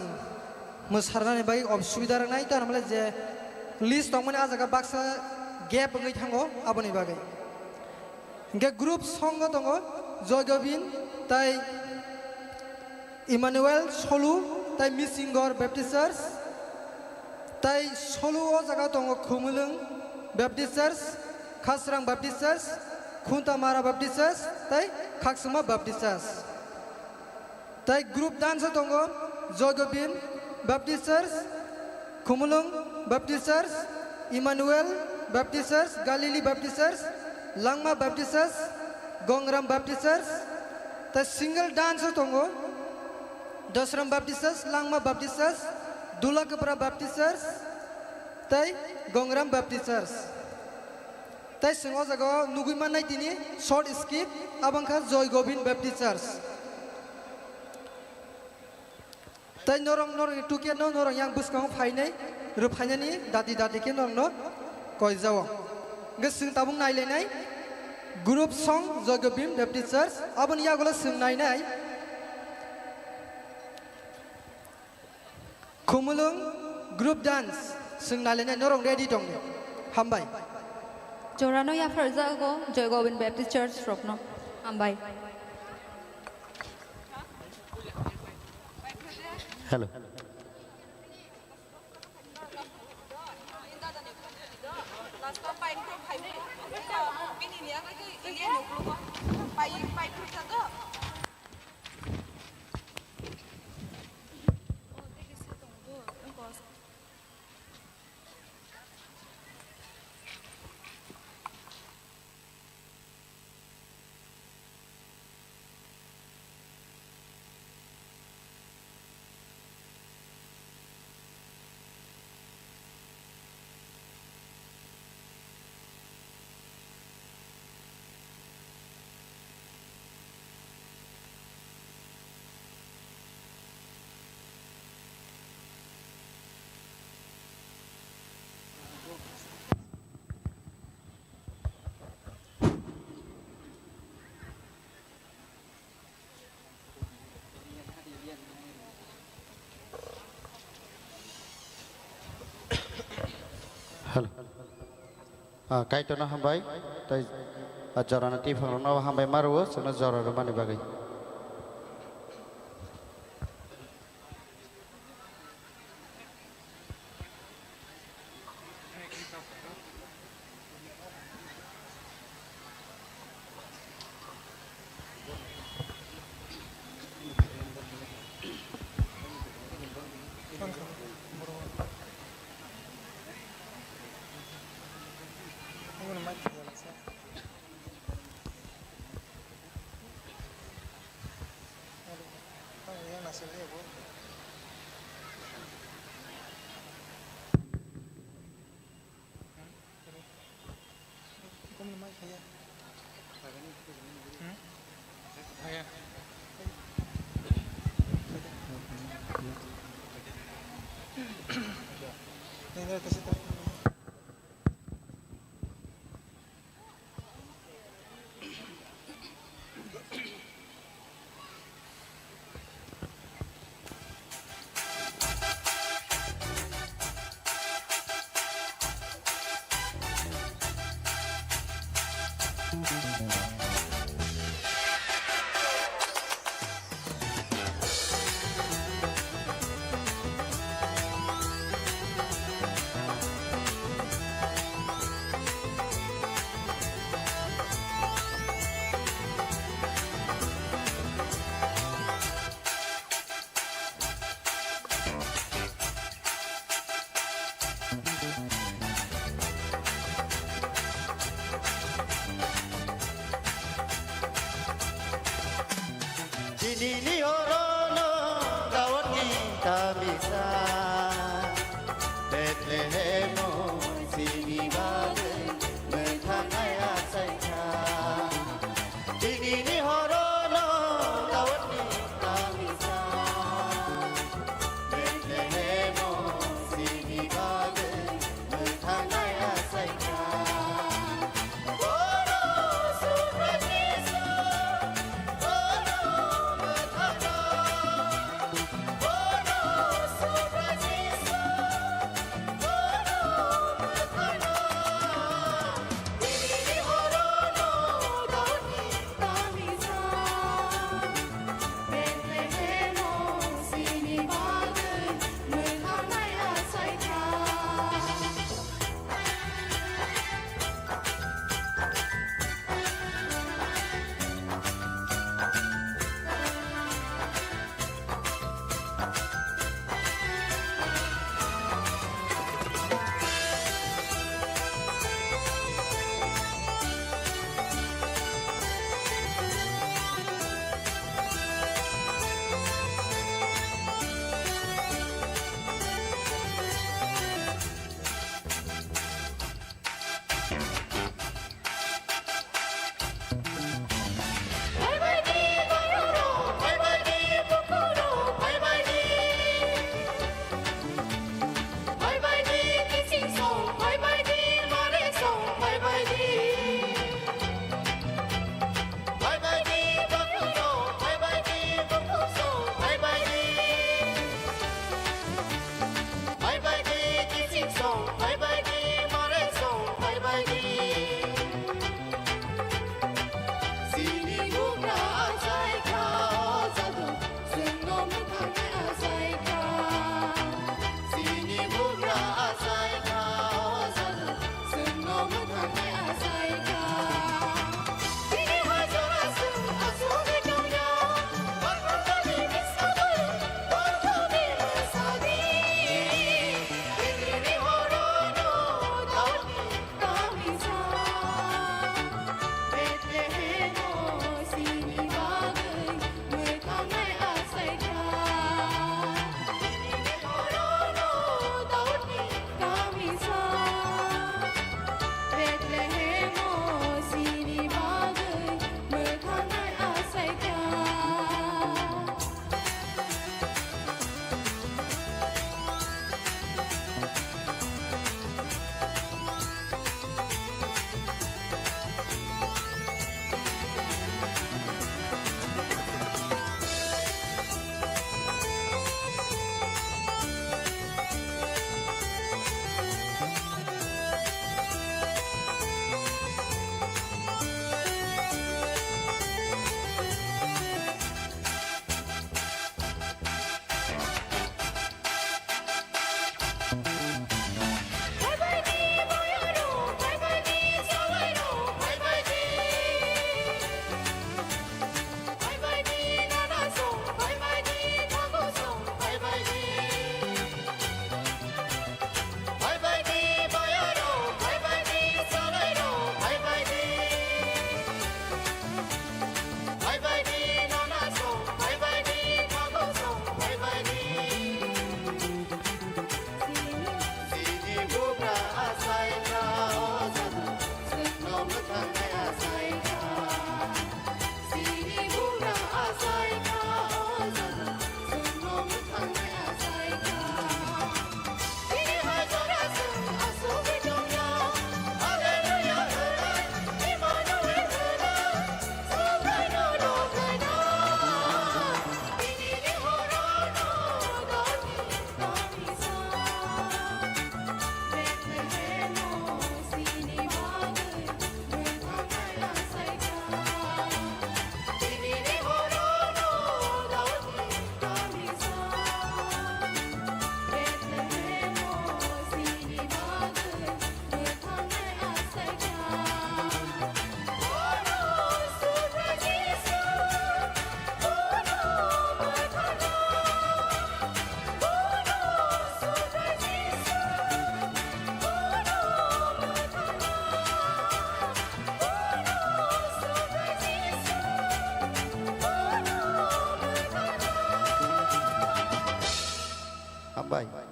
mwsarnani bagwi osubida rwnai, tamo le je list tongmani ah jaga baksa gap wngwi thango, aboni bagwi. Hwnkhe group song o tongo Joy Govind tai Emmanuel Solu tai Misingor Baptist Church, tai Solu o jaga tongo Khumulwng Baptist Church, Khasrang Baptist Church, Khuntamara Baptist Church tai Khaksuma Baptist Church. Tai group dance o tongo Joy Govind Baptist Church, Khumulwng Baptist Church, Emmanuel Baptist Church, Galilee Baptist Church, Langma Baptist Church, Gongram Baptist Church. Tai single dance o tongo Dosram Baptist Church, Langma Baptist Church, Dulakapra Baptist Church, tai Gongram Baptist Church. Tai chwng o jaga o nugwi mannai tini short skit, abo wngkha Joy Govind Baptist Church. Tai norok, norokni tuken no norok yang bwskango phainai, rw phainani dati dati khe norokno koijao. Hwnkhe chwng tabuk nailainai group song Joy Govind Baptist Church, aboni yagulo chwng nainai. Khumulwng group dance, chwng nailainai, norok ready tong di. Hambai. Jorano yapharjago Joy Govind Baptist Church rokno. Hambai. Hello. Hello. Ah, Kaitorno hambai, tei, ah, jorano twiphang rokno hambai ma rwo, chwngno jora rwmani bagwi. Chini horono Dawatni tamisa, Bethlehemo chini bagwi mwthangnai achaikha. Chinini horono Dawatni tamisa, Bethlehemo chini bagwi mwthangnai achaikha. Bono Subrai Jisu, bono mwthangna, bono Subrai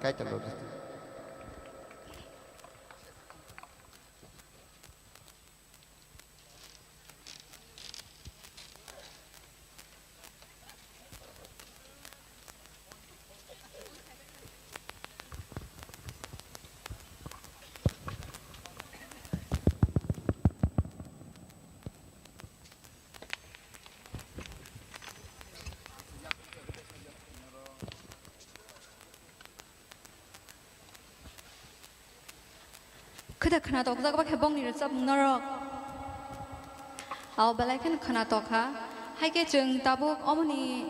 Kaitor rok. Khwda khwnatok jak ba khe bongni rwchapmung norok. Abo belai kheno khwnatok kha. Hai khe chwng tabuk omoni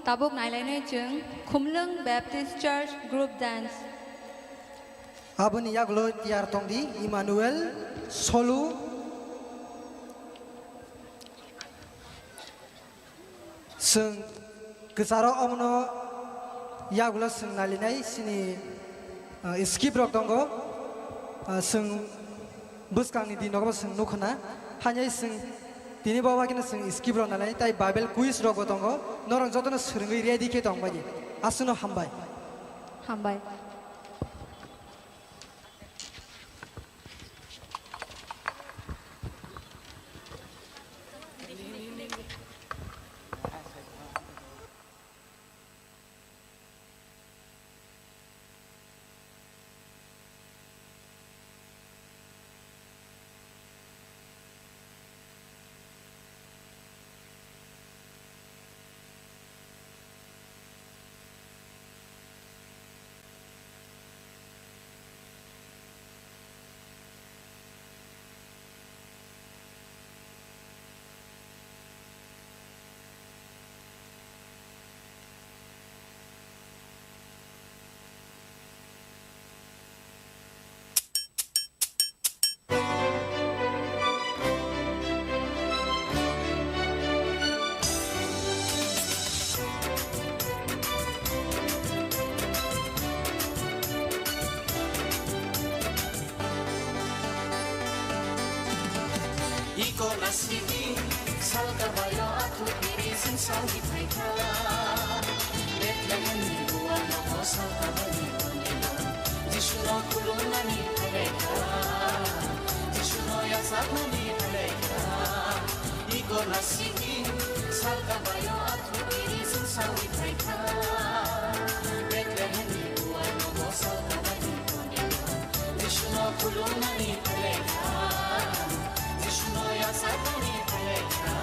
tabuk nailainai chwng Khumlwng Baptist Church Group Dance. Aboni yagulo tiyar tongdi Emmanuel Solu. Chwng kwcharo omono yagulo chwng nailinai chini, ah, skip rok tongo. Ah, chwng bwskangni di nogo chwng nukha na. Hainai chwng tini bo wakheno chwng skip rok nailinai tai Bible quiz rok bo tongo. Norok jotono swrwngwi ready khe tong bai di. Aswkno hambai. Hambai. Iko nasini salka bayo athu kiri sing salgi phaikha. Bethlehem ni buwa nogo salka bayo tongkha. Jisu no khulumnani phaikha. Jisu no yachaknani phaikha. Iko nasini salka bayo athu kiri sing salgi phaikha. Bethlehem ni buwa nogo salka bayo tongkha. Jisu no khulumnani phaikha. Jisu no yachaknani phaikha.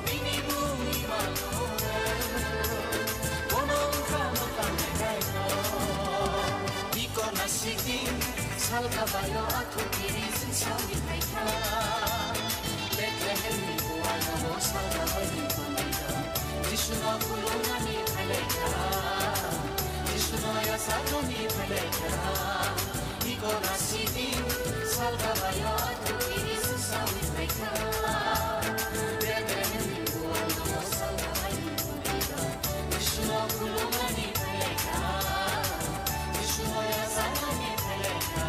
Bini bumni malkhung bono wngkha mwkhang naikhaino. Bikor nasikni salka baio athu kiri jwng saui phaikha. Bethlehemni buano salka baini tonglaikha. Jisuno khulumnani phailaikha. Jisuno yacharnani phailaikha. Bikor nasikni salka baio athu kiri jwng saui phaikha. Bethlehemni buano salka baini tonglaikha. Jisuno khulumnani phailaikha. Jisuno yacharnani phailaikha.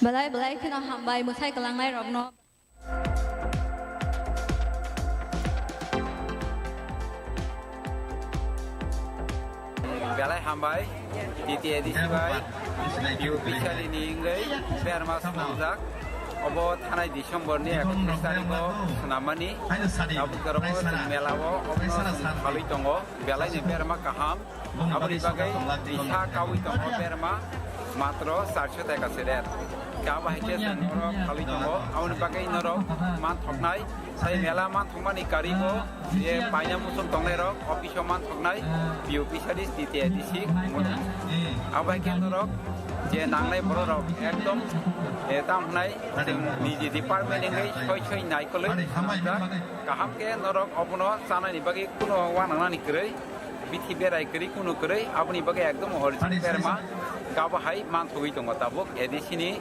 Belai belai kheno hambai mwsai kwlangnai rokno. Belai hambai, T T A D C bai, U P sari ni wngwi berma swnamjak. Obo thanai December ni ekatris tarikh o swnammani. Tabuk jora o chwng mela o obo no chwng phalwi tongo. Belai ni berma kaham. Aboni bagwi kisa kaui tongo berma matro charso taka se rate. Khe abo hai khe chwng norok phalwi tongo. Aboni bagwi norok manthoknai, tei mela manthokmani karigo je paina muchung tongnairok office o manthoknai, P O P sari T T A D C. Abo hai khe norok je nangnai bororok ekdom, eh, tam hwnai chwng niji department wngwi soi soi naikolwi swnamjak. Kaham khe norok obono chanani bagwi kuno uanagnani kwrwi. Bithi berai kwrwi kunu kwrwi, aboni bagwi ekdom original berma kabo hai manthogwi tongo tabuk A D C ni.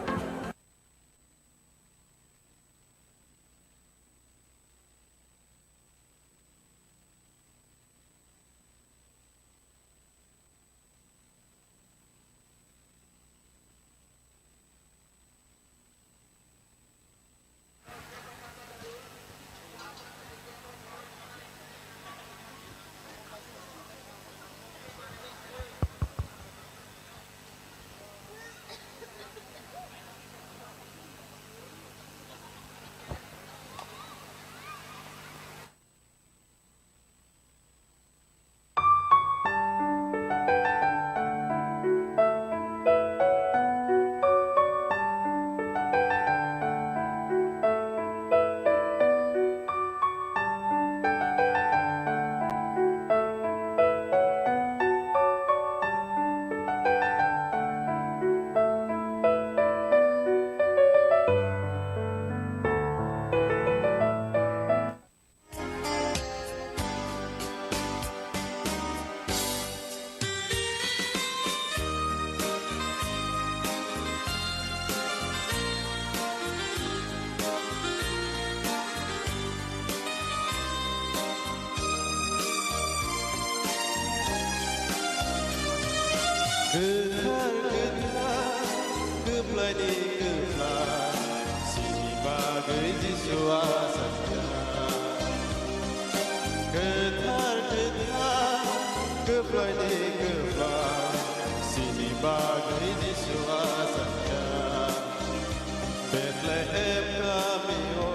Kwthar, kwthar, kwplaini kwpla, chini bagwi Jisu asajak. Kwthar, kwthar, kwplaini kwpla, chini bagwi Jisu asajak. Bethlehem kamio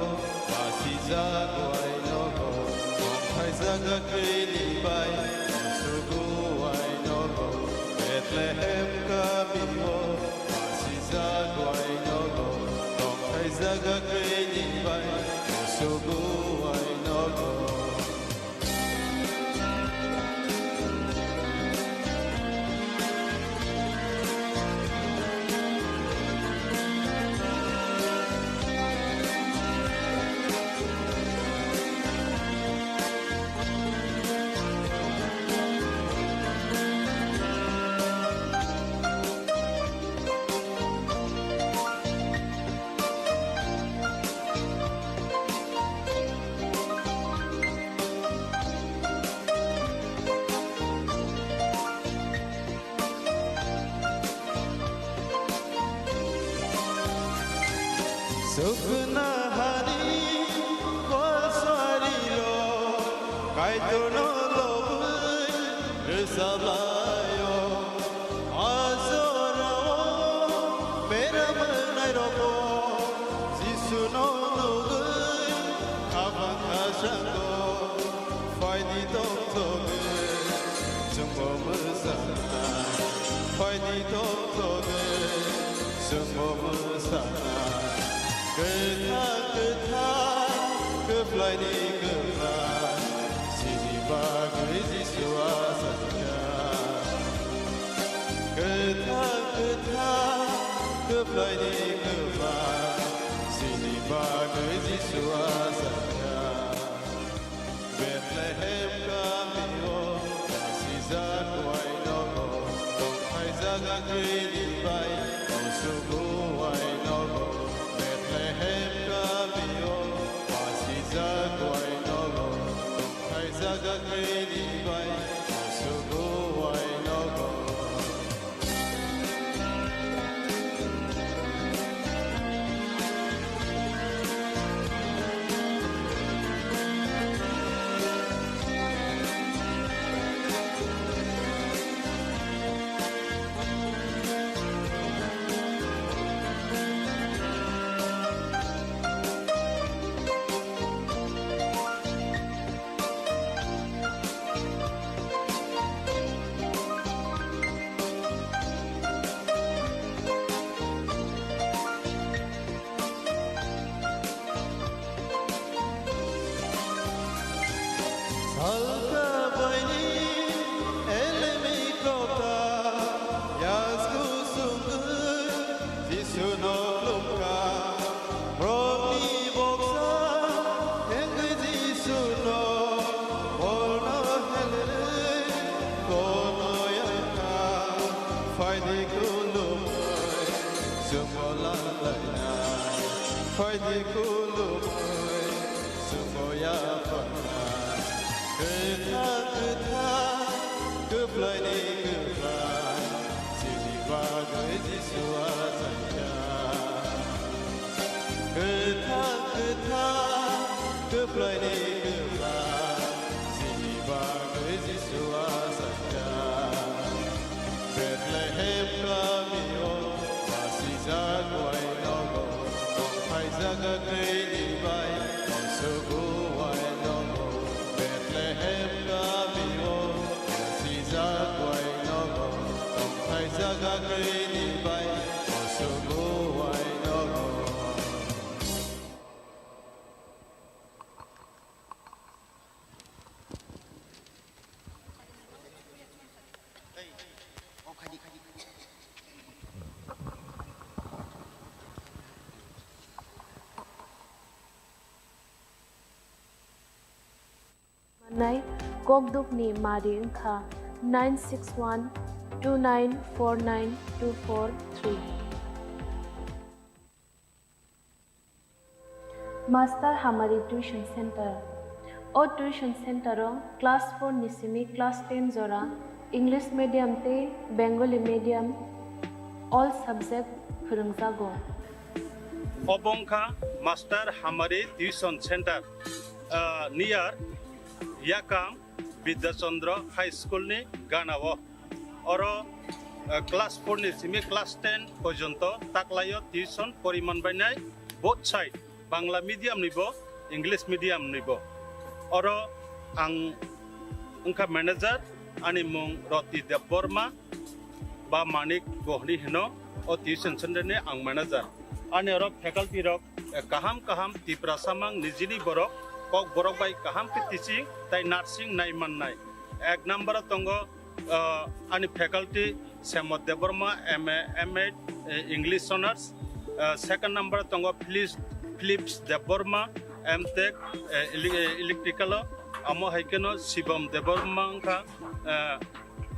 pasijak uainogo, tongthai jaga kwini bai musugo uainogo. Bethlehem kamio pasijak uainogo, tongthai jaga kwini bai musugo uainogo. Sukna hani kosarilo, Kaitorno lobwi rwsablaio. A jorao beram wngnairokbo Jisuno nugwi khapang khasango. Phaidi tongthogwi chwngbo mwsana, phaidi tongthogwi chwngbo mwsana. Kwthang kwthang kwplaini kwpla, chini bagwi Jisu asajak. Kwthang kwthang kwplaini kwpla, chini bagwi Jisu asajak. Bethlehem kamio pasijak uainogo, tongthai jaga kwini bai musugo uainogo. Bethlehem kamio pasijak uainogo, tongthai jaga kwini bai musugo uainogo. Halka baini elemi kota, yasku sungwi Jisuno lumka. Rokni boksa hengwi Jisuno, borno helwi kono yangkha. Phaidi khulumwi chwngno langlaina, phaidi khulumwi chwngno yapharna. Kwthang, kwthang, kwplaini kwpla, chini bagwi Jisu achaikha. Kwthang, kwthang, kwplaini kwpla, chini bagwi Jisu achaikha. Bethlehem kamio masijak wainogo, tongthaijak kwini bai, mosugo wainogo. Bethlehem kamio masijak wainogo, tongthaijak kwini bai, mosugo wainogo. Manai kokdukni mari wngkha nine six one two nine four nine two four three. Master Hamari Tuition Center. O tuition center o class four ni simi class ten jora English medium tei Bengali medium all subject phwrwngjago. Obo wngkha Master Hamari Tuition Center, ah, near Yakam Vidyachandra High School ni gana o. Oro, eh, class four ni simi class ten porjonto taklaio tuition poriman bainai, both side, Bangla medium nibo, English medium nibo. Oro ang wngkha manager, ani mung Roti Debbarma ba Manik Gohni hino, o tuition center ni ang manager. Ani oro faculty rok, eh, kaham kaham Tiprasa mang nijini borok, kok borok bai kaham khe teaching tai nursing nai mannai. Ek number o tongo, ah, ani faculty Semot Debbarma, M A, M Ed, eh, English Honours. Ah, second number o tongo Philips, Philips Debbarma, M Tech, eh, ele-, eh, Electrical o. Amo hai kheno Shibam Debbarma wngkha, eh,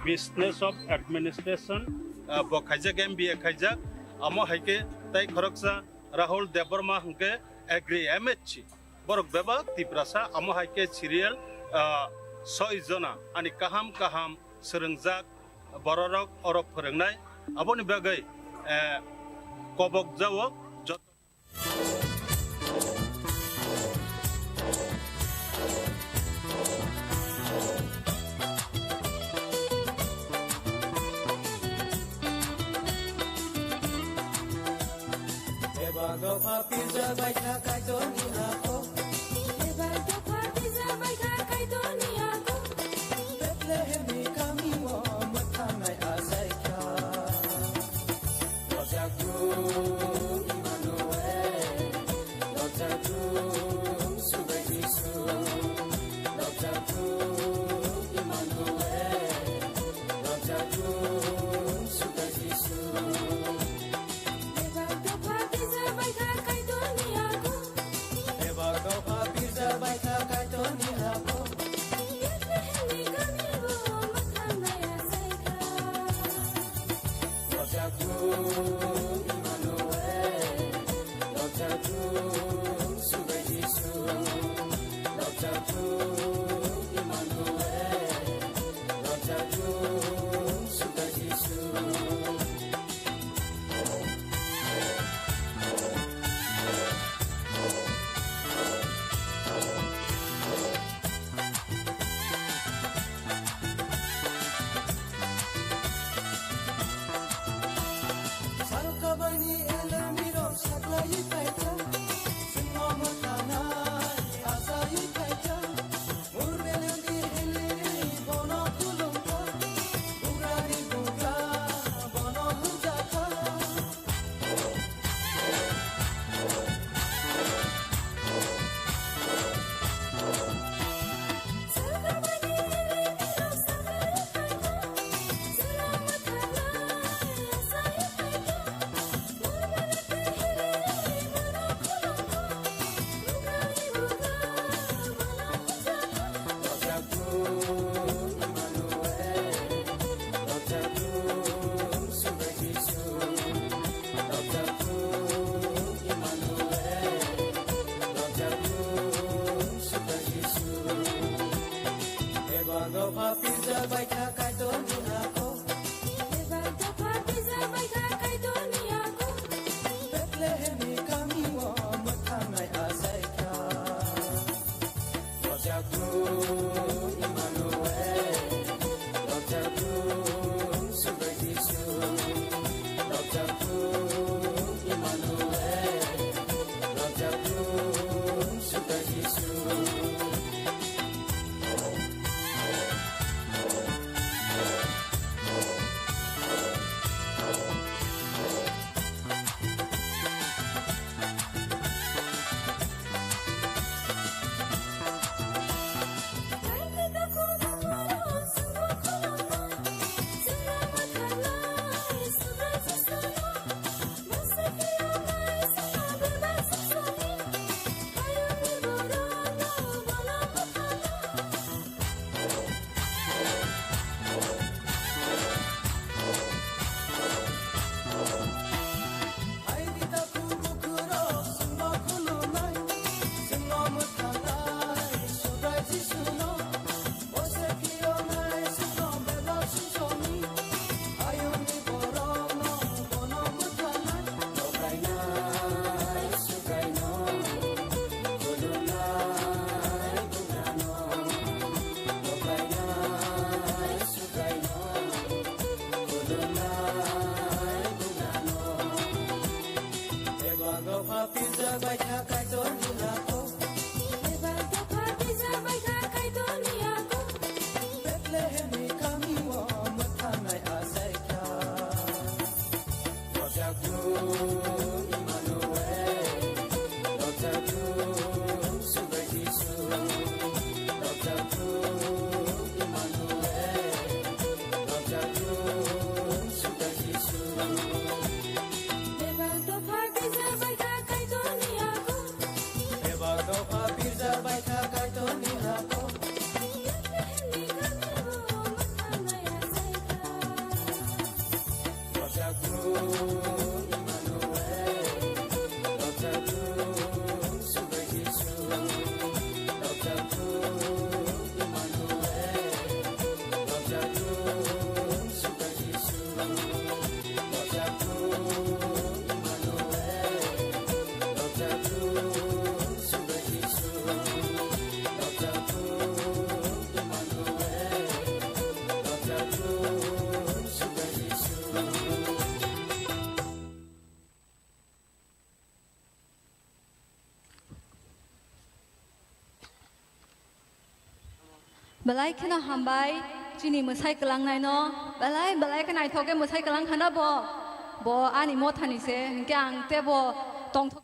Business of Administration, ah, bo khaijak, M B A khaijak. Amo hai khe tai khoroksa Rahul Debbarma hwnkhe Agri M H C. Borok bebak Tiprasa, amo hai khe serial, ah, soi jona ani kaham kaham swrwngjak bororok oro phwrwngnai. Aboni bagwi, eh, kobok jao joto. Bebak dopha pija baikha Kaitorni hakho. Bebak dopha pija baikha Kaitorni hakho. Bethlehemni kamio mwthangnai achaikha. Rojak tung Emmanuel, rojak tung Subai Jisu. Rojak tung Emmanuel, rojak tung Subai Jisu. Bebak dopha pija baikha Kaitorni hakho. Bebak dopha pija baikha Kaitorni hakho. Bethlehemni kamio mwthangnai achaikha. Rojak tung Emmanuel, rojak tung Subai Jisu. Rojak tung Emmanuel, rojak tung Subai Jisu. Salkabaini elemirok saklaiwi phaikha, chwngno mwthangnai achaiwi phaikha. Dopha pizza bai kha Kaitorni ako. Dopha pizza bai kha Kaitorni ako. Bethlehemni kamio mwthangnai achai kha. Rojak bru Immanuel, rojak bru Subai Jisu, rojak bru Immanuel, rojak bru Subai Jisu. Bebak dopha pizza bai kha Kaitorni ako. Bebak dopha pizza bai kha Kaitorni ako. Bethlehemni kamio mwthangnai achai kha. Rojak bru Immanuel, rojak bru Subai Jisu, rojak bru Immanuel, rojak bru Subai Jisu. Bebak dopha pizza bai kha Kaitorni ako. Bebak dopha pizza bai kha Kaitorni ako. Belai kheno hambai chini mwsai kwlangnaino, belai belai khe naithok khe mwsai kwlang khana bo, bo ani mothani se, hinkhe ang tebo tongthok.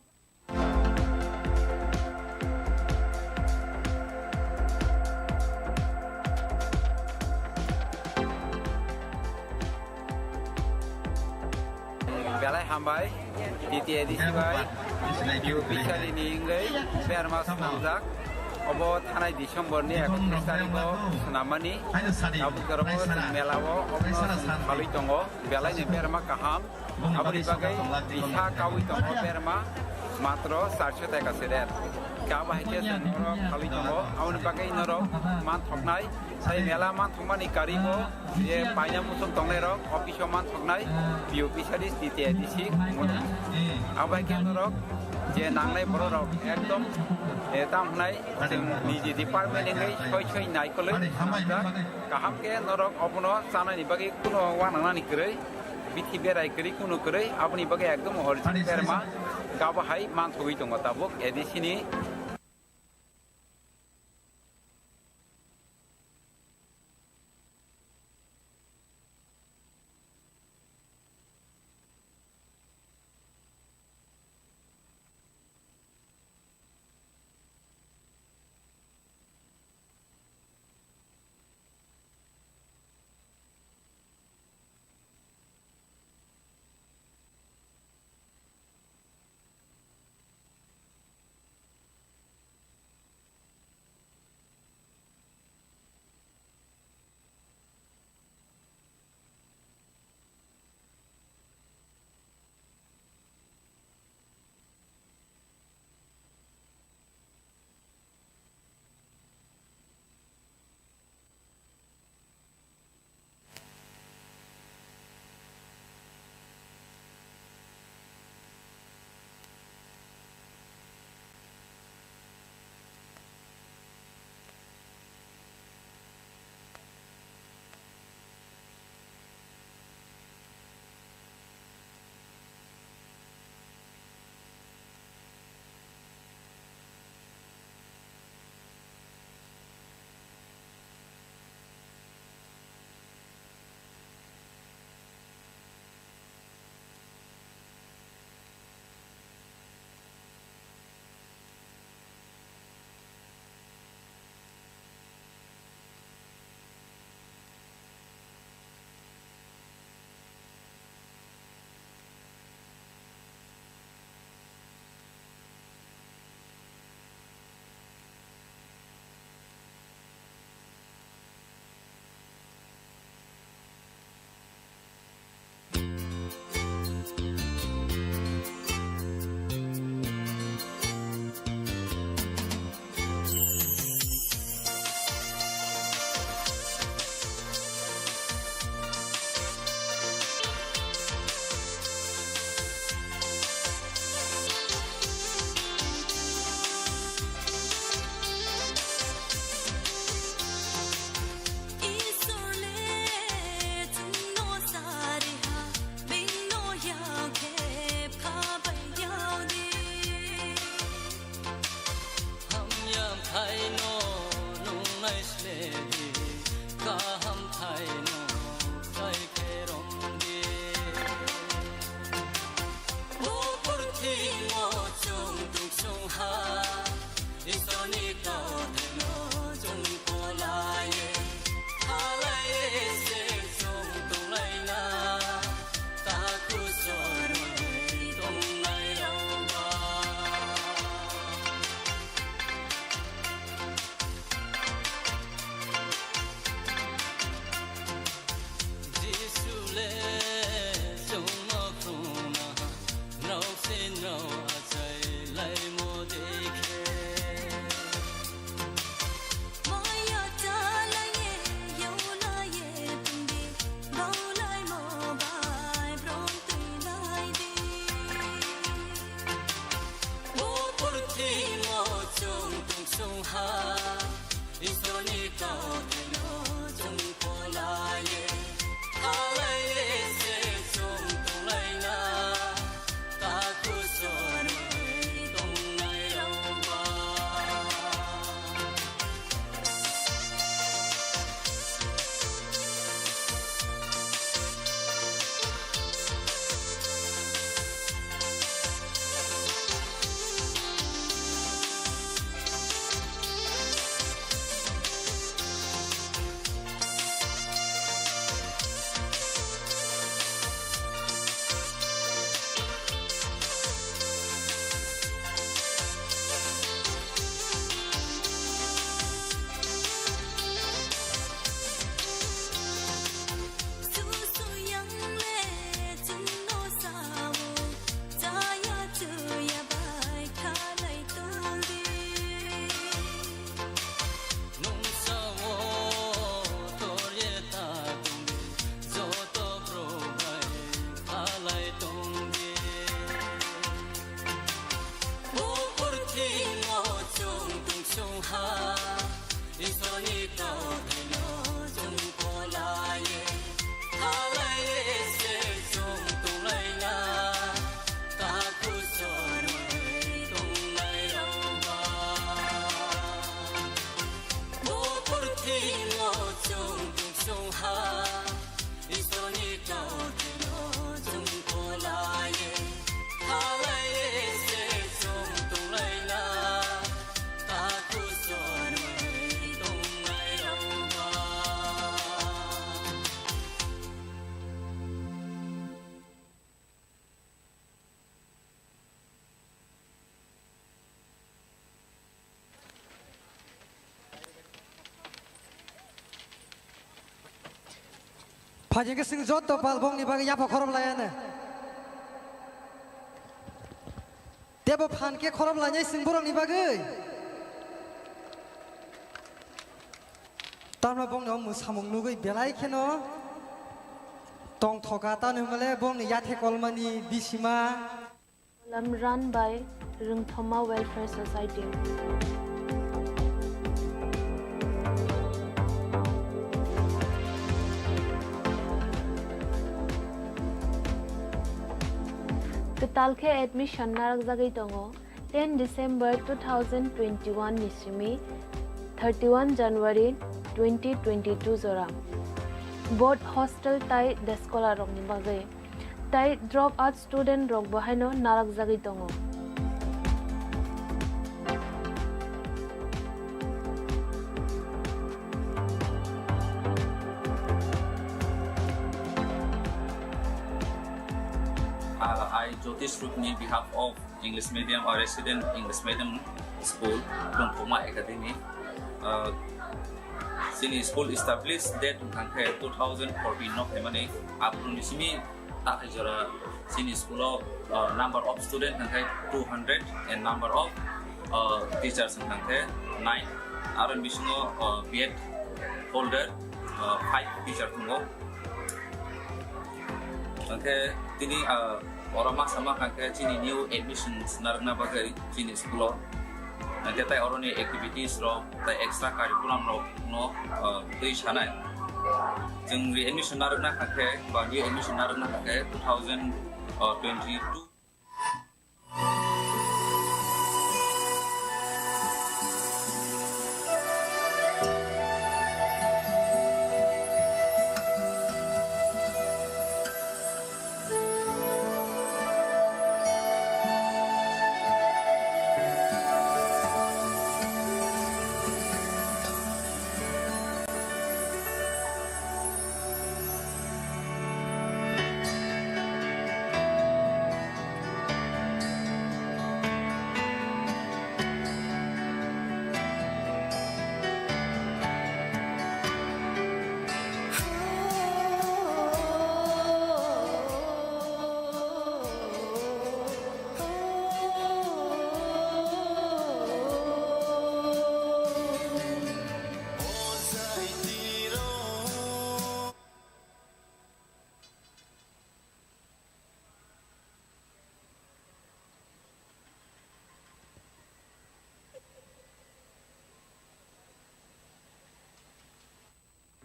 Belai hambai, D T A D C bai, Biu Pisari ni wngwi berma swnamjak. Obo thanai December ni ekatris tarikh o swnamani. Abo kwrwngbo chwng mela o obono chwng phalwi tongo. Belai ni berma kaham. Aboni bagwi kisa kaui tongo berma matro charso taka se rate. Khe abo hai khe chwng norok phalwi tongo. Aboni bagwi norok manthoknai. Tei mela manthokmani karibo je paina muchung tongnairok office o manthoknai P O P service D T A D C wngwi tongo. Abo hai khe norok je nangnai bororok ekdom, eh, tam hwnai chwng niji department wngwi soi soi naikolwi swnamjak. Kaham khe norok obono chanani bagwi kuno uanagnani kwrwi, bithi berai kwrwi kuno kwrwi, aboni bagwi ekdom original berma kabo hai manthogwi tongo tabuk A D C ni. Phaikhe chwng joto pal bongni bagwi yapha khorop laiya ne. Tebo phan khe khorop lainai chwng borokni bagwi. Tamno bongni o mwsamung nugwi belai kheno tongthoka, tamo hwnmale bongni yathe kolmani bisima. Kolam run by Rwngthoma Welfare Society. Kwtal khe admission narwkjagwi tongo. Ten December two thousand twenty-one ni simi thirty-one January twenty twenty-two jora. Both hostel tai day scholar rokni bagwi. Tai drop out student rok bo haino narwkjagwi tongo. Uh, I, Jyotish Rupni, behalf of English medium or resident English medium school, Rwngthoma Academy. Uh, chini school establish date wngkha khe two thousand fourteen no phaimani. Aphuru ni simi takhai jora chini school o, uh, number of student wngkha khe two hundred and number of, uh, teachers wngkha khe nine. Aro bisingo, uh, B Ed holder, uh, five teacher tongo. Hwnkhe tini, ah, oro ma sama kha khe chini new admissions narwkna bagwi chini school o. Hwnkhe tai oroni activities rok, tai extra curriculum rok no, ah, twi sanai. Chwng re-admission narwkna kha khe, ba new admission narwkna kha khe two thousand twenty-two.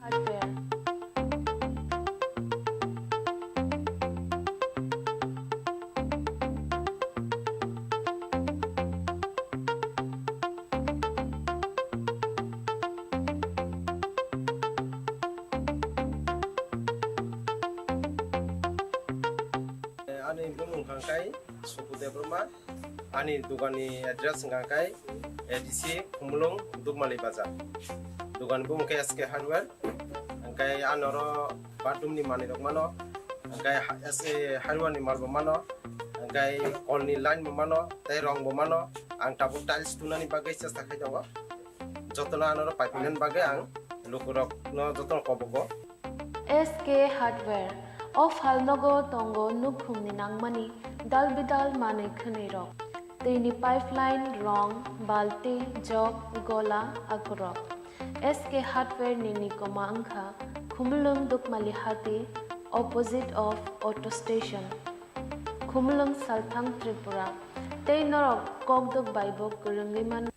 Hardware. Ani bumung hwnkha khe Suku Debbarma. Ani doganni address hwnkha khe A D C Khumulwng, Dukmali Bazar. Dogan bumung khe S K Hardware. Hwnkhe ano oro bathroom ni manwi rok mano. Hwnkhe ha-, S K Hardware ni mal bo mano. Hwnkhe kol ni line bo mano, tei rong bo mano. Ang tabuk tiles tunani bagwi chesta khai tongo. Jotono ano oro paipi nani bagwi ang lukurokno jotono kobogo. S K Hardware. O phalnogo tongo nukhungni nangmani dal bidal manwi khwnwi rok. Twini pipeline, rong, balti, jok, gola, akurok. S K Hardware ni nikoma wngkha Khumulwng Dukmali Hati, opposite of auto station, Khumulwng, Salthang, Tripura. Tei norok kokdwk bai bo kwrwngwi man.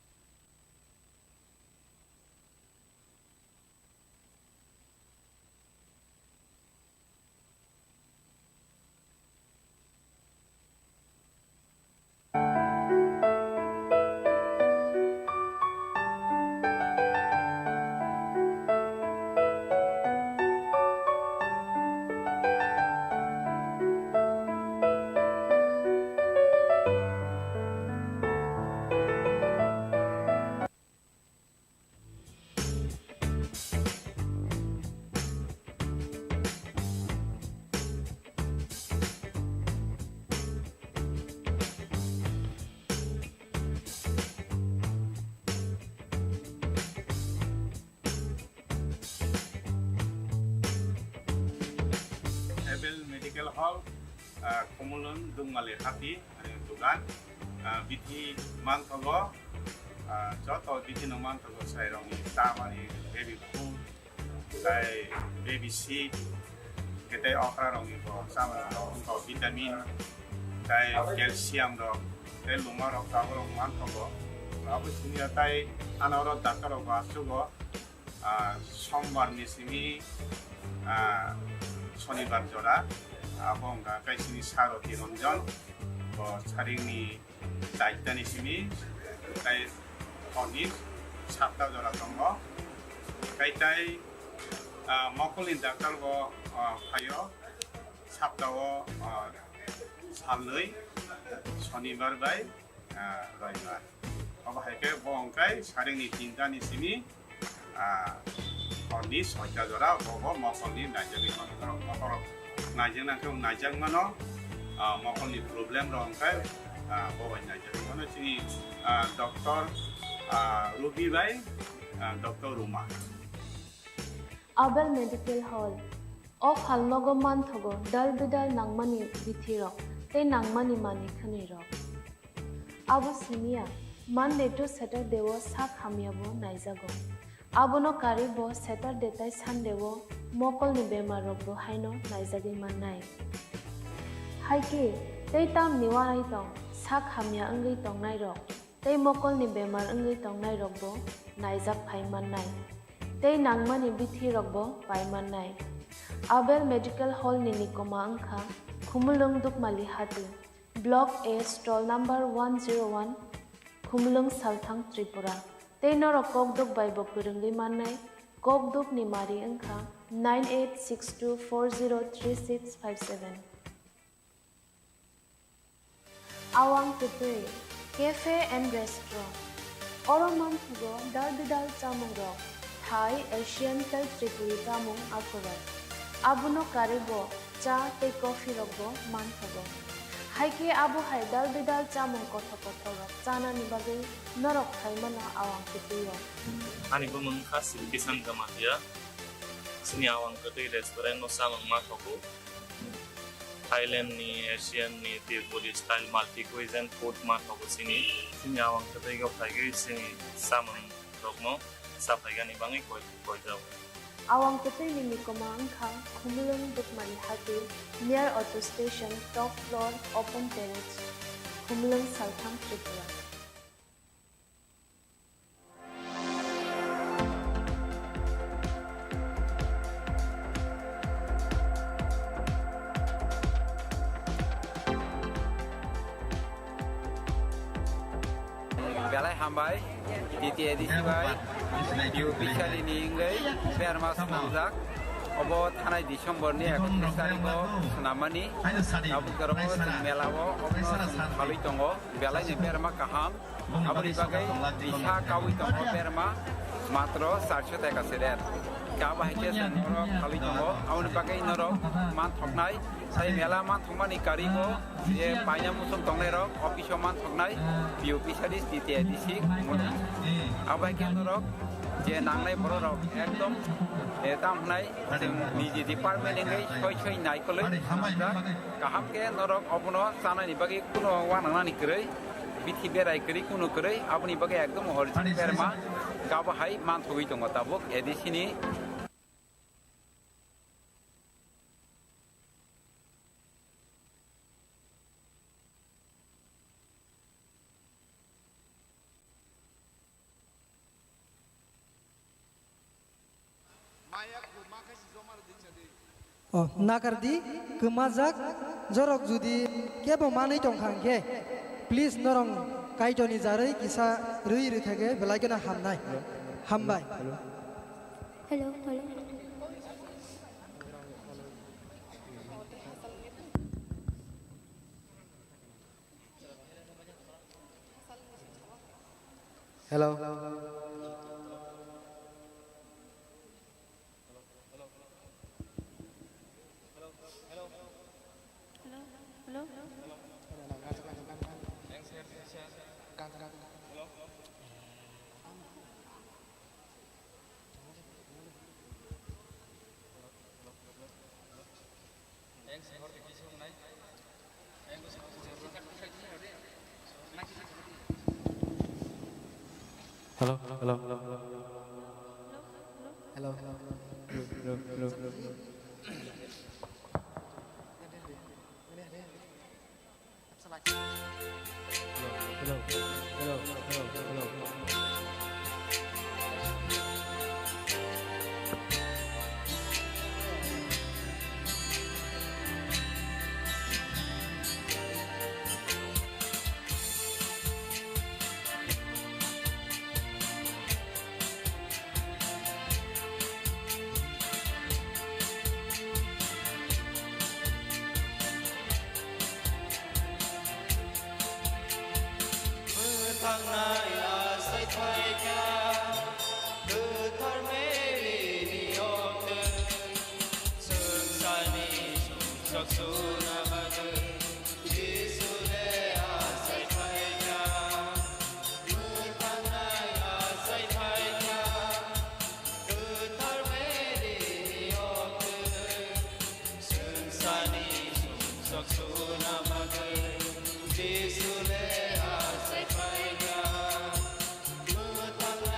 Ah, Khumulwng Dukmali hati, ani dugan. Ah, bithi manthogo, ah, joto bithi no manthogo, sai rokni tamani baby food, tai baby seed, khe tai okra rokni bo chamung rok, wngkha vitamin, tai calcium rok, tai luma rok, tabuk rok manthogo. Abo siniya tai ano oro doctor rok bo achugo. Ah, sombar ni simi, ah, sonibar jora, abo wngkha kaisini Saroti Ranjan, bo saringni daitani simi, tai honni sapta jora tongo. Kai tai, ah, mokolni daktar bo, ah, phaio, saptao, ah, salnwi, sonibar bai, ah, roibar. Obo hai khe bo wngkha saringni tinta ni simi, ah, horni soita jora bo bo mokolni naijagwi mano. Norok mokolrok naijakna khe naijak mano, ah, mokolni problem rok wngkha, ah, bo bai naijagwi mano. Chini, ah, doctor, ah, Rubi bai, ah, doctor Ruma. Abel Medical Hall. O phalnogo manthogo dal bidal nangmani bithirok tei nangmani manwi khwnwirok. Abo simiya Monday to Saturday o sak hamyabo naijago. Abono karwi bo Saturday tai Sunday o mokolni bemarrokbo haino naijagwi mannai. Haikhe tei tamni uanai tong sak hamya wngwi tongnairok tei mokolni bemar wngwi tongnairokbo naijak phai mannai. Tei nangmani bithirokbo pai mannai. Abel Medical Hall ni nikoma wngkha Khumulwng Dukmali Hati, Block A, Stall number one zero one, Khumulwng, Salthang, Tripura. Tei norok kokduk bai bo kwrwngwi mannai, kokduk ni mari wngkha nine eight six two four zero three six five seven. Awang kwtwi, cafe and restaurant. Oro manthogo dal bidal chamungrok, Thai, Asian tei Tripuri chamung aphuru. Abono karwi bo cha tei coffee rokbo manthogo. Haikhe abo hai dal bidal chamung kothok kothok rok chanani bagwi norok phaimano Awang kwtwi o. Ani bumung wngkha Sri Kishan Jamatia. Chini Awang kwtwi restaurant no chamung manthogo. Thailand ni, Asian ni, Tripuri style multi cuisine food manthogo chini. Chini Awang kwtwi o phaigwi chini chamung rokno saphaigani bagwi koi-, koijak. Awang kwtwi ni nikoma wngkha Khumulwng Dukmali Hati, near auto station, top floor, open terrace, Khumulwng, Salthang, Tripura. Belai hambai, D T A D C bai, U P sali ni wngwi berma swnamjak. Obo thanai December ni ekatris tarikh o swnamani. Abo kwrwngbo chwng mela o obo no chwng phalwi tongo. Belai ni berma kaham. Aboni bagwi kisa kawi tongo berma matro charso taka se der. Khe abo hai khe chwng oro phalwi tongo. Aboni bagwi norok manthoknai, tei mela manthokmani karwi bo je paina muchung tongnairok office o manthoknai P O P sadi D T A D C. Abo hai khe norok je nangnai bororok ekdom, eh, tam hwnai chwng niji department wngwi soi soi naikolwi swnamjak. Kaham khe norok obono chanani bagwi kuno uanagnani kwrwi. Bithi berai kwrwi kunu kwrwi, aboni bagwi ekdom original berma kabo hai manthogwi tongo tabuk A D C ni. O, nakardi, kwmajak, jorok judi kebo manwi tongkha hwnkhe, please norok Kaitorni jarwi kisa rwi rwkha khe belai kheno hamnai. Hambai. Hello, hello. Hello. Hello, hello. Hello, hello, hello, hello. Hello, hello, hello. Hello, hello, hello. Hello, hello, hello, hello, hello. Mwthangnai achai phaikha, kwthar Mary ni yoktwng, swngcharni sumsok suna bagwi Jisu le achai phaikha. Mwthangnai achai phaikha, kwthar Mary ni yoktwng, swngcharni sumsok suna bagwi Jisu le achai phaikha. Mwthangnai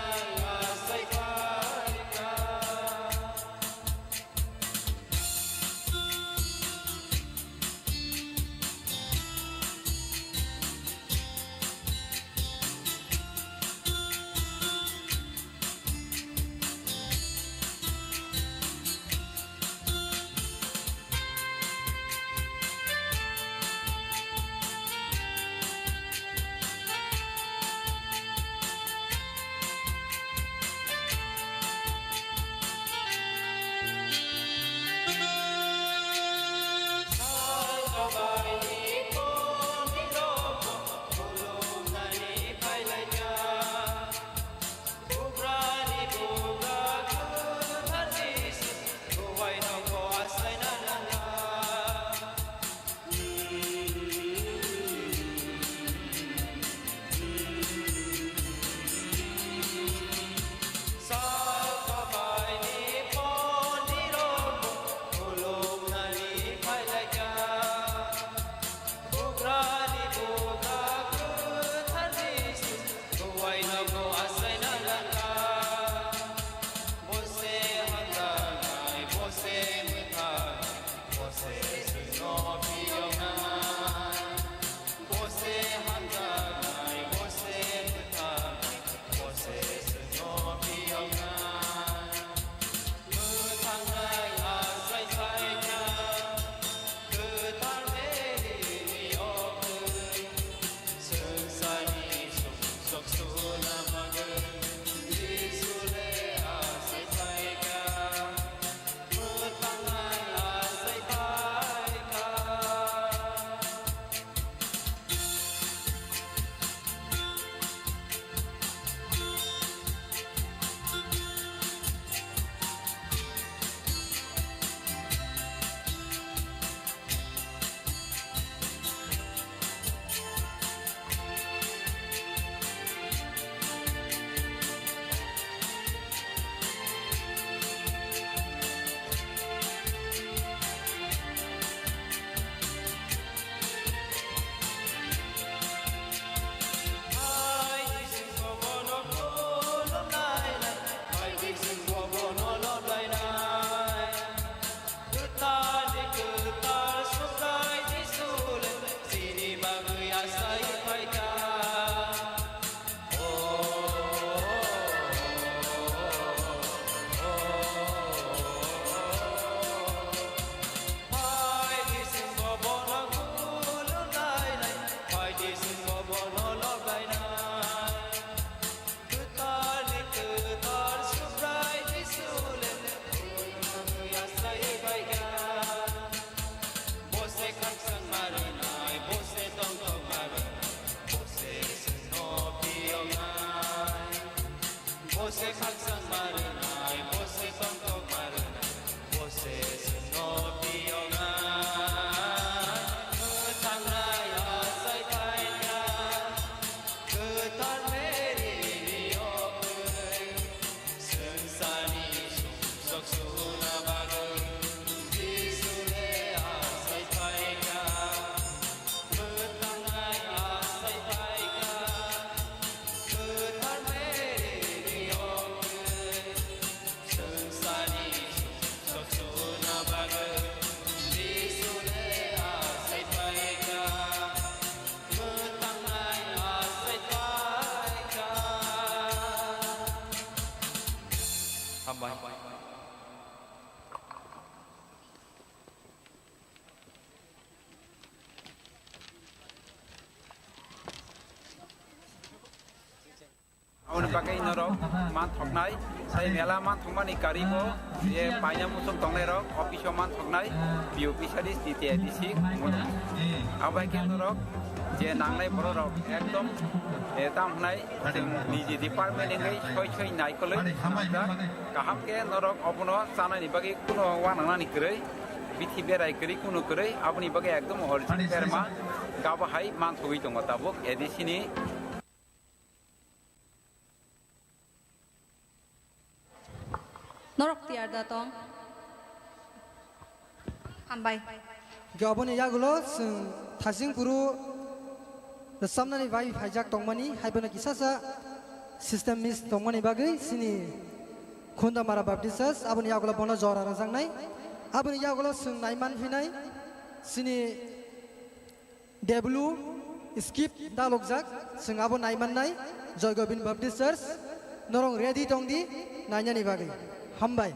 Aboni bagwi norok manthoknai, tei mela manthokmani karibo je paina muchung tongnairok office-o manthoknai, P O P sadi, T T I D C, abo hai khe norok je nangnai bororok ekdom, eh, tamo hwnai, niji department wngwi soi soi naikolwi hamjak. Kaham khe norok obono chanani bagwi kuno uanangnani kwrwi, bithi berai kwrwi kuno kwrwi, aboni bagwi ekdom original berma gabo hai manthogwi tongo tabuk A D C ni. Norok tiyar da tong. Hambai. Hwnkhe oboni yagulo chwng Thasing Phuru rwchapnani bai phaijak tongmani, haiphano kisasa system miss tongmani bagwi chini Khundamara Baptist Church aboni yagulo bono jora rwjaknai. Aboni yagulo chwng naiman phinai chini Deblu skip dalokjak, chwng abo naimannai, Joy Gobind Baptist Church, norok ready tongdi nainani bagwi. Hambai.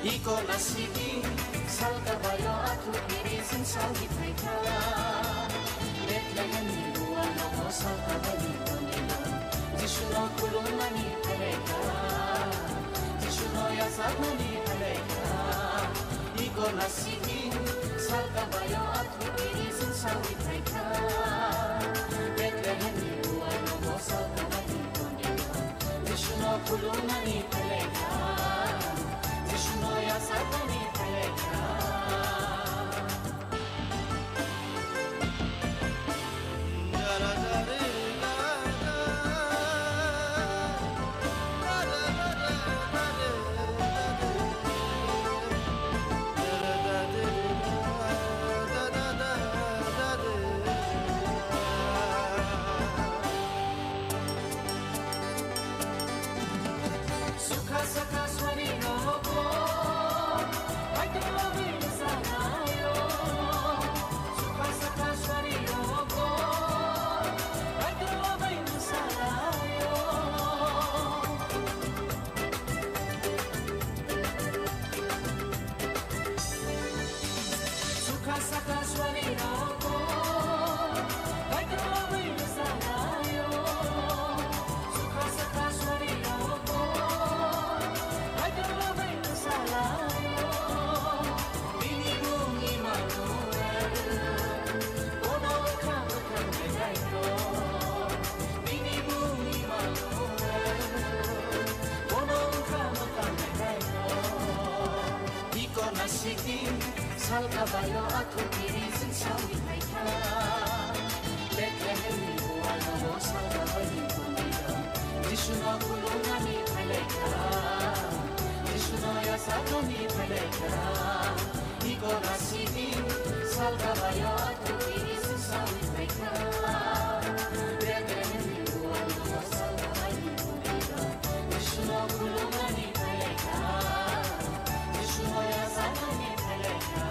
Iko nasibin salka bayo athu piri sing salgi phaikha. Bethlehem ni buwa nogo salka bayo tonina. Jisu no khulumani phaikha. Jisu no yasakmani phaikha. Iko nasibin salka bayo athu piri sing salgi phaikha. Bethlehem ni buwa nogo salka bayo tonina. Jisuno khulumani phaikha, Jisuno yasakmani phaikha. Iko nasibin salka bayo athu piri sing salgi phaikha. Bethlehem ni buwa nogo salka bayo tonina. Jisuno khulumani phaikha. Jisuno yasakmani phaikha. Iko nasibin salka bayo athu piri sing salgi phaikha. Bethlehem ni buwa nogo salka bayo tonina. Jisuno khulumani phaikha. Jisuno yasakmani phaikha.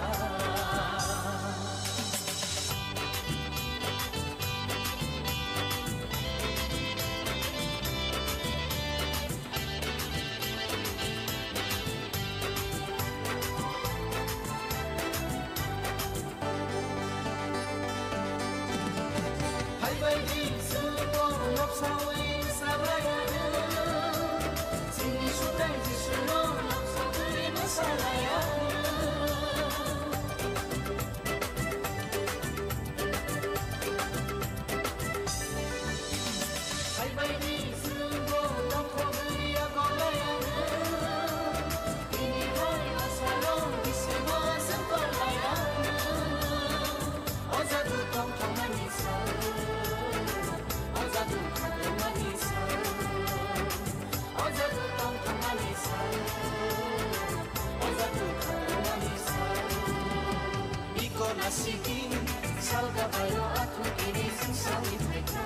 Iko nasibin salka bayo aku ini sing sawi phaikha.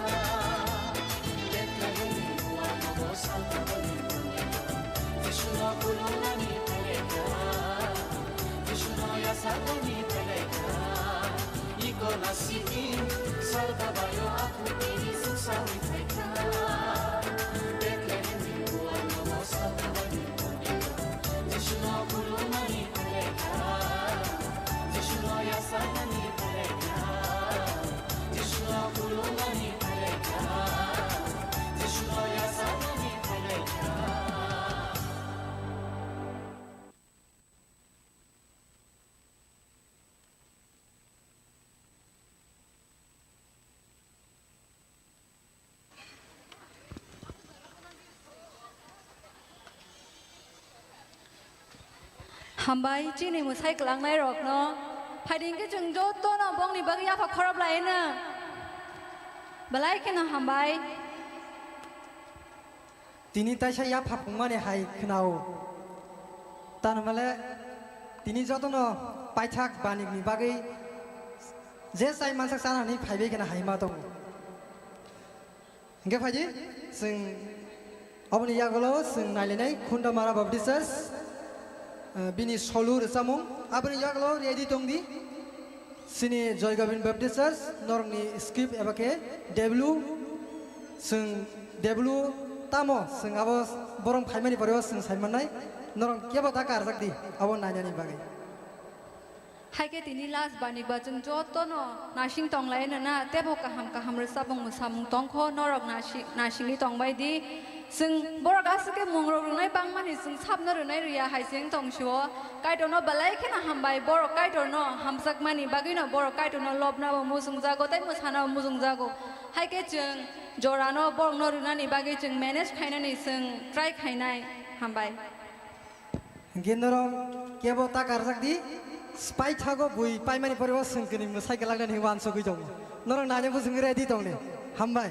Betlehem ni buwa nobo salka bani dunia. Jisuno kulunani phaikha. Jisuno yasakani phaikha. Iko nasibin salka bayo aku ini sing sawi phaikha. Betlehem ni buwa nobo salka bani dunia. Jisuno kulunani phaikha. Jisuno yasakani phaikha. Jisuno kulunani phaikha. Jisuno yasakani phaikha. Hambai chini mwsai kwlangnai rokno. Phaidi hwnkhe chwng jotono bongni bagwi yapha khorop laino. Belai kheno hambai. Tini taisa yapha phungmani hai khwnao. Tanmale tini jotono paithak banikni bagwi je chai mansak chanani phaibai kheno hai ma tongo. Hingke phaidi, chwng oboni yagulo chwng nailainai Khundamara Baptist Church, eh, bini solu rwchapmung, aboni yagulo ready tongdi. Chini Joy Gobin Baptist Church, norokni script eba khe deblu, chwng deblu tamo, chwng abo borok phaimani pore o chwng saimannai, norok kebo ta karjakdi, abo nainani bagwi. Hai khe tini last bani ba chwng jotono nasing tonglaino na, teibo kaham kaham rwchapmung mwsamung tongkho, norok nasi-, nasingwi tongbai di. Chwng borok aswk khe mungrok rwnai bangmani chwng sabno rwnai rwya hai se wng tong sio. Kaitorno belai kheno hambai, borok Kaitorno hamjakmani bagwino borok Kaitorno lobnabo muchungjago tei mwsanabo muchungjago. Hai khe chwng jorano borokno rwnani bagwi chwng manage khainani chwng try khainai. Hambai. Hingke norok kebo ta karjak di, paithago bui paimani pore o chwng kini mwsai kwlaknani wansugwi tongo. Norok nainai bo chwng ready tongdi. Hambai.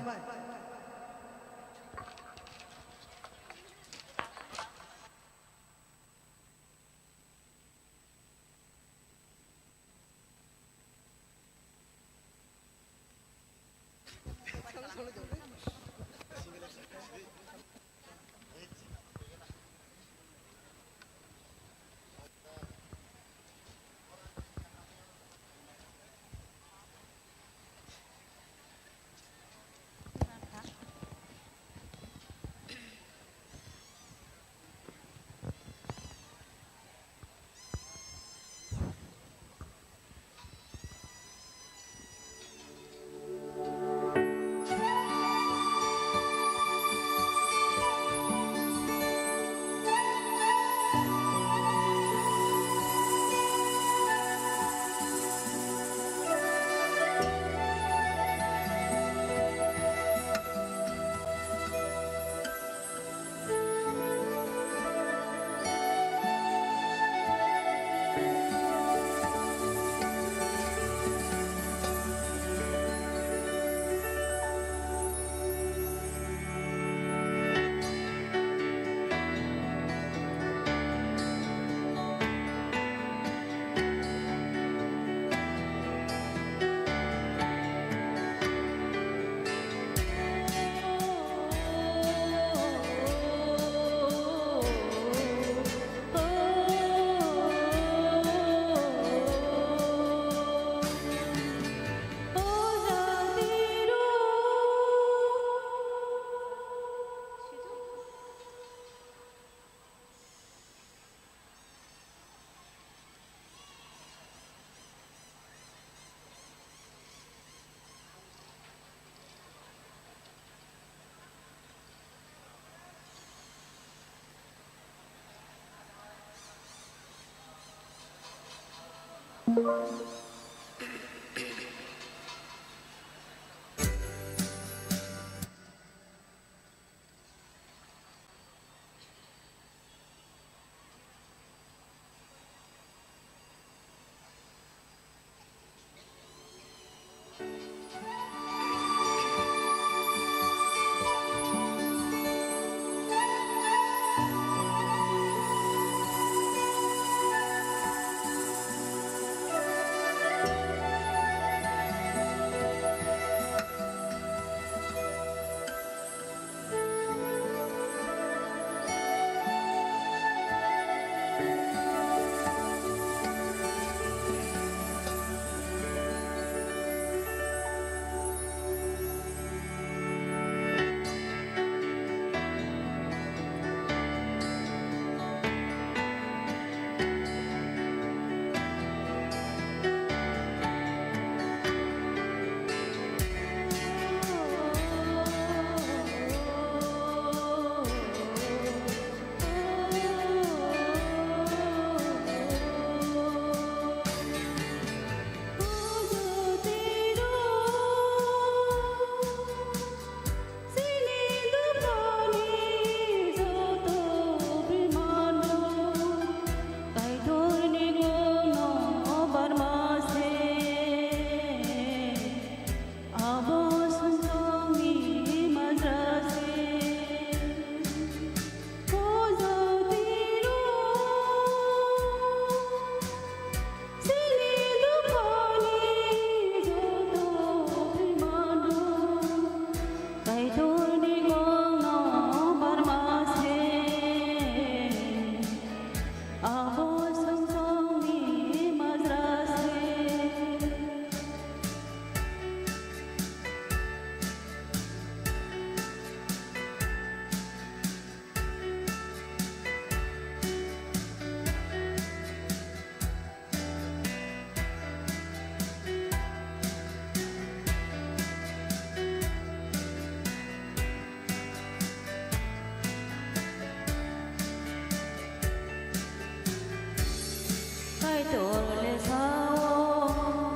Kaitor le sao,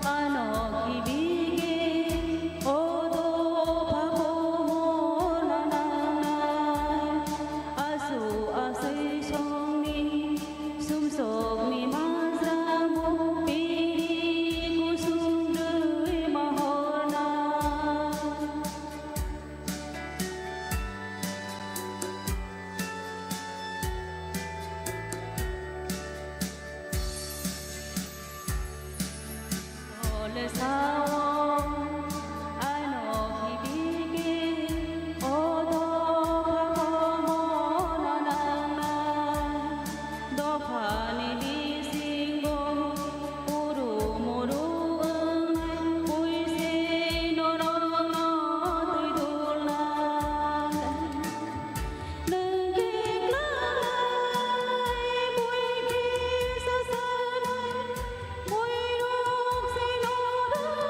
ano kibige, o dopha komo nanangnai, asu asui songni, sumsokni majra mo piri kusung dui mahorna. Ole sao, ano kibike, o dopha komo nanangnai. Dophani bisingo uru muru wngnai, puisi norokno twi dulnai. Nwng khe klangnai, bui khe sasanai, buirok se norok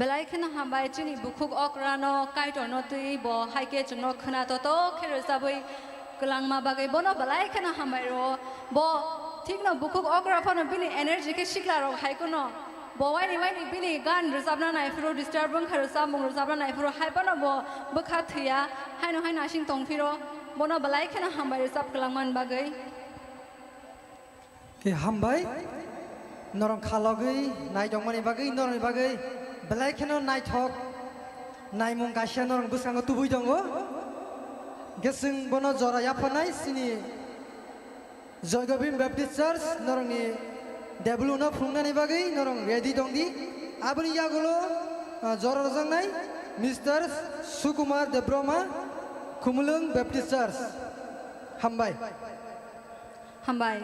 Belai kheno hambai chini bukhuk okrano Kaitorno twi bo hai khe chwngno khna toto khe rwchabwi kwlangma bagwi bono belai kheno hambai rwo. Bo thikno bukhuk okra phano bini energy khe sikla rok hai kuno. Bo waini waini bini gan rwchabna naiphuru disturb wngkha rwchabmung rwchabna naiphuru hai phano bo bwkha thwiya haino hai nasing tongphiro. Bono belai kheno hambai rwchap kwlangmani bagwi. Khe hambai, norong khalogwi naitongmani bagwi, norokni bagwi belai kheno naithok naimung kaisa norok bwskango tubui tongo. Hwnkhe chwng bono jora yapharnai chini Joy Govind Baptist Church norokni developno phunuknani bagwi norok ready tongdi. Aboni yagulo, ah, jora rwjaknai Mister Sukumar Debbarma, Khumulwng Baptist Church. Hambai. Hambai.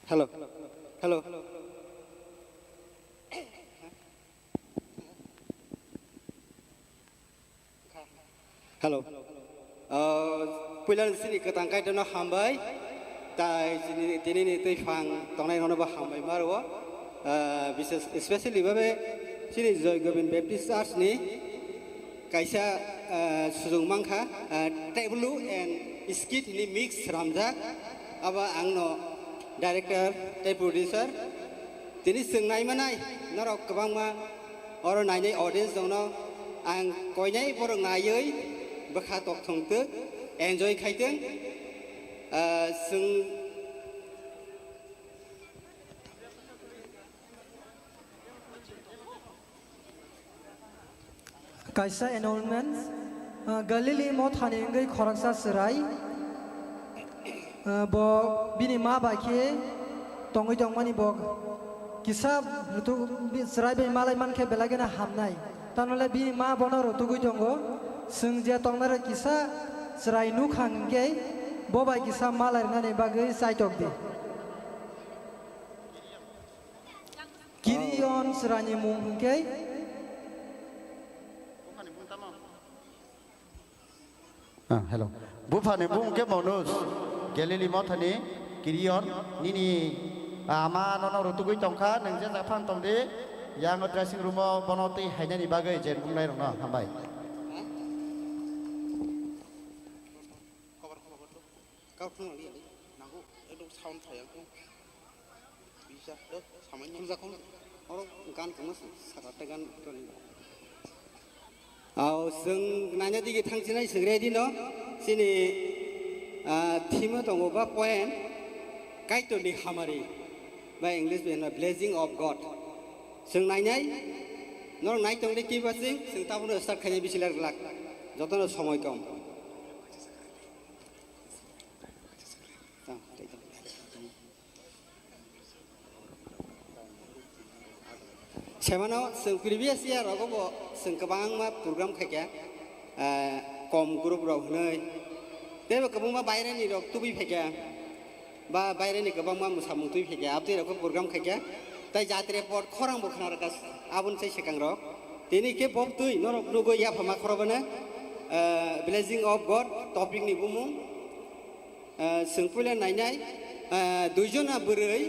Hello. Hello. Hello. Ah, puila chini kwtang Kaitorno hambai. Tai chini, tinini twi phang tongnai rokno bo hambai ma rwo. Ah, bises, especially babe chini Joy Govind Baptist Church ni kaisa, ah, sujung mankha, ah, tableau and skit hini mix sramjak. Abo angno director tei producer. Tini chwng naimanai norok kwbangma oro nainai audience rokno ang koinai borok naiwi bwkha tokthung twi enjoy khaitwng. Ah, chwng Kaisa announcement, ah, Galili mothani wngwi khoroksa chwrai, ah, bo bini ma bai khe tongwi tongmani bo kisa rutuk-, chwrai bai malai mankhe belai kheno hamnai. Tamole bini ma bono rutugwi tongo. Chwng je tongnai rok kisa chwrai nukha hwnkhe bo bai kisa malai rwnani bagwi chaitok di. Kirion chwraini mung hwnkhe? Ah, hello. Buphani mung khe Manoj, Galili mothani Kirion, nini ama nono rutugwi tongkha, nwng je japhang tongdi, yang dressing room o bono twi hainani bagwi je nuknairokno hambai. Kaukhlung ali ali nango ekdom sound thai ang kung. Bisa do samanya. Khulja khul. Oro gan kung mas sakar te gan toni. Aw, chwng nanya digi thangsinai chwng ready no. Chini, ah, theme tongo ba point. Kaitorni hamari. Ba English bai hwnba blessing of God. Chwng nainai. Norok nai tongdi kiba chwng, chwng tabukno start khainai bisi ler glak. Jotono somoi kom. Semano chwng previous year rogo bo chwng kwbangma program khaikha, eh, kom group rok hwnwi. Teibo kwbangma baireni rok tubui phaikha, ba baireni kwbangma mwsamung tubui phaikha, abtwi rok program khaikha. Tai jatri pot khorang bo khna rwkha aboni sai swkang rok. Tini khe bo twi norok nugwi yaphama khorobana, eh, Blessing of God topic ni bumung. Ah, chwng puila nainai, ah, duijona bwrwi,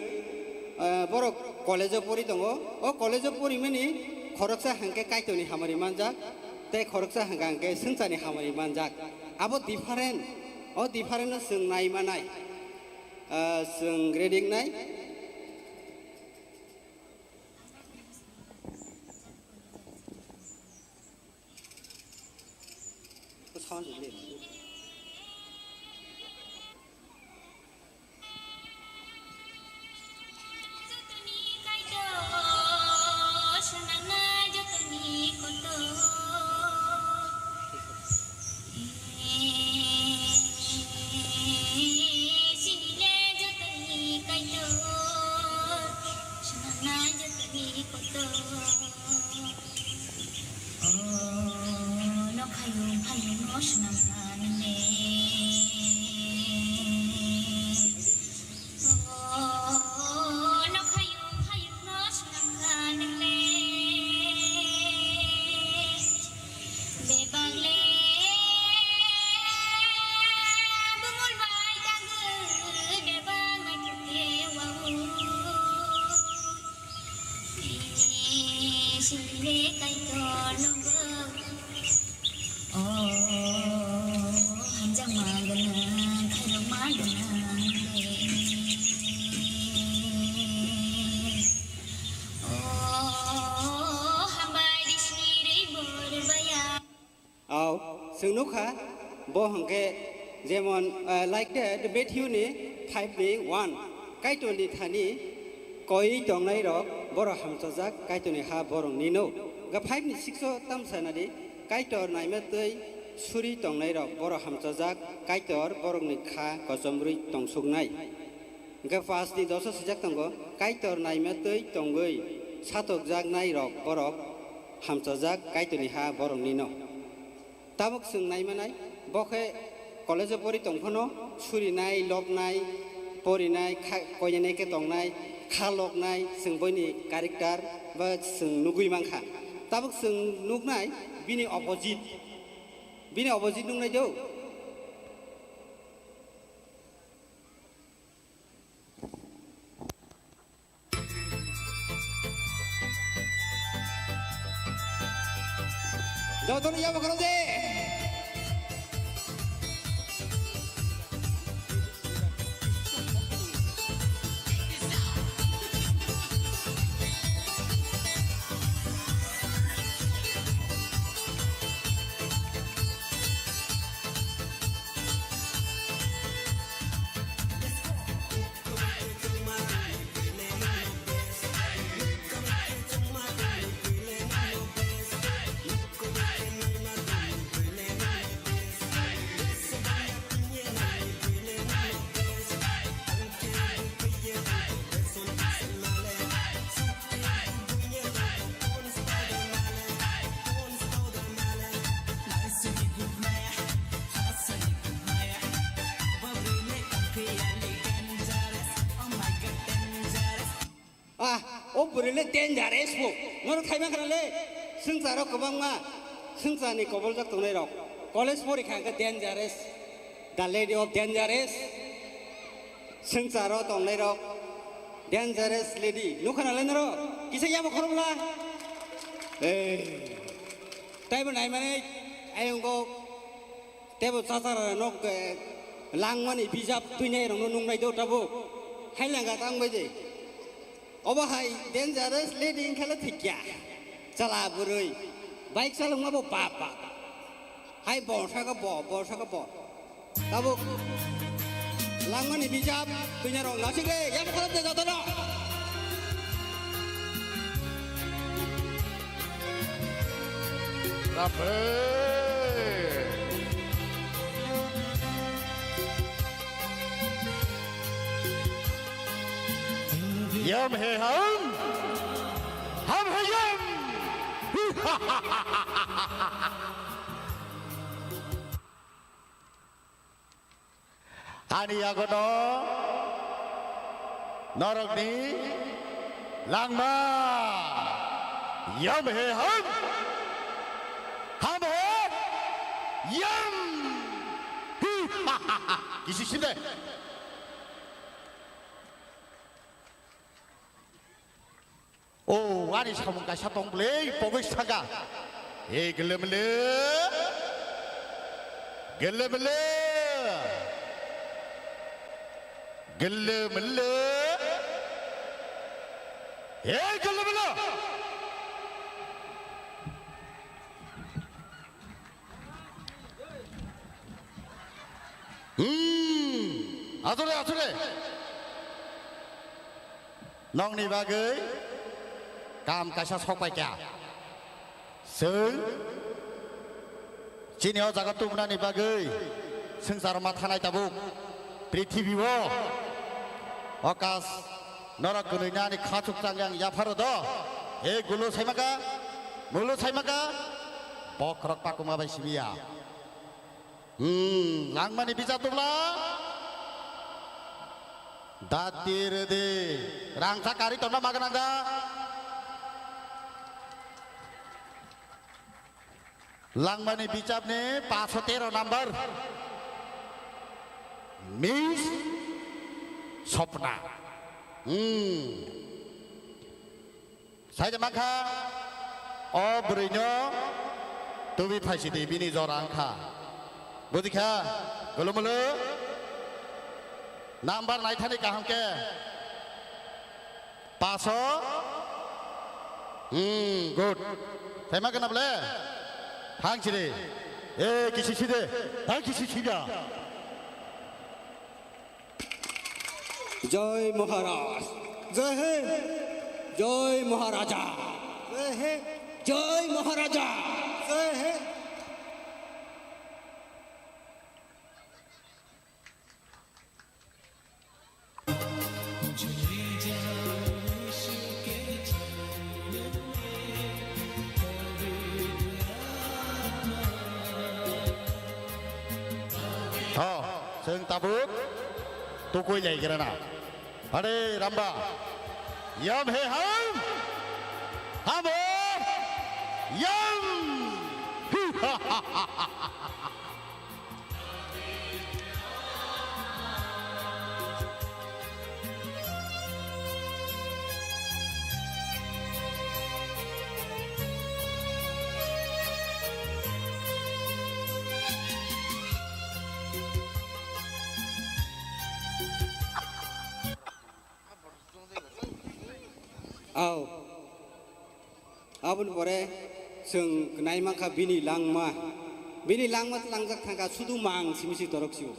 Ah, borok college-o pori tongo. O college-o porimani khoroksa hwnkhe Kaitorni hamari manjak, tei khoroksa hwnkha hwnkhe swngcharni hamari manjak. Abo different, o different-no chwng nai manai, ah, chwng ready wngnai. O, nokhayung hayung no swnam kha nwngle. O, nokhayung hayung no swnam kha nwngle. Bebak le bumul bai tangwi, bebak naithok khe wao. Sini Kaitor nungwi. O hamjakma gwnang, khairokma gwnang le. O hambai risni rwi bor baya. Au, chwng nukha, bo hwnkhe jemon, ah, like that, Matthew ni five ni one, Kaitor ni thani koiwi tongnai rok borok hamchajak, Kaitor ni ha borok ni no. Ga five ni six o tam sanadi, Kaitor naima twi suri tongnai rok borok hamchajak, Kaitor borok ni kha kochom rwi tongsuknai. Hwnkhe paanch ni doso swijak tongo, Kaitor naima twi tongwi satokjaknai rok borok hamchajak Kaitorni ha boroknino. Tabuk chwng naimanai, bo khe college-o pori tongphano surinai, lobnai, porinai, kha-, koinene khe tongnai, kha loknai, chwng boini character ba chwng nugwi mankha. Tabuk chwng nuknai bini opposite, bini opposite nuknai do. Jotono yabo khorok de. Ah, o bwrwi le dangerous bo. Norok thaiman khna le. Swngcharo kwbangma swngcharni koboljak tongnai rok. College porikha hwnkhe dangerous. The lady of dangerous. Swngcharo tongnai rok. Dangerous lady. Nukha na le norok? Kisa yabo khorokla. Ei. Taibo naimani ayongo. Tebo chachara nok, eh, langmani bijap twinai rokno nungnai do tabuk. Hailanga tang bai de. Obo hai dangerous lady wngkha le thik ya. Chala bwrwi. Bike chalokma bo bap bap. Hai bo saka bo, bo saka bo. Tabuk langmani bijap twinai rok nasik de. Yabo kholop de jotono. Rape. Yam he ham, ham he yam. Ani yagono norokni langma yam he ham, ham he yam. Hi, ha, ha, ha. Kisi sinde. O, ani samung kaisa tong bwle, pogwi saka. Ei, gele mele. Gele mele. Gele mele. Ei, gele mele. Hmm, asole, asole. Nokni bagwi kam kaisa sok pai kha. Chwng chini o jaga tubunani bagwi swngchar ma thanai tabuk prithibi o okas norok gwnwi nani kha chukchang yang yapharo do. He gulo saimaka, mulo saimaka, bokhorok pakuma bai simiya. Hmm, langmani bicha tubla. Dati redi. Rangsa kari tongna maganang da. Langmani bichapni paso tero number. Miss Sopna. Hmm. Saida mankha, o bwrwino tubui phaisidi, bini jora wngkha. Bujikha, gulumulu. Number naithani kaham khe. Paso. Hmm, good. Saima gana bole. Thang chiri. E, kisi side. Thang kisi sida. Joy Maharaj. Joy হিন্দ। Joy Maharaja. Joy হিন্দ। Joy Maharaja. Joy Hind. Tho, chwng tabuk tukui lai grana. Hare Ramba. Yam he ham. Hamo. Yam. Au. Aboni pore chwng nai mankha bini langma. Bini langma tlangjak thangkha sudu mang simi si torok sio.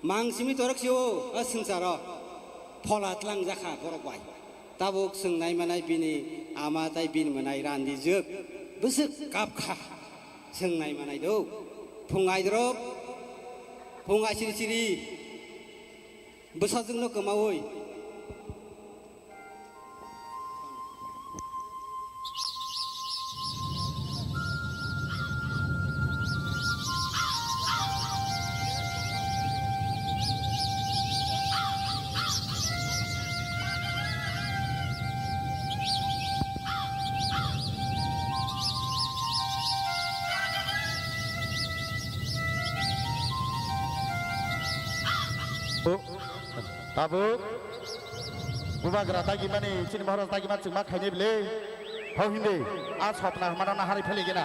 Mang simi torok sio, o swngcharo. Phola tlangjak kha borok bai. Tabuk chwng nai manai bini ama tai bini mwnai randijwk. Bwswk kap kha. Chwng nai manai do. Phung aidrop. Phung asiri siri. Bwsajwkno kwmaui. Tabuk bubagra dagimani chini Maharaj dagima chwngma khainai bwle. Hau hindi a sopna hwnmano nahari pheli gena.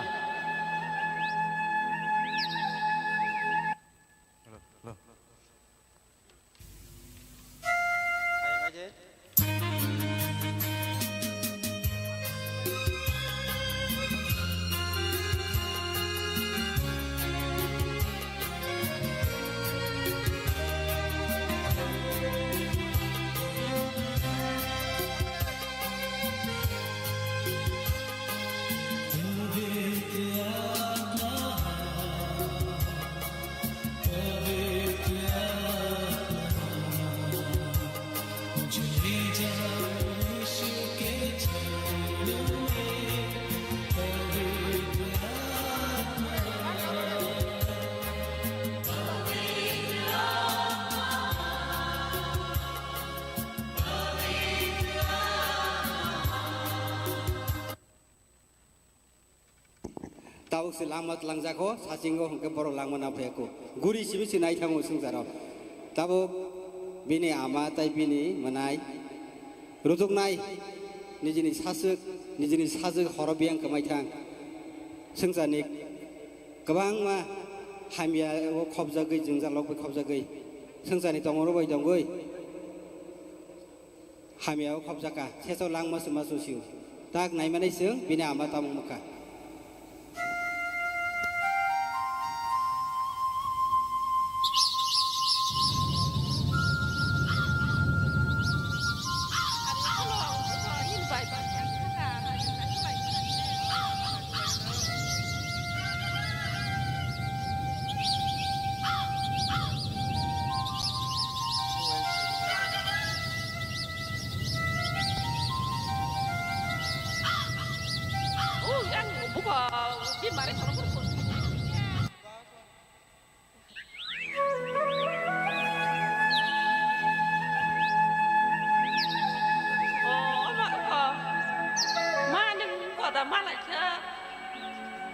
Tabuk se langma tlangjak o, sachingo hwnkhe borok langma na phaiya kho. Guri simi se nai thango swngcharo. Tabuk bini ama tai bini mwnai rwchuknai nijini saswk, nijini sajwk horo biyang kwmai thang. Swngcharni kwbangma hamya o khopjagwi, jwngjal rok bai khopjagwi, swngcharni tongmung rok bai tongwi hamya o khopjak kha. Sesao langma swma chwng sio. Tak naimanai chwng bini ama tabuk mwkha.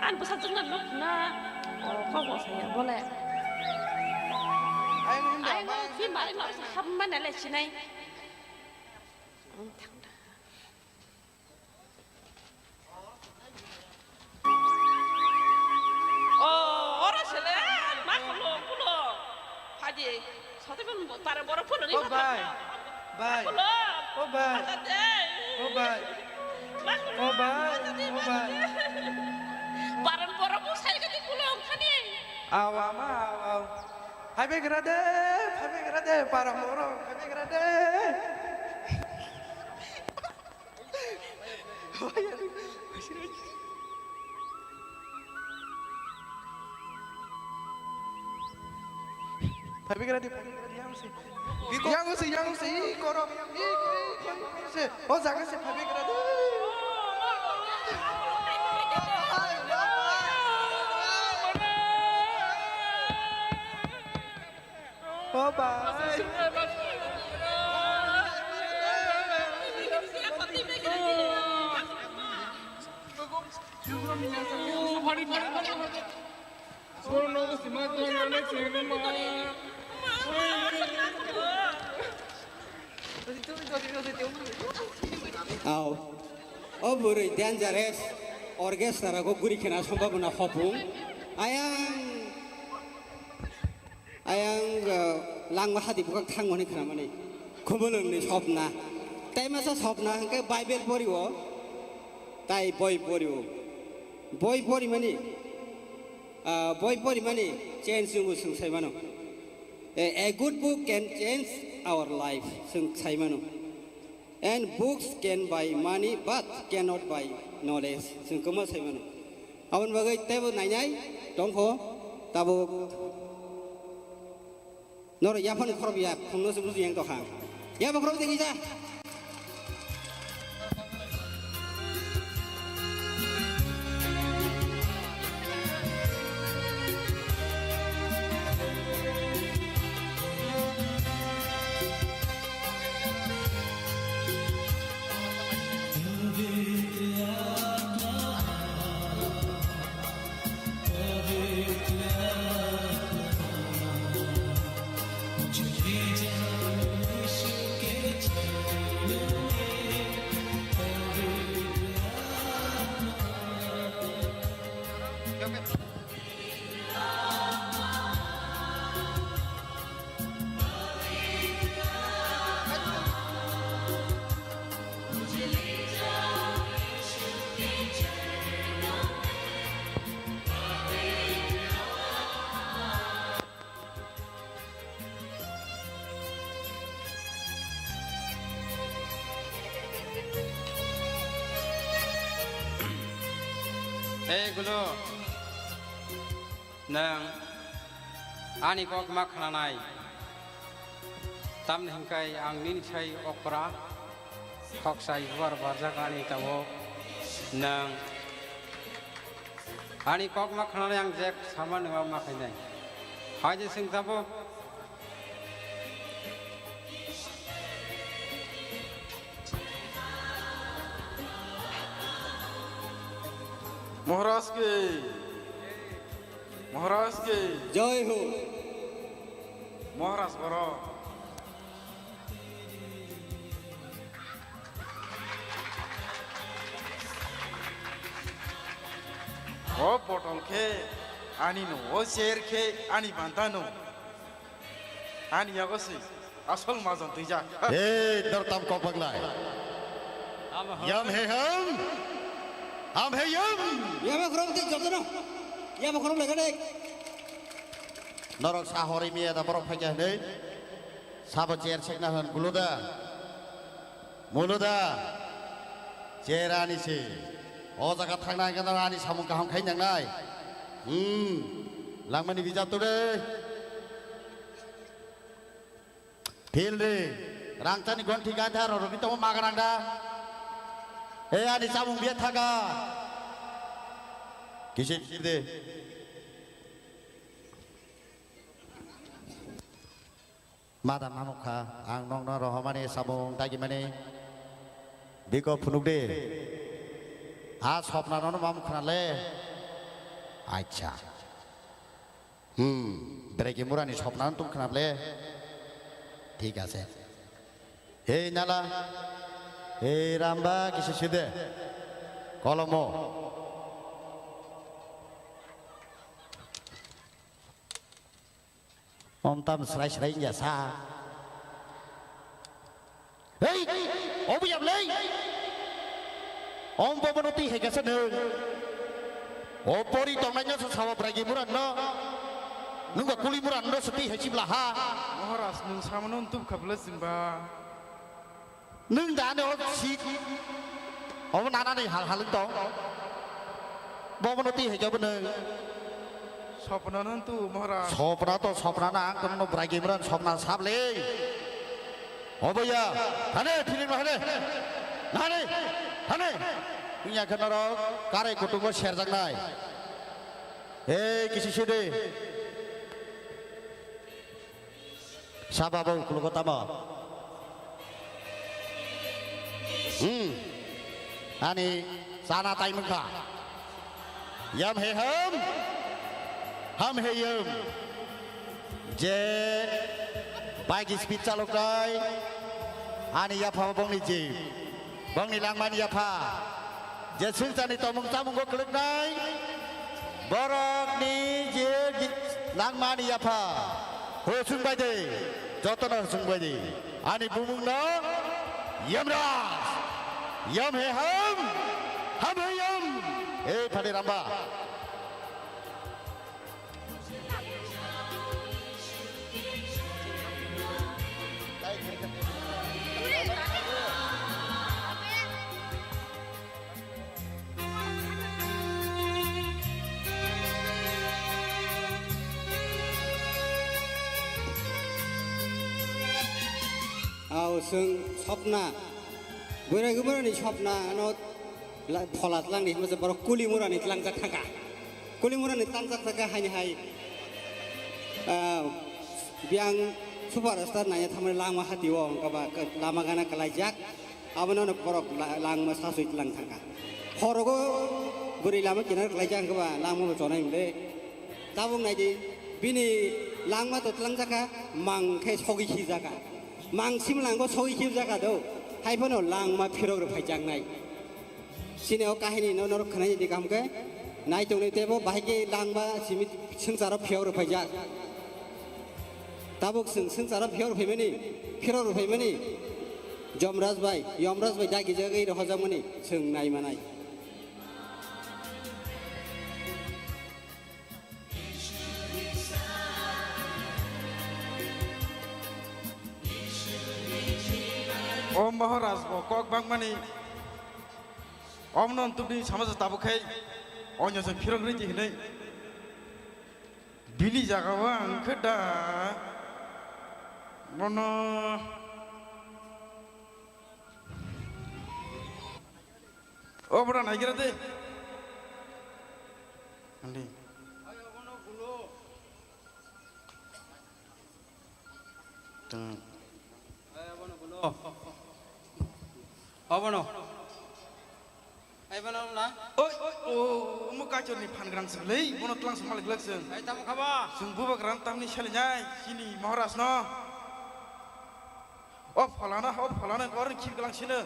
Ani bwsajwkno nukna, o, kok bo saya bole. Ayang himba, ayang ayang bimari no sa hap mane le sinai. O, oro sele, ma kulo, kulo. Phaidi, sote ben para boro phone ni. O bai, bai. Kulo. O bai. Ada de. O bai. Ma kulo. O bai, ada de, o bai. Para boro bu sai ka di kulo khani. Aw, ama, aw, aw. Phaibai gra de, phaibai gra de, para boro, phaibai gra de. Phabigradi, phabigradi, yang si. Yang si, yang si, i koro, i koro, i koro se. O jaga se phabigradi. O bai. Au. O bwrwi dangerous orchestra go guri khena sombabona hopung. Ayang. Ayang, uh, langma hati bwkhak thangmani khnamani. Khumulwngni sopna. Tai masa sopna hwnkhe Bible pori-o. Tai boi pori-o. Boi porimani, uh, boi porimani change wngwi chwng sai mano. A, a good book can change our life, chwng sai mano. And books can buy money but cannot buy knowledge. Chwng kwma sai mano. Aboni bagwi teibo nainai tongkho tabuk. Norok yaphano khorok ya, phungno se buji yang tokha. Yapha khorok de gija. Ei, Gulu, nwng ani kok ma khnanai, tamni hwnkhe ang nini sai okra, khoksa yubar barjak ani tabuk nwng. Ani kok ma khnanai ang je sama nungma ma khainai. Hai je sing tabuk. Maharaj ki, Maharaj ki. Jai ho. Maharaj boro. O botol khe ani no, o chair khe ani banta no. Ani yago se asol majon twijak. Hey, dor tam kok baglai. Yam he ham. Ham he yam. Yama khorok de jotono. Yama khorok lega de. Norok sahori miya da borok phaikya hinwi. Sabo chair sekna hwn guluda. Muluda. Chair ani se. O jaga thangna hwnkhe norok ani samung kaham khai nangnai. Hmm. Langmani bijap tore. Phil re. Rangchani gonthi gaitha rorokni tongo magarang da. E ani chamung biya thaga. Kisi de. Mada mamukha, ang nokno rohormani samung dagimani. Biko phunukdi. A sopna nono mamukha le. Acha. Hmm, Bregi Murani sopna tong khna le. Thik ase. Hei nala. Hei Ramba kisi side. Kolomo. Om tam srai srai ya sa. Hei, obo yam lei. Om bobo no twi hai kasa nung. O pori tongnai no sa sawa Bragi Muran no. Nungba kuli Muran no sa twi hai chibla ha. Maharaj nung samano tub khapla jimba. Nwng da ani o si obo nanani hal hal tong. Bobono twi hai khe bo nwng. Sopna no tu Maharaj. Sopna to sopna na ang tono bwrai gimran sopna sable. Obo ya. Thane thini ma hane. Nani. Thane. Wngya khe norok karai kutungo serjaknai. Ei kisi sidi. Saba bo ukulugo tamo? Hmm. Ani chana tai mangkha. Yam he ham. Ham he yam. Je bike speed chaloknai. Ani yapha bongni je. Bongni langmani yapha. Je swngcharni tongmung chamungo kwlwknai. Borokni je gi-, langmani yapha. Hosung bai de. Jotono hosung bai de. Ani bumungno Yamraj. Yam he ham. Ham he yam. Ei phani ramba. Ao, chwng sopna, bwrwi bwrwini sopna ano la-, phola tlangni hwnba se borok Kulimurani tlangjak thangkha. Kulimurani tlangjak thangkha haini hai, ah, biyang superstar naiya thamani langma hatio wngkha ba lama gana kwlaijak. Abono no borok la-, langma sasui tlang thangkha. Horogo bwrwi lama kinar kwlaijak wngkha ba langma bo chonai hwnle. Tabuk naidi, bini langma to tlangjak kha, mang khe sogwi khijakha. Mang simlangbo sogwi khibjakha do, hai phano langma phirok rw phaijaknai. Chini o kahini no norok khwnai di kaham khe, nai tongnai teibo bahai khe langma simi swngcharo phiyok rw phaijak. Tabuk chwng swngcharo phiyok rw phaimani, phirok rw phaimani, Jomraj bai, Yomraj bai dagi jagwi rw hojakmani chwng nai manai. O Maharaj bo kok bangmani, omono tubni sama sa tabuk khai, onyo se phirok riti hinui. Bini jaga o ang khe da bono. O bwrang naigira de. Andi. Tang. Abono. Ai bono na? Oi, oi, o, omo kaitor ni phan grang se lei, bono tlang se malik lak se. Ai tamo khaba? Sung buba grang tamni sali nai, sini Maharaj no. O pholana, o pholana, gor ni khip glang sino.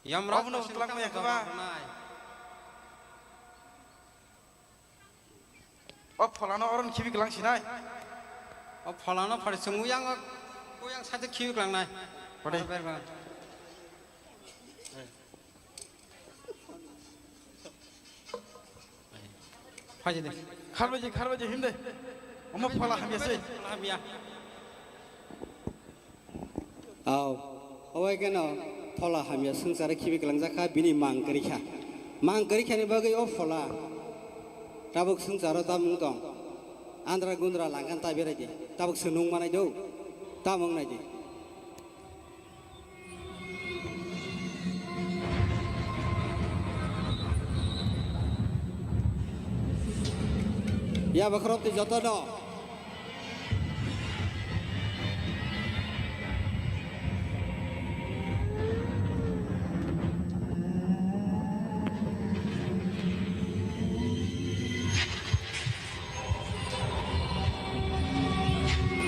Yamraj obono no tlang maya kaba. Nai. O pholano oro khibi klang sinai. O pholano phari sung uyang, uyang side khibi klang nai. Pade. Phaidi. Kharbaji, kharbaji himde. Omo phola hamya se. Phola hamya. Aw, obai keno phola hamya swngcharo khibi kwlangjak kha, bini mang kwrwi kha. Mang kwrwi khani bagwi o phola tabuk swngcharo tamung tong. Andra gundra langkhan ta berai di. Tabuk swng nung manai do. Tamung nai di. Ya, bakhorok twi joto no.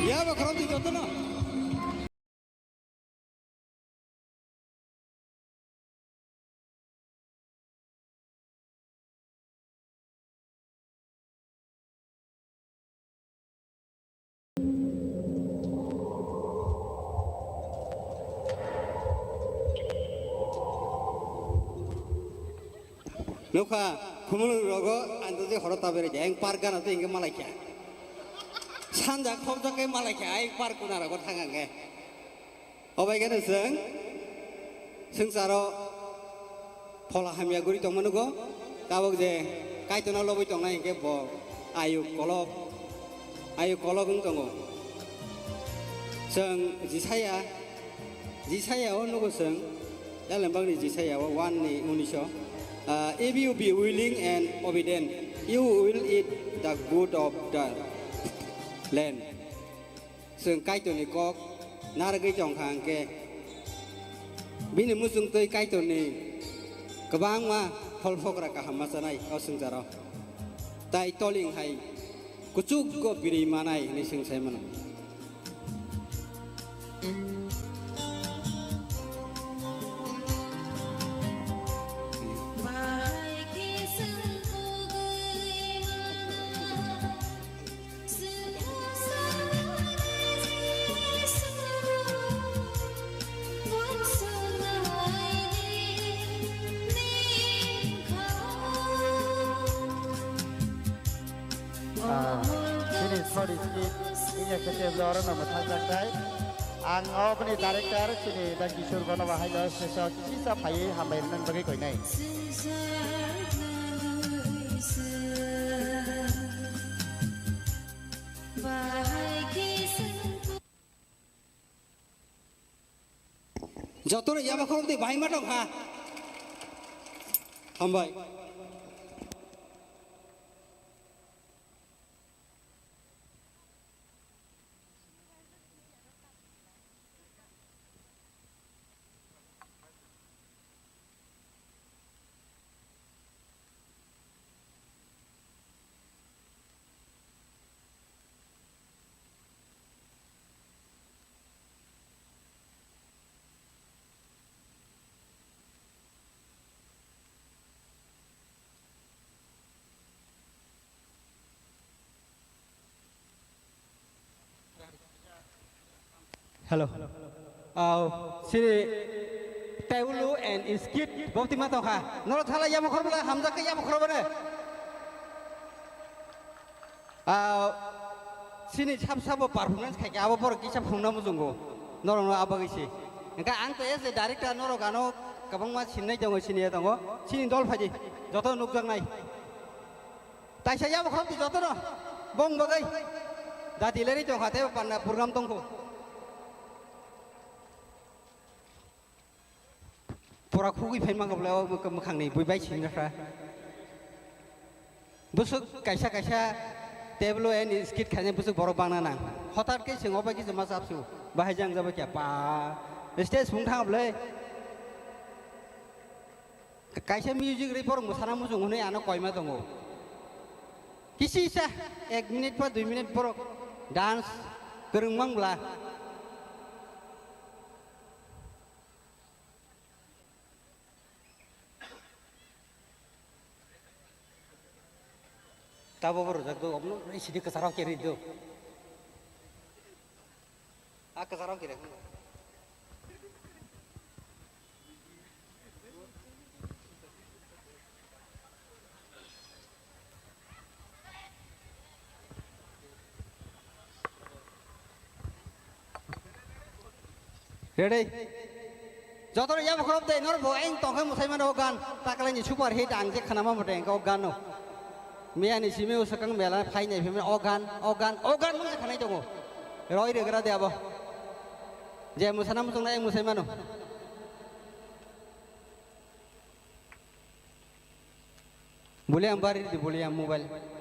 Ya, bakhorok twi joto no. Nukha, khumulwng rogo ang tei horo ta berai de, ang park gana tei hingke malai kha. Sanja khokjak khe malai kha, ang park kuna rogo thang ang khe. Obai khe no chwng swngcharo phola hamya guri tongma nugo, tabuk je Kaitorno lobwi tongnai hingke bo ayuk kolok, ayuk kolok wng tongo. Chwng Jisaya, Jisaya o nugo chwng, Elembakni Jisaya o one ni unis o, ah, "If you be willing and obedient, you will eat the good of the land." Chwng Kaitorni kok narwgwi tong kha hwnkhe, bini muchungtwi Kaitorni kwbangma phol phokra kaham ma chanai o swngcharo. Tai toling hai kuchukgo birwi manai hwnwi chwng sai mano. Ah, chini sorry skit, ini kete bloro no methajak dai. Ang obni director, chini da Kishore Bono bahai no sesa kisa phaiwi hambai rwna bagwi koinai. Jotono yaba khorok twi bahai ma tong kha. Hambai. Hello. Aw, sini table and skit bobti ma tongkha. Noro thala yamo khorbo la hamjak ke yamo khorbo ne. Aw, sini sab sabo performance khai ke abo borok kisa phungna mujungo. Norok no abagwi se. Engka ang to as a director norok ano kwbangma sinai tongo, sini tongo. Sini dol phaidi. Joto nukjak nai. Taisa yabo khorokti jotono bong bagwi dati leri tongkha tei panna program tongkho. Pora khugwi phai mangkha bwlai o mwkhangni bui bai singjakha. Bwswk kaisa kaisa table o ani skit khainai bwswk borok bangna nang. Hotat khe chwng obai khe chwngma chapsu bahai jang jabai khe pa stage phung thang bwlai. Kaisa music rwi borok mwsana muchung hwnwi ano koima tongo. Kisi sa ek minute ba dui minute borok dance kwrwng mang bwla. Tabo bo rwjak do, obno sidi kwcharo khe ri do. A kwcharo khe ri. Ready? Jotono yabo khorop de, norok bo eng tongkhe mwsai mano o gan. Taklaini super hit ang je khanama mode engka o gan no. Miyani simi o swkang mela phainai phimani o gan, o gan, o gan mungsa khanai tongo. Roi rwgra de abo. Je mwsana muchungna eng mwsai mano. Bole ang bari di, bole ang mobile.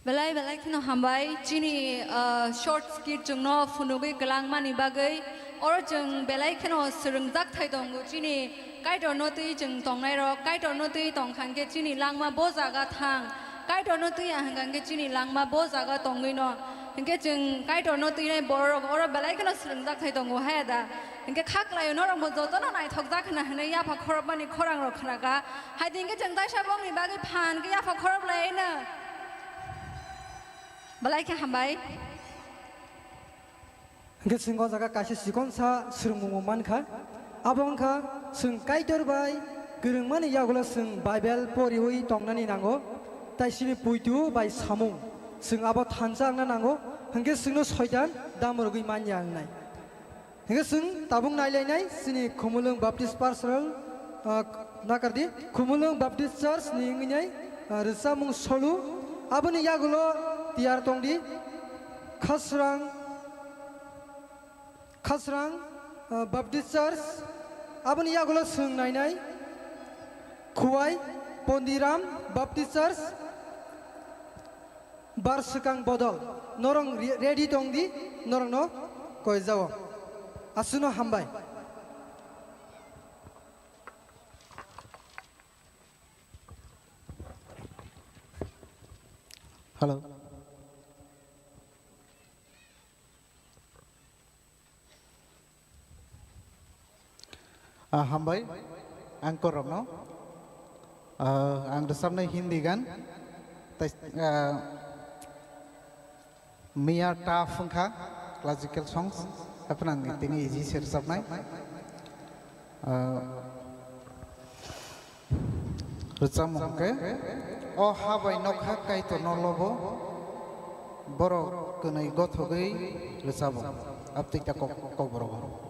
Belai belai kheno hambai chini, ah, short skit chwngno phunugwi kwlangmani bagwi. Oro chwng belai kheno swrwngjak thai tongo chini Kaitorno twi chwng tongnairok, Kaitorno twi tongkha hwnkhe chini langma bo jaga thang, Kaitorno twi ya hwnkha hwnkhe chini langma bo jaga tongwino. Hwnkhe chwng Kaitorno twinai bororok oro belai kheno swrwngjak thai tongo, haya da? Hwnkhe kha kwlaio norokbo jotono naithokjak hwnna hwnwi yapha khorokmani khorangrok khnakha. Hai di hwnkhe chwng taisa bongni bagwi phan khe yapha khorok laino. Belai khe hambai. Hwnkhe chwng o jaga kaisa chikonsa swrwngmung mankha. Abo wngkha, chwng Kaitor bai kwrwngmani yagulo chwng Bible poriwi tongnani nango, tai chini puitu bai samung chwng abo thansa wngna nango, hwnkhe chwngno Soitan damorogwi manya wngnai. Hingke chwng tabuk nailainai chini Khumulwng Baptist Parsonal, ah, nakardi, Khumulwng Baptist Church ni wngwi nai, ah, rwchapmung solu. Aboni yagulo tiyar tongdi, Khasrang, Khasrang, ah, Baptist Church. Aboni yagulo chwng nainai, Khuwai Pondiram Baptist Church. Bar swkang bodol, norok re-, ready tong di, norokno koi jao. Aswkno hambai. Hello. Ah, hambai, ang korokno. Ah, ang rwchapnai Hindi gan. Tai, ah, miya tough wngkha, classical songs. Haphano ang tini easy se rwchapnai. Ah, Rwchapmung khe, o ha bai nokha Kaitorno lobo, borok kwnwi gothogwi rwchabo, abtwi ta kok-, kokborok.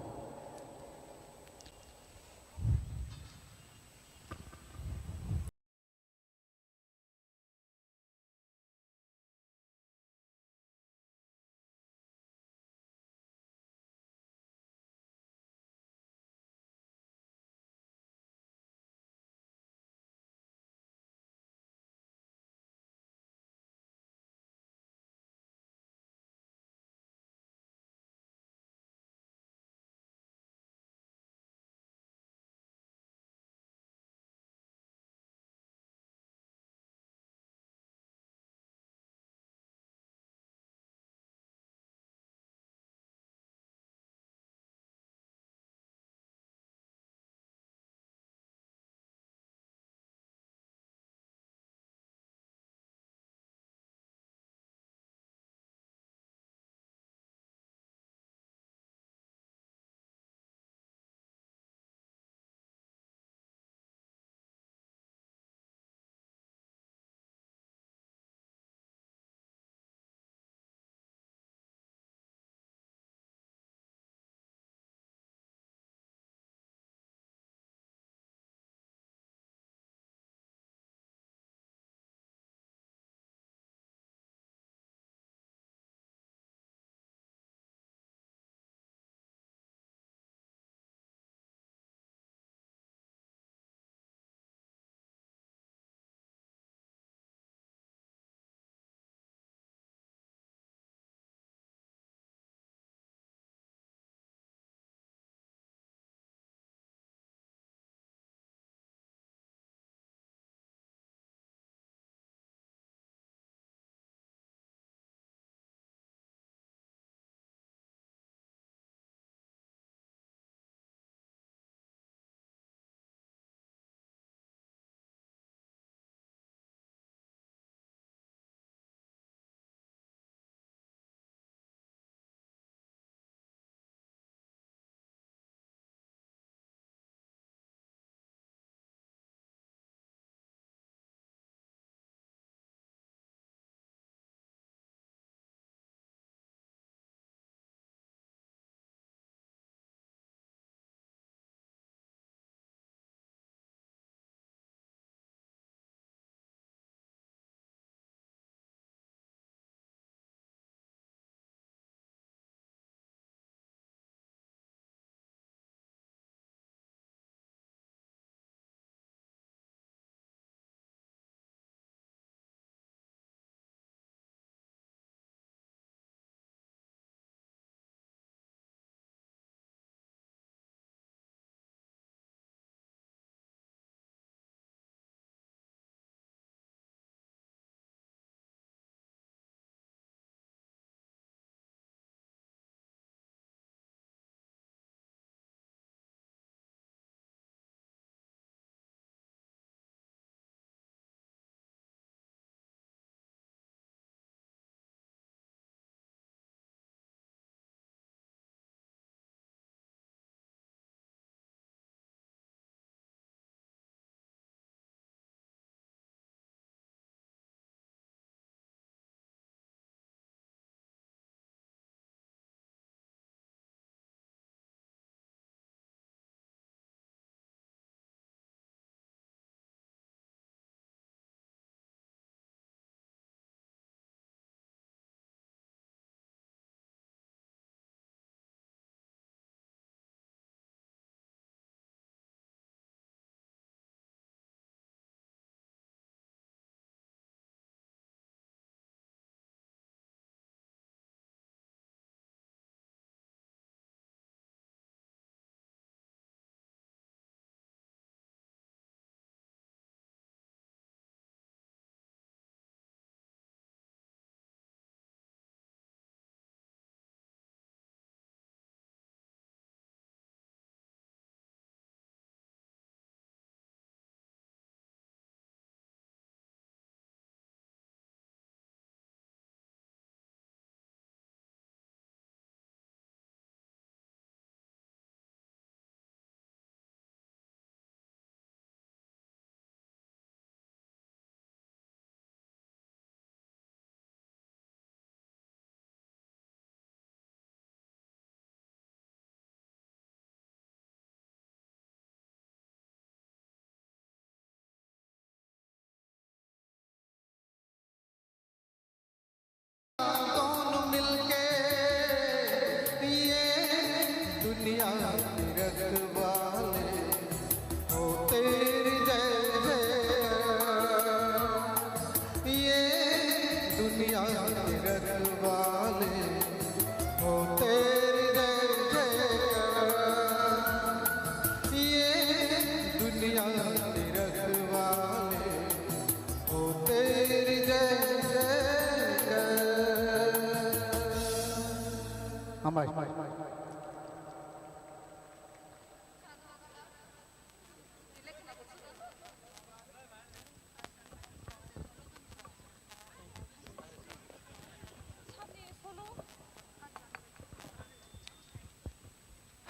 Hambai.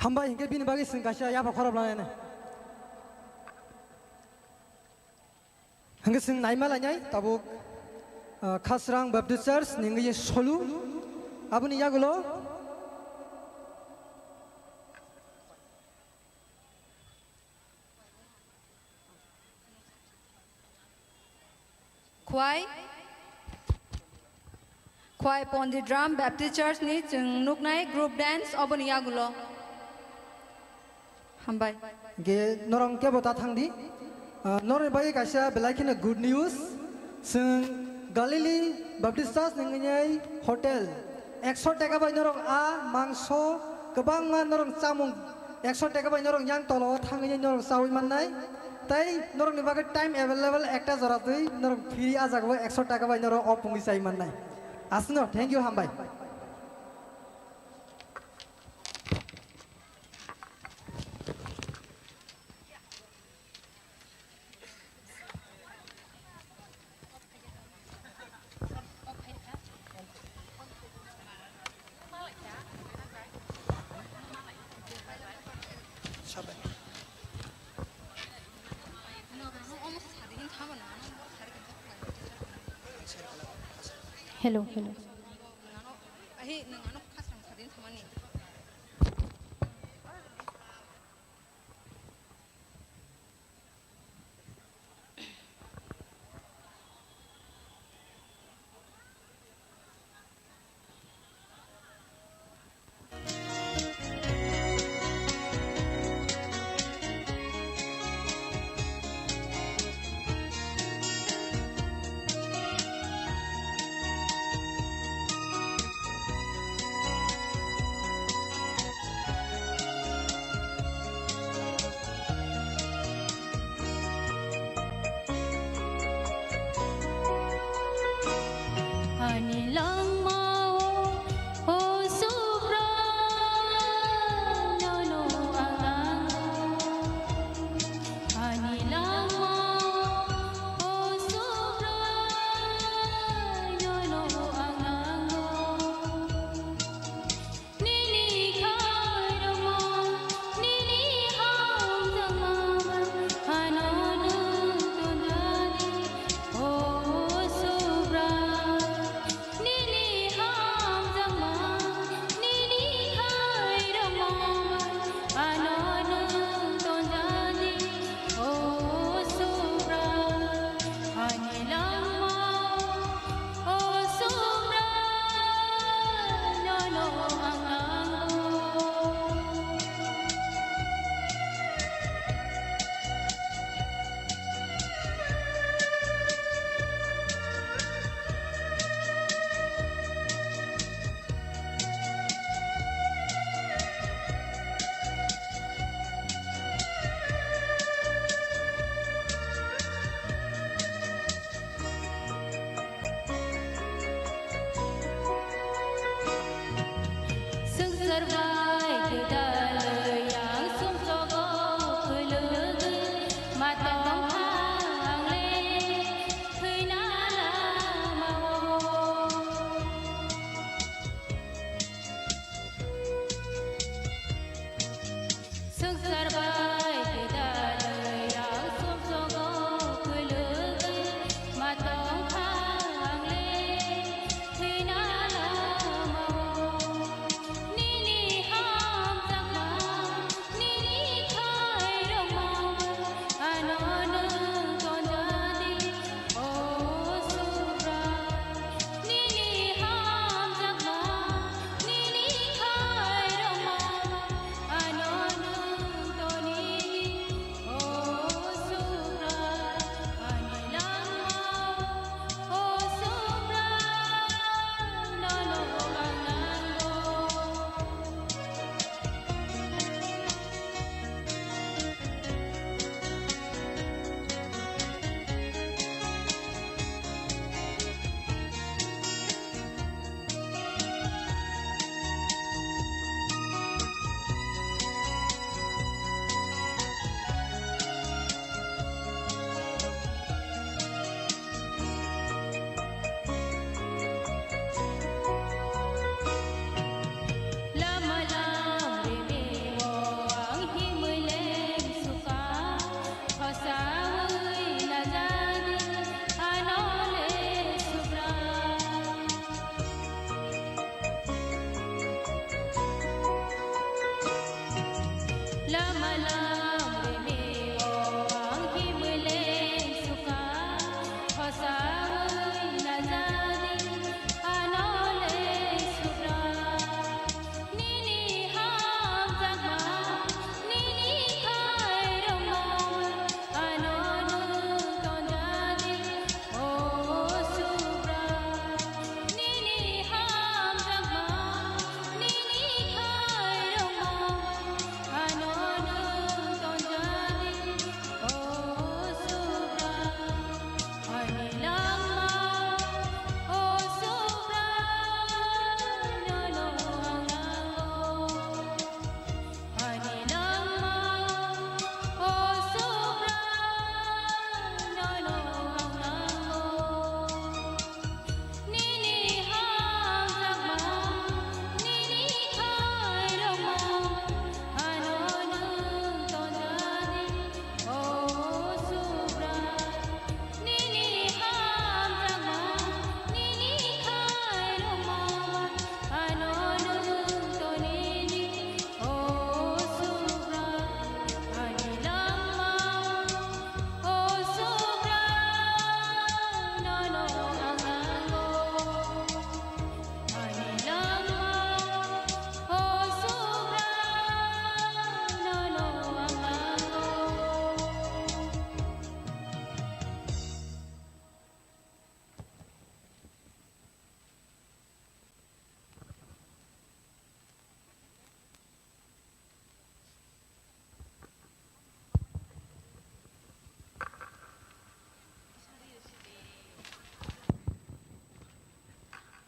Hambai hinkhe bini bagwi chwng kaisa yapha khorop lanai. Hinkhe chwng naima lainai tabuk, ah, Khasrang Baptist Church ni wngwi solu aboni yagulo. Khwai, Khwai Pondit Ram Baptist Church ni chwng nuknai group dance oboni yagulo. Hambai. Ge norong kebo ta thangdi. Ah, noroni bagwi kaisa belai kheno good news. Chwng Galilee Baptist Church ni wngwi hotel ekso taka bai norok a mangso kwbangma norok chamung ekso taka bai norok yang tolo o thangwi norok chaui mannai. Tai norokni bagwi time available ekta jora twi norok free a jaga o ekso taka bai norok o pungwi chai mannai. Aswkno, thank you, hambai. Hello, hello. Ani langmao, o Subra, nono ang ango. Ani langmao, o Subra, nono ang ango. Nini khairokma, nini hamjakma bai ano nwng tonjadi, o Subra. Nini hamjakma, nini khairokma bai ano nwng tonjadi, o Subra. Ani langma, o Subra, nono ang nango. Swngchar bai gwdalwi ang sumsogo kwlwgwi ma tongkha ang le thwina lamao. Swngchar bai khe dalwi ang sumsogo kwlwgwi ma tongkha ang le thwina lamao. Nini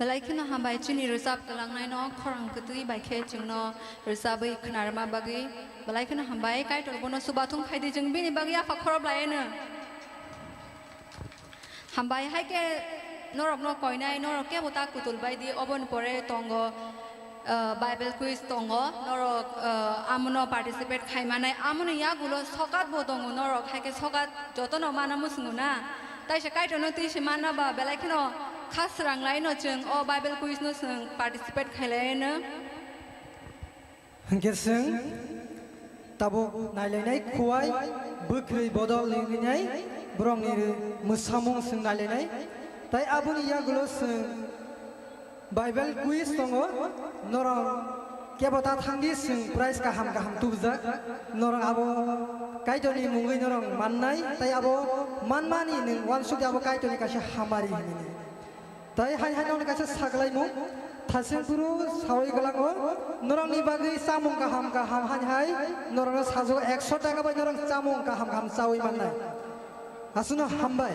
Belai kheno hambai chini rwchap kwlangnai no khorang kwtwi bai khe chwngno rwchabwi khwnarwma bagwi. Belai kheno hambai, Kaitor bono chubathung khai di, chwng bini bagwi apha khorob lai eno. Hambai hai khe norokno koinai, norok kebo ta kutul bai di, oboni pore tongo, ah, Bible quiz tongo, norok, ah, amono participate khai manai, amoni yagulo sokat bo tongo, norok hai khe sokat jotono mana muchungo na, taisa Kaitorno twi se manna ba belai kheno kha srang lai no chwng o Bible quiz no chwng participate khai lai no. Hwnkhe chwng tabuk nailainai, khuwai bwkhwrwi bodol rinai borokni mwsamung chwng nailainai. Tai aboni yagulo chwng Bible quiz tongo, norok kebo ta thangdi, chwng prize kaham kaham tubujak, norok abo Kaitorni mungwi norok mannai, tai abo manmani nwng uansukdi abo Kaitorni kaisa hamari hinwi. Tai hai hai nokni kaisa saklaimung, Thaising Guru sawi glango, norokni bagwi chamung kaham kaham hai hai norokno sajagao, ekso taka bai norok chamung kaham kaham chawi mannai. Aswkno hambai.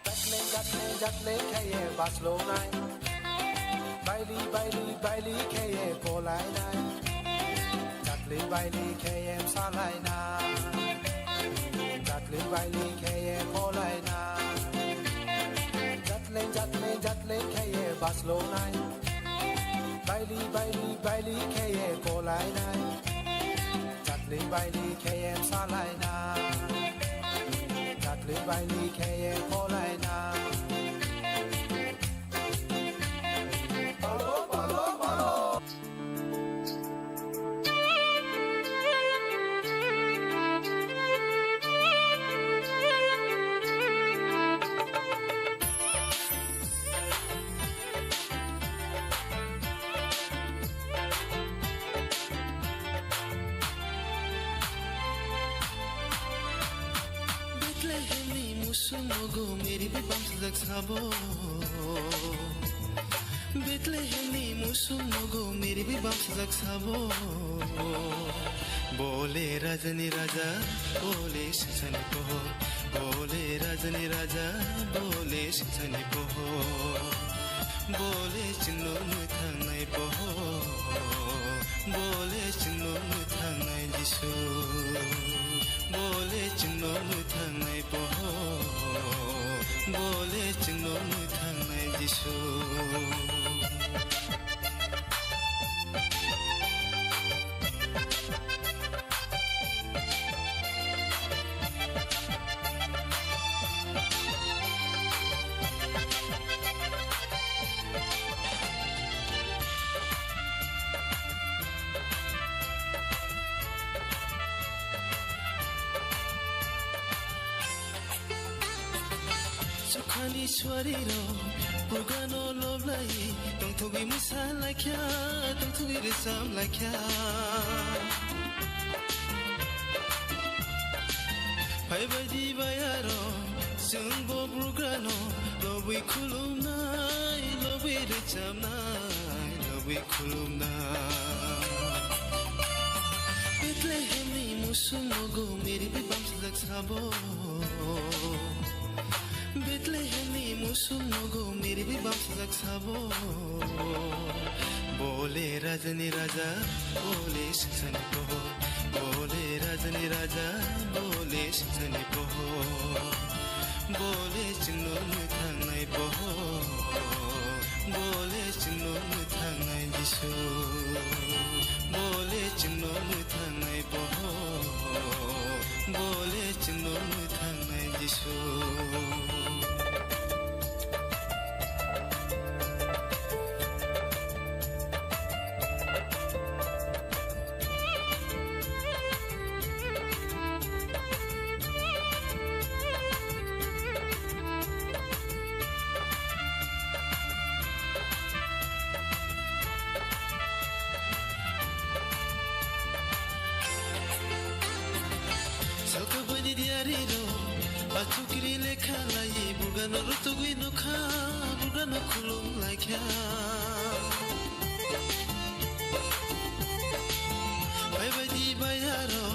Jatle jatle jatle kheye baslonai. Baili baili baili kheye kolainai. Jatle baili kheye salainai. Jatle baili kheye kolainai. Jatle jatle jatle kheye baslonai. Baili baili baili kheye kolainai. Chakli baili kheye salainai. Chakli baili kheye kolainai. Palo, palo, palo. Bethlehemni musuk nogo Mary bai bamsajak sabo. Bethlehemni musuk nogo Mary bai bamsajak sabo. Bole rajani raja, bole sasani pohor. Bole rajani raja, bole sasani pohor. Bole chwngno mwthangnai pohor. Bole chwngno mwthangnai Jisu. Bole chwngno mwthangnai pohor. Bole chwngno mwthangnai Jisu. Sukhani suari rok, bugano loblai, tongthogwi mwsa laikha, tongthogwi rwchap laikha. Phaibaidi bayaro, chwngbo bugrano, lobwi khulumnai, lobwi rwchapnai, lobwi khulumnai. Bethlehemni musuk nogo Mary bai bamsajak sabo. Bethlehemni musuk nogo Mary bai bamsajak sabo. Bole rajani raja, bole sasani pohor. Bole rajani raja, bole sasani pohor. Bole chwngno mwthangnai pohor. Bole chwngno mwthangnai Jisu. Bole chwngno mwthangnai pohor. Bole chwngno mwthangnai Jisu. Salka bwini diyari rok, achukri lekha lai, bugano rutugwi nukha, bugano khulum laikha. Baibaidi bayaro,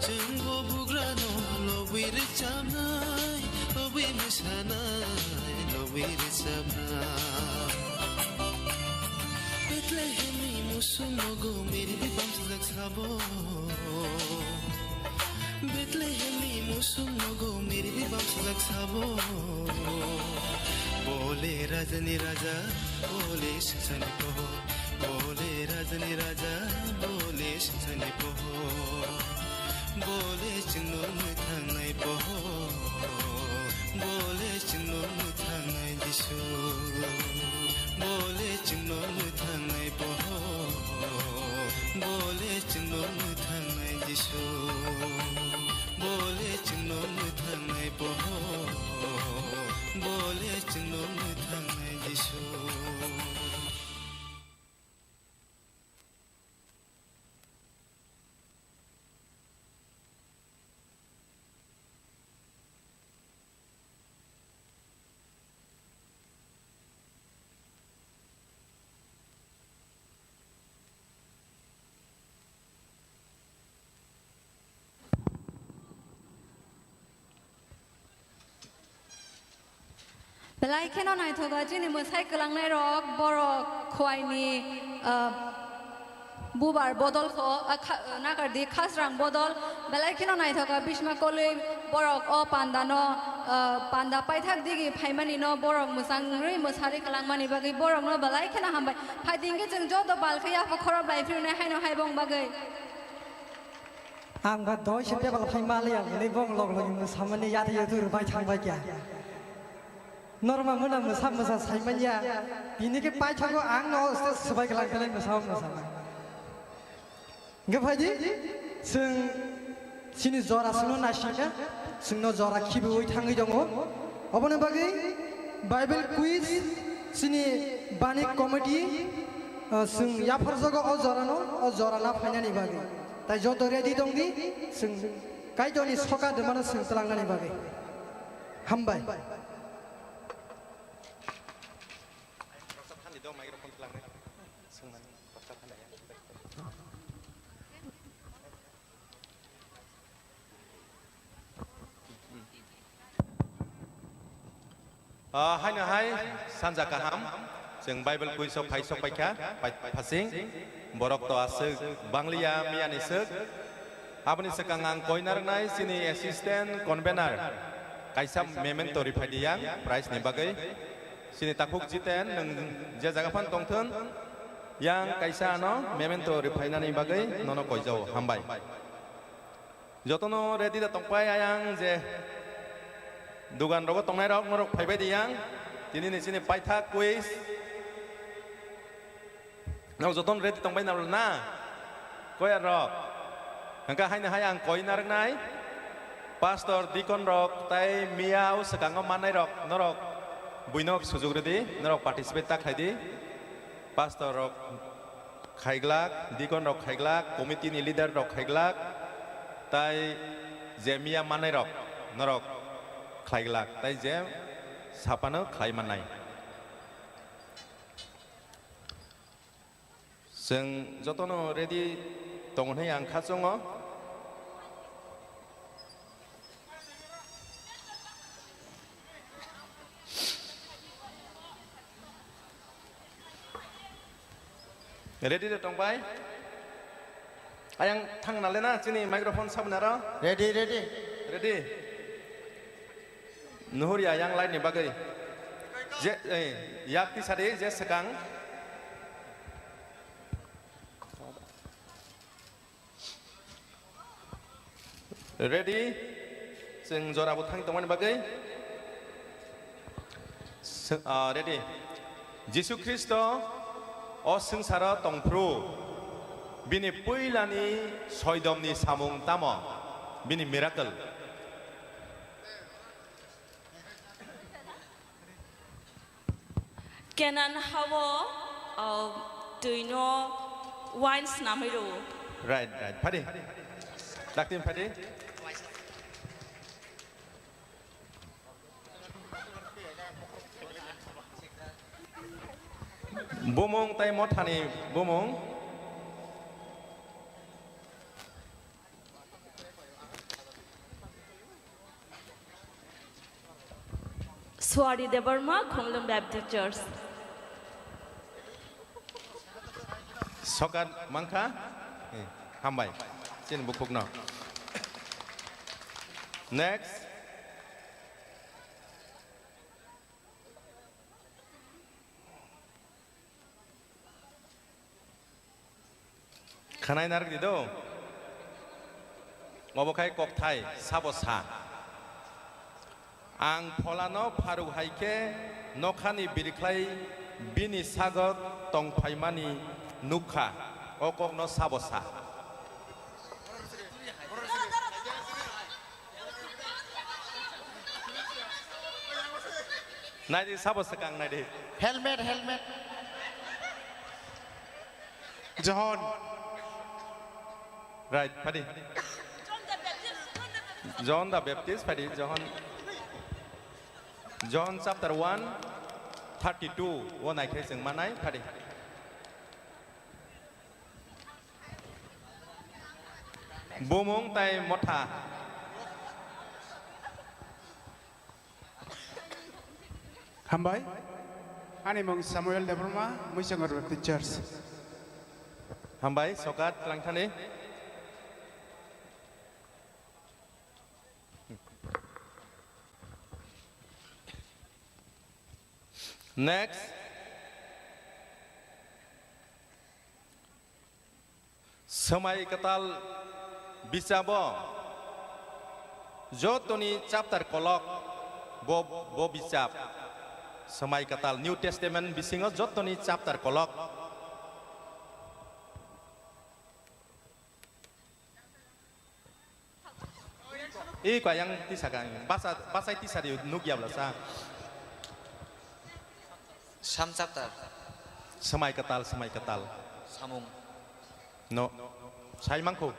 chwngbo bugrano lobwi rwchapnai, lobwi mwsanai, lobwi rwchapnai. Bethlehemni musuk nogo Mary bai bamsajak sabo. Bethlehemni musuk nogo Mary bai bamsajak sabo. Bole rajani raja, bole sasani pohor. Bole rajani raja, bole sasani pohor. Bole chwngno mwthangnai pohor. Bole chwngno mwthangnai Jisu. Bole chwngno mwthangnai pohor. Bole chwngno mwthangnai Jisu. Bole chwngno mwthangnai pohor. Bole chwngno mwthangnai Jisu. Belai kheno naithogo chini mwsai kwlangnai rok, borok khwaini, ah, Bubar bodol kho, a, kha-, nakardi khasrang bodol, belai kheno naithoka bisma kolwi borok o panda no, a, panda paithak digi phaimani no borok mwchang rwi mwsarwi kwlangmani bagwi borok no belai kheno hambai. Phaidi hwnkhe chwng joto bal khe yapha khorop lai phirwnai haino hai bong bagwi. Ang ba doi se tebal phai maliya, bini bong log log mwsamani yathai yathai rwbai thangbai kya. Norma muna mwsa mwsa saimanya, tini khe paithago ang no stage swbai kwlang khe mwsa mwsa. Hwnkhe phaidi, chwng chini jora chwngno naisingkha, chwngno jora khibiui thangwi tongo. Oboni bagwi Bible quiz chini bani committee, ah, chwng yapharjago o jorano, o jorana phainani bagwi. Tai joto ready tongdi, chwng Kaitorni soka dwmano chwng twlangnani bagwi. Hambai. Ah, haino hai, sanja kaham, chwng Bible quiz o phai sok paikha, pai-, phasing, borok to aswk bangliya miyani swk, aboni swkang ang koina rwnai chini assistant convener kaisa memento riphaidi yang prize ni bagwi, chini takhuk Jiten, nwng je jaga phan tongthun, yang kaisa ano memento riphainani bagwi nono koijao, hambai. Jotono ready da tongpai ayang je dugan rogo tongnai rok norok phaibai di yang. Tini ni chini paithak quiz. Nok jotono ready tongpai na na? Koyar rok. Hangka haino hai ang koi narwknai. Pastor, deacon rok tai miya o swkango mannai rok norok buino sujuk rwdi, norok participate ta khlai di. Pastor rok khaiglak, deacon rok khaiglak, committee ni leader rok khaiglak, tai je miya manai rok norok khlaiglak, tai je sapano khlai manai. Chwng jotono ready tongo hwnwi ang kha chwngo. Ready de tongbai? Ayang thang nale na chini microphone sabna ro? Ready, ready. Ready? Nuhur ya yang line ni bagwi. Je, eh, yak tisa de, je sekang. Ready? Chwng jora bo thang tongmani bagwi. Sw-, ah, ready? Jisu Khristo o swngsaro tongphru, bini puilani soidomni samung tamo? Bini miracle. Kenan hao, uh, twino wine snamwi rwo. Right, right. Phadi. Daktin phadi. Bumung tai mothani bumung. Suari Debbarma, Khumulwng Baptist Church. Sokat mankha? Eh, hambai. Chini bukhukno. Next. Khanai narwk di do. Obo khai kokthai, sabo sa. Ang pholano pharuk hai khe nokhani birkhlai bini sago tong phaimani nuk kha. O kokno sabo sa. Naidi, sabo swkang naidi. Helmet, helmet. John. Right, phadi. John the Baptist, phadi, John. John chapter one, thirty-two, o naikhai chwng manai, phadi. Bumung tai motha. Hambai. Ani mung Samuel Debbarma, Muichangor Baptist Church. Hambai, sokat, twlangthani. Next. Swmai kwtal bichabo jotoni chapter kolok bo, bo bichap. Swmai kwtal New Testament bisingo jotoni chapter kolok. Iko ayang tisaka, basa, basai tisari nukya bla sa. Sam chapter. Swmai kwtal, swmai kwtal. Samung. No. Sai mangkho.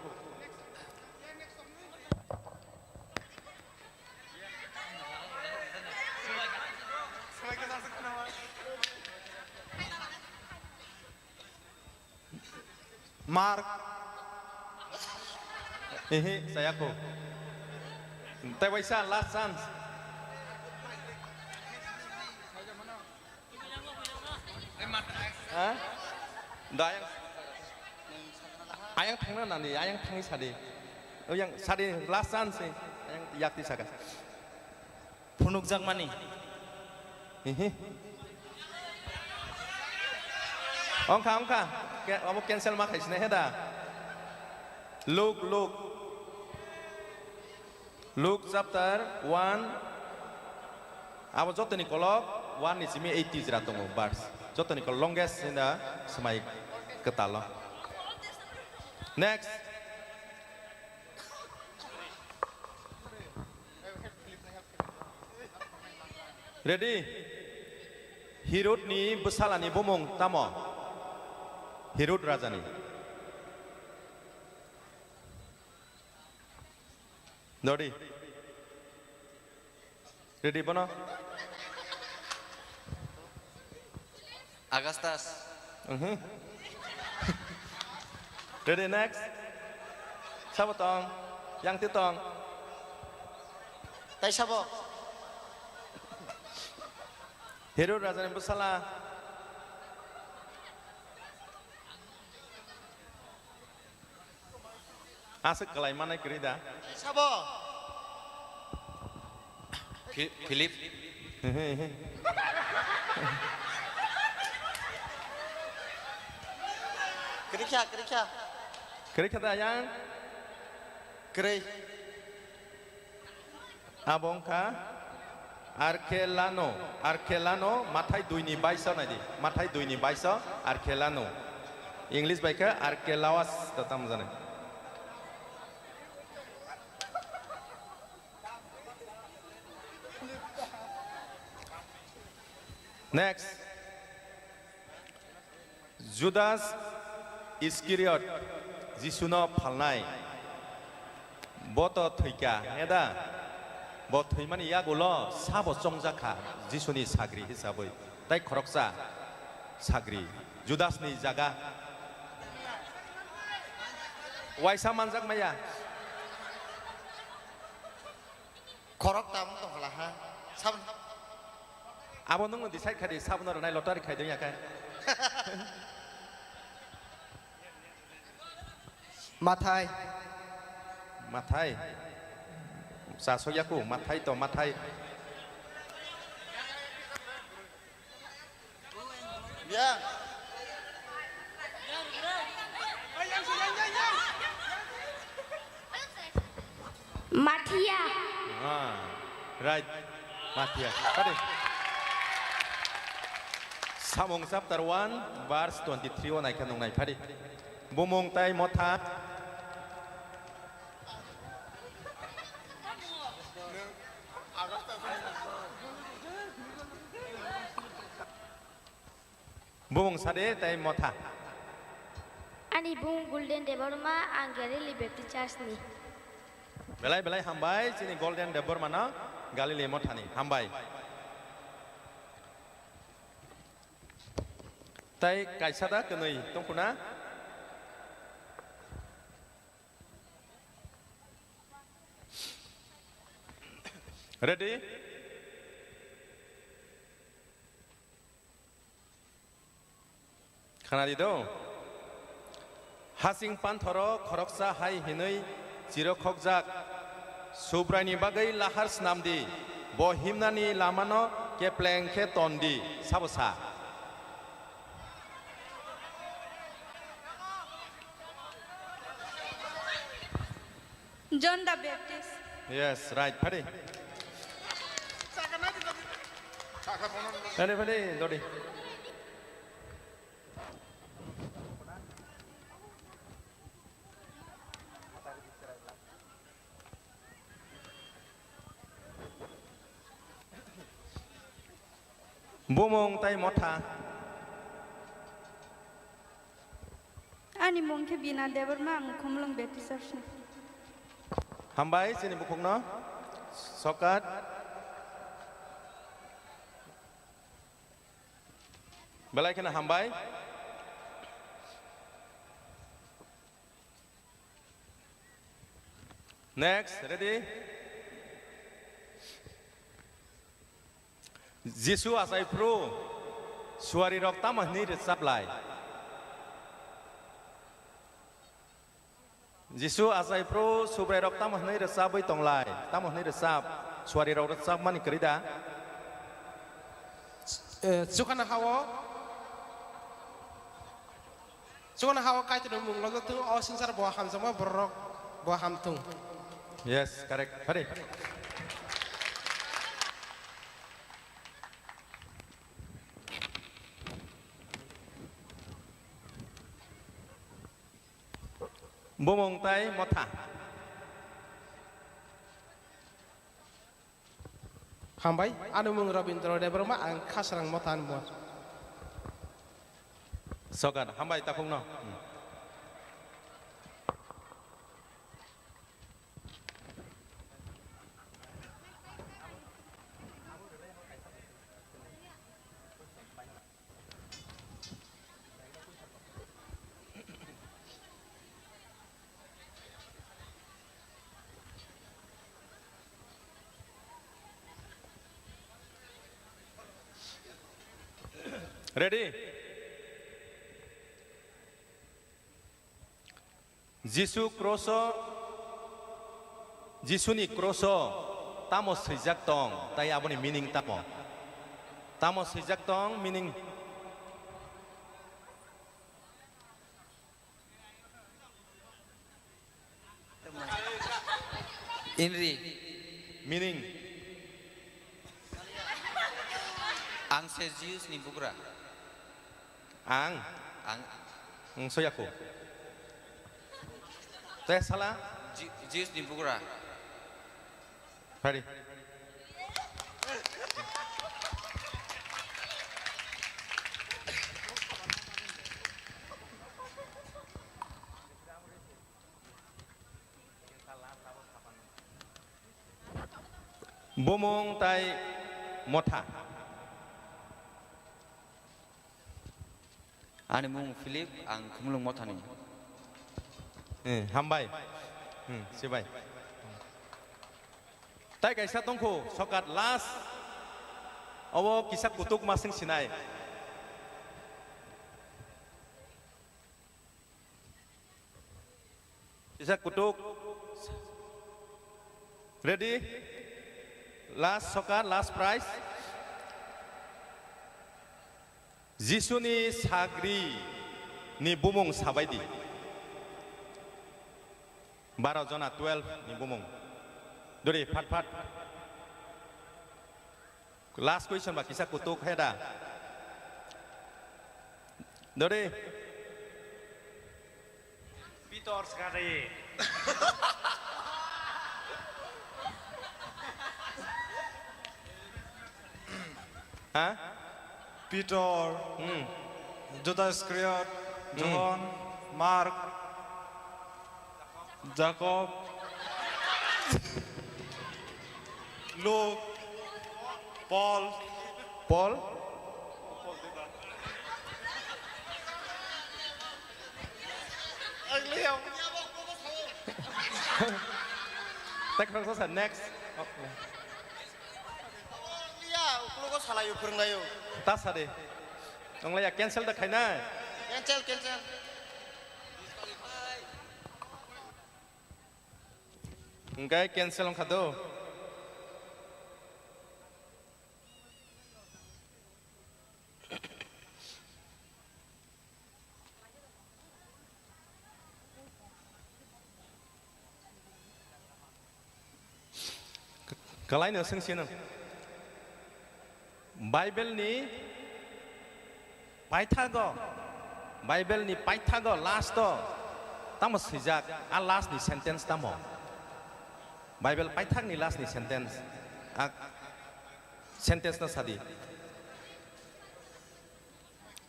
Mark. Ehe, saya ko. Tei waisa last chance. Ha? Da ayang, ayang thangna nani, ayang thangwi sadi. Oh, yang sadi last chance ni. Ayang yakti saka. Phunukjakmani. Hihi. Ongkha, ongkha. Ke-, abo cancel ma khaisine he da. Luke, Luke. Luke chapter one. Abo jotoni kolok one ni simi eighty jora tongo verse. Jotoni kol longest in the Swmai Kwtalo. Next. Ready? Herod ni bwsala ni bumung tamo? Herod raja ni. Dodi. Ready bono? Augustus. Mhm. Ready, next. Sabo tong, yang ti tong. Tai sabo. Herod raja ni bwsala. Aswk kwlai manai kwrwi da? Sabo. Phi-, Philip. Kwrwi kha, kwrwi kha. Kwrwi kha da yang? Kwrwi. Abo wngkha Arkelano, Arkelano, Mathai dui ni baiso naidi, Mathai dui ni baiso, Arkelano. English bai khe Archelaus da tamo jani. Next. Judas Iskariot, Jisuno phalnai, bo to thwikha, eda? Bo thwimani yagulo sabo chongjak kha Jisuni sagri hisabwi, tai khoroksa sagri Judasni jaga. Waisa manjak maya. Khorok tabuk tong khala ha. Sabon. Abo nwng decide khai di, sabono rwnai lottery khai dong ya khe. Mathai. Mathai. Chasok yaku, Mathai to Mathai. Ya. Mathia. Ah, right. Mathia. Pade. Samung chapter one, verse twenty-three o naikha nung nai phadi. Bumung tai motha. Bumung sade tai motha. Ani bumung Golden Debbarma, ang Galili Baptist Church ni. Belai belai hambai chini Golden Debbarma no Galili mothani. Hambai. Tai kaisa da kwnwi tongkhuna. Ready? Khana di do. Hasing panthoro khoroksa hai hinwi chirokhokjak, Subraini bagwi lahar snamdi, bo himnani lamano kepleng khe tondi, sabo sa. John the Baptist. Yes, right, phadi. Phadi, phadi, dodi. Bumung tai motha. Ani mung khe Bina Debbarma, ang Khumulwng Baptist Church ni. Hambai, chini bukhukno. Sokat. Belai kheno hambai. Next, ready? Jisu achai phru, suari rok tamo hwnwi rwchap lai? Jisu achai phru, Subrai rok tamo hwnwi rwchapwi tong lai? Tamo hwnwi rwchap? Suari rok rwchapmani kwrwi da? Eh, chukhana hao. Chukhana hao Kaitorni mung lojak thung, o sinsar bo hamjakma borok bo ham thung. Yes, correct. Hari. Bumung tai motha. Hambai, ani mung Robindra Debbarma, ang Khasrang Motha ni mung. Sokat, hambai takhukno. Hmm. Ready? Jisu kroso, Jisuni kroso tamo swijak tong, tai aboni meaning tamo? Tamo swijak tong, meaning? Inri. Meaning? Ang se Jews ni bugra. Ang? Ang. Ang soyaku. Te sala? Ji-, Jews ni bugra. Ready. Bumung tai motha. Ani mung Philip, ang Khumulwng Mothani. Eh, hambai. Hmm, sibai. Tai kaisa tongkhu, sokat last. Obo kisa kutuk masing sinai. Kisa kutuk. Ready? Last sokat, last prize. Jisuni sagri ni bumung sabaidi. Baro jona, twelve ni bumung. Dori, phat phat. Last question ba kisa kutuk heda. Dori. Pitor sakha tei. Ha? Pitor, hmm. Judas Iskariot, hmm. Johon, Mark, Jakob, Luk, Pol. Pol? Ang liam. Tekrok sa, next. Iya, uklogo salayo, phwrwnglayo. Ta sade. Onglaya cancel da khaina. Cancel, cancel. Hwnkhe cancel wngkha do. Kwlaino swngsi nwng. Bible ni paithago, Bible ni paithago last o tamo swijak, a last ni sentence tamo? Bible paithak ni last ni sentence, a sentence no sadi.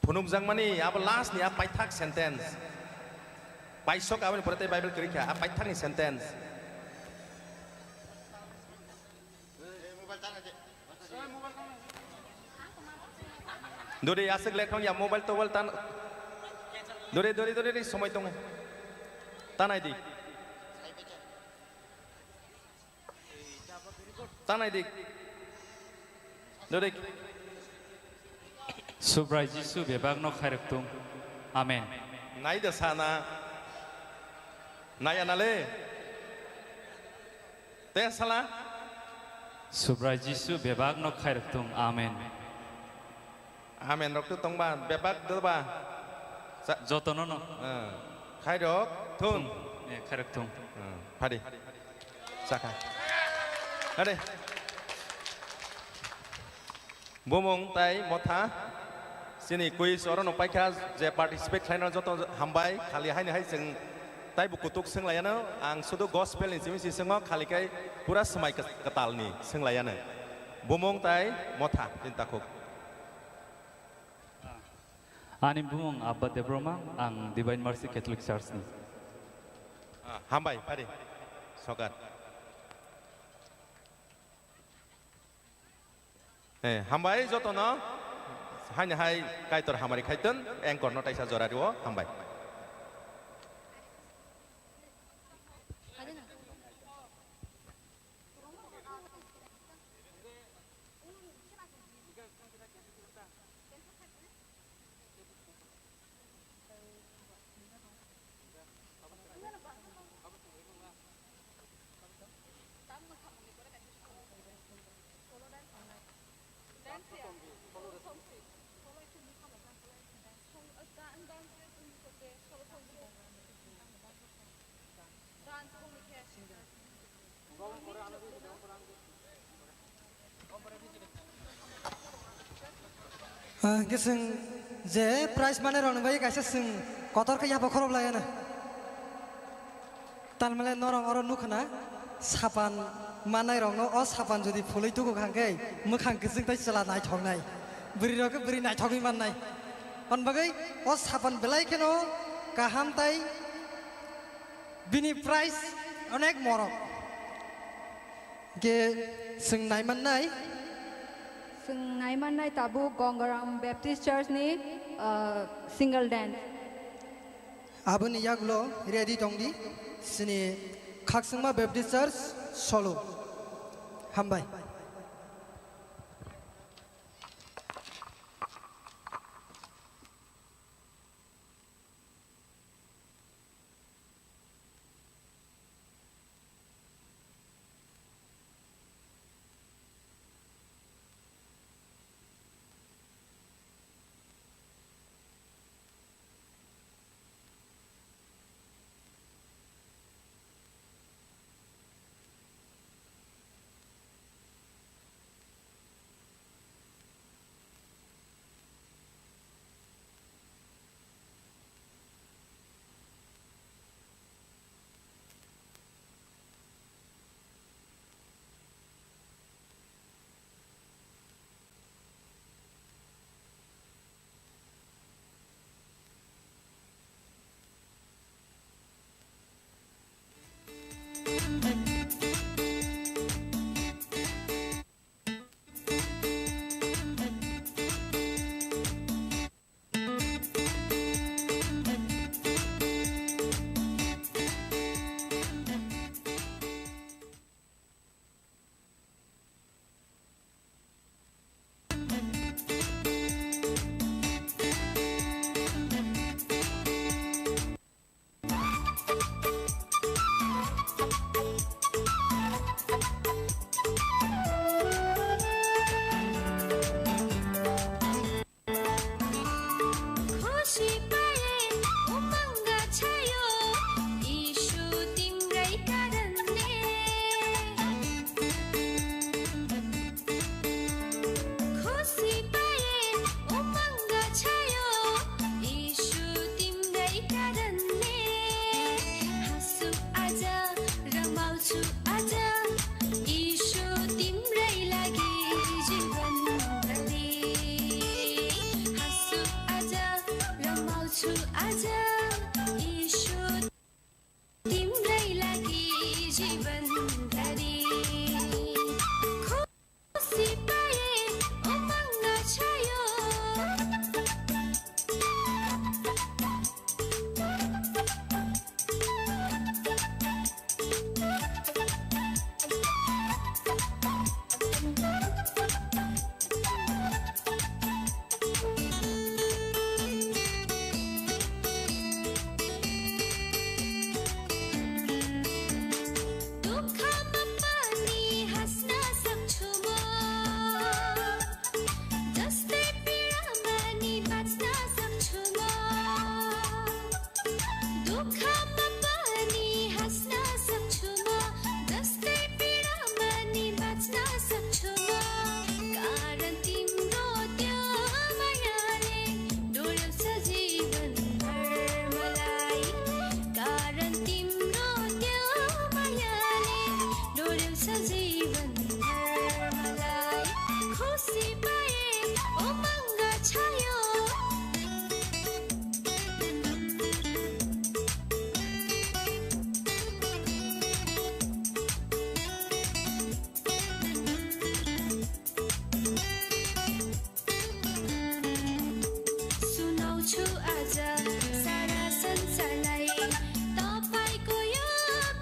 Phunukjakmani abo last ni a paithak sentence. Paisok aboni pore tei Bible kwrwi kha, a paithak ni sentence. Dori aswk lekhong ya mobile tobile tan. Dori, dori, dori, dori, somoi tongo. Tanai di. Tanai dik. Dodik. Subrai Jisu bebakno khairoktung. Amen. Nai da sana. Nai anale. Te sala. Subrai Jisu bebakno khairoktung. Amen. Amen rok tu tongba, bebak doba. Sa- Jotono no. Eh, khairok thung. Eh, khairok thung. Eh, phadi. Sakha. Ade. Bumung tai motha. Sini quiz oro no paikha je participate khlaina joto hambai, khali haini hai chwng taibo kutuk swnglaiyano, ang sudu gospel ni simi si swngo, khali kai pura swmai kwtal ni swnglaiyano. Bumung tai motha, chini takhuk. Ani bumung Abba Debbarma, ang Divine Mercy Catholic Church ni. Ah, hambai, phadi. Sokat. Eh, hambai jotono. Haini hai Kaitor hamari khaiton, anchor no taisa jora rio, hambai. Ah, hwnkhe chwng je prize manwi rokni bagwi kaisa chwng kotor khe yapha khorop lai ano. Talmale norok oro nukha na, sapan manai rokno o sapan jodi phulwi tuku kha hwnkhe mwkhang kwchwng tei chwla naithoknai, bwrwi rok khe bwrwi naithogwi mannai. Hwn bagwi o sapan belai kheno kaham tei bini prize onek morok. Hwnkhe chwng naimannai. Chwng naimannai tabuk Gongaram Baptist Church ni, ah, single dance. Aboni yagulo ready tongdi, chini Khakchangma Baptist Church, Solu. Hambai. Aja Ishu timrai lagi jiban dhari. Khusi paye umang na chayo. Dukha mapani hasna sakchumo, dustai pira mani bachna sakchumo. Karan timro tyo mayale, dorel sa jiban bhar malai. Karan timro tyo mayale, dorel sa jiban bhar malai. Khusi paye, umang ga chayo. Sunau chu aja, sara sansar lai, tapai ko yo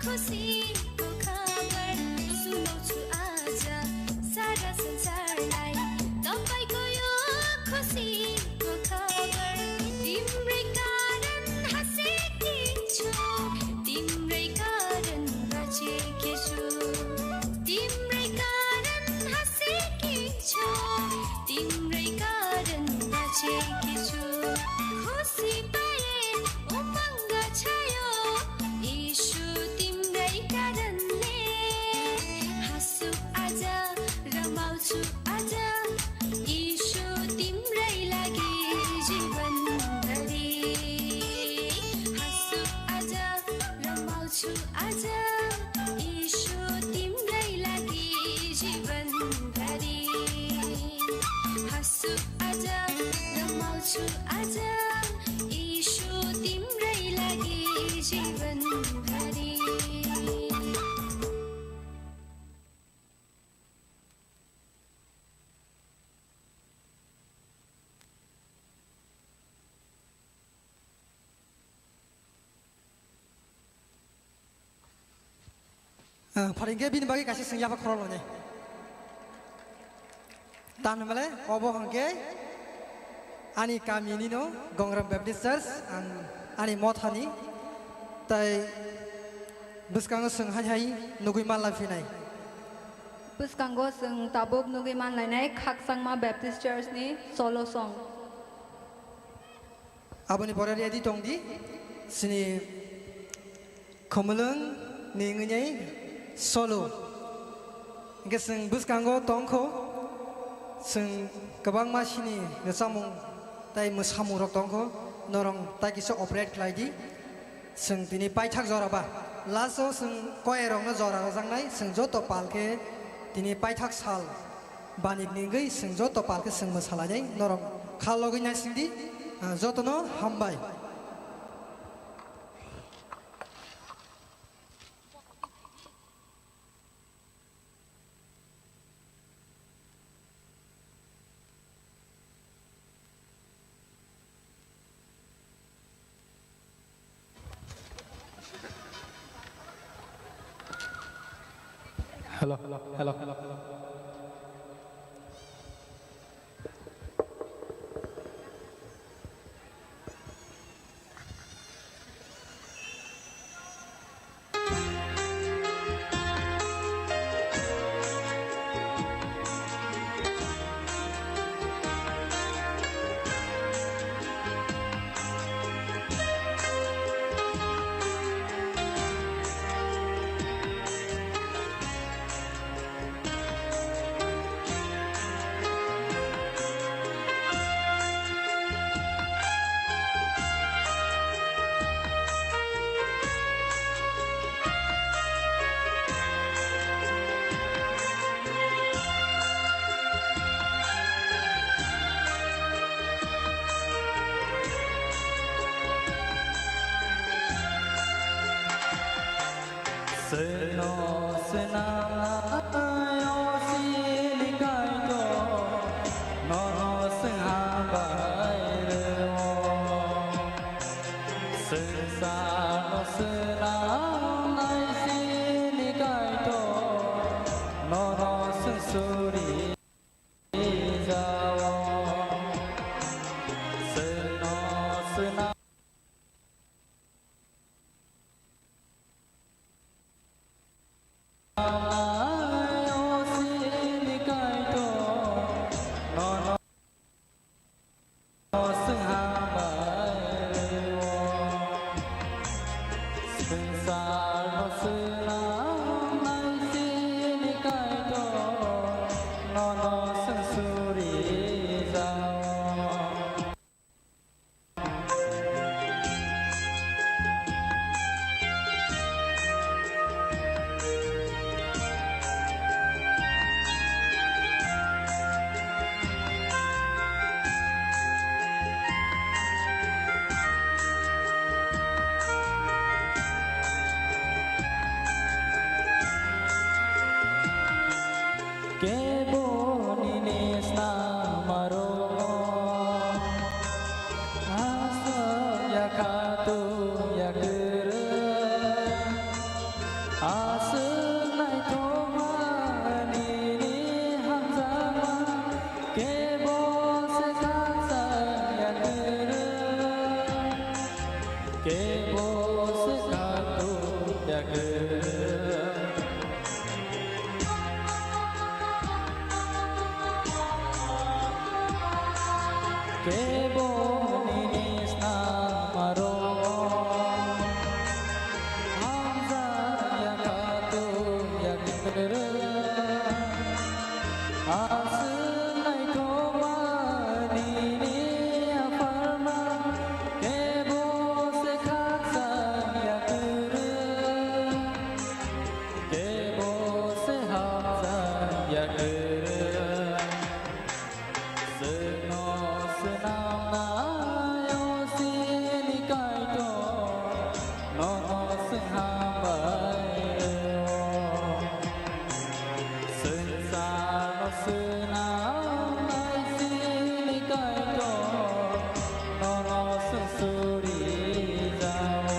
khusi ko khabar. Sunau chu aja, sara sansar lai, tapai ko yo khusi ko khabar. Timrai karan hase kichu, timrai karan bache kichu, timrai karan hase kichu, timrai karan bache kichu. Khusi paye umang ga chayo, Ishu timrai karan ne. Hasuk aja, ramau chu aja, Ishu timrai lagi jiban dhari. Hasuk aja, ramau chu aja, Ishu timrai lagi jiban dhari. Hasuk aja, ramau chu aja, Ishu timrai lagi jiban dhari. Ah, pharingkhe bini bagwi kaisa swngyaba khoroknwi. Tamni male obo hwnkhe ani kamini no Gongram Baptist Church, ang ani mothani, tai bwskango chwng hai hai nugwi manlai phinai. Bwskango chwng tabuk nugwi manlainai Khakchangma Baptist Church ni solo song. Aboni pore ready tong di, chini khumulwng ni wngwi solo. Hwnkhe chwng bwskango tongkho, chwng kwbangma chini rwchapmung tai mwsamung rok tongkho, norok tai kisa operate khlai di. Chwng tini paithak jora ba, last o chwng koyerokno jora rwjaknai, chwng joto pal khe tini paithak sal. Banik ni wngwi chwng joto pal khe chwng mwsalainai norok kha logwi naising di, ah, jotono hambai. Hello, hello, hello. Chwngno swnamnai o chini Kaitor, nono chwng hambai rw-o. Swngcharno swnamnai chini Kaitor, nono chwng suri jao. Chwngno swnam Kebo nini snamaro aswk ya khatung ya kwrwng, aswk naithokma nini hamjakma, kebo se khakchang ya kwrwng. Kebo se khatung ya kwrwng. Kebo nini snamaro hamjak ya khatung ya kwrwng. Aswk naithokma nini apharma, kebo se khakchang ya kwrwng, kebo se hamjak ya kwrwng. Chwngno swnamnai o chini Kaitor, nono chwng hambai rw-o. Swngcharno swnamnai chini Kaitor, nono chwng suri jao.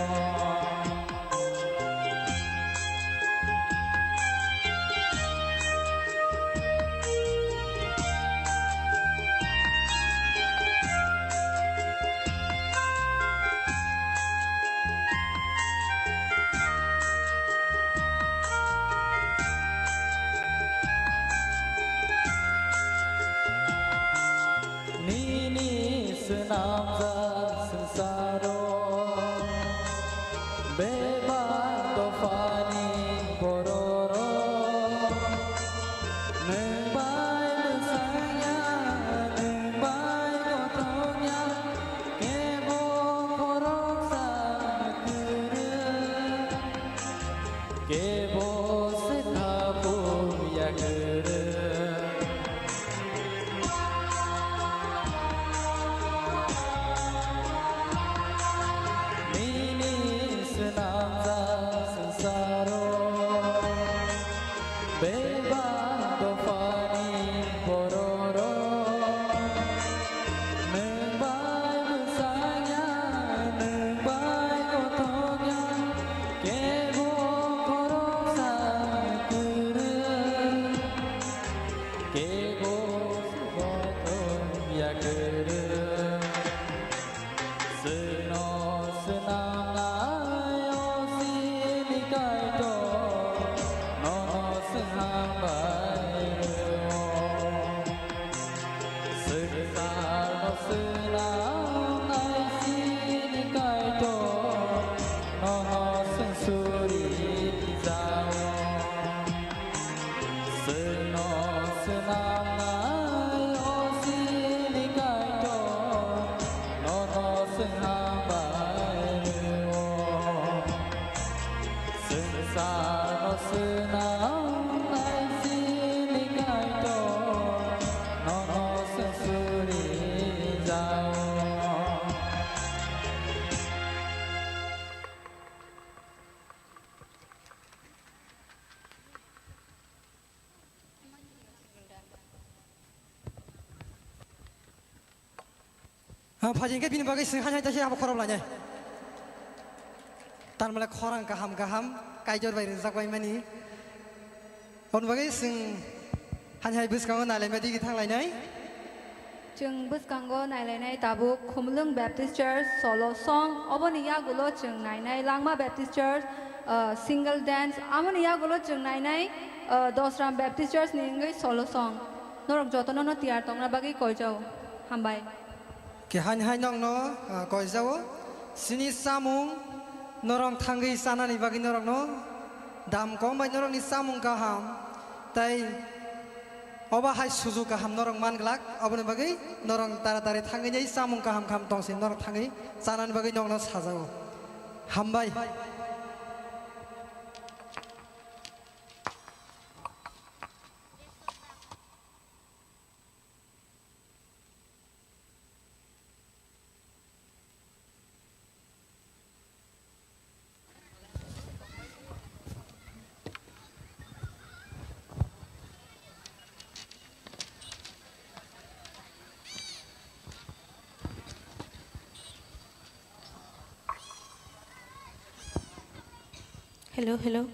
Nini swnamjak swngcharo bebak dophani bororok nwng bai mwsangya, nwng bai gothokya, kebo khoroksa kwrwng. Kebo se khaphung ya kwrwng. Nini swnamjak swngcharo bebak dophani bororok nwng bai mwsangya, nwng bai gothokya, kebo khoroksa kwrwng, kebo se gothok ya kwrwng. Chwngno swnamnai o chini Kaitor, nono chwng hambai rw-o. Swngcharno swnamnai chini Kaitor, nono chwng suri jao. Chwngno swnamnai o chini Kaitor, nono chwng hambai rw-o. Swngcharno swnamnai chini Kaitor, nono chwng suri jao. Ah, phaidi hwnkhe bini bagwi chwng hai hai ta khe abo khorok lainai. Tamle khorang kaham kaham Kaitor bai rijak bai mani. Aboni bagwi chwng hai hai bwskango nailaima digi thang lainai. Chwng bwskango nailainai tabuk Khumulwng Baptist Church solo song, oboni yagulo chwng nainai Langma Baptist Church, ah, single dance, amoni yagulo chwng nainai, ah, Dosram Baptist Church ni wngwi solo song. Norok jotono no tiyar tongna bagwi koijao. Hambai. Khe hai hai nokno, ah, koijao. Chini chamung norok thangwi chanani bagwi norokno dam kom bai norokni chamung kaham tei obo hai sujuk kaham norok man glak, aboni bagwi norok taratari thangwi nai chamung kaham kaham tong se norok thangwi chanani bagwi nokno sajao. Hambai. Hello, hello.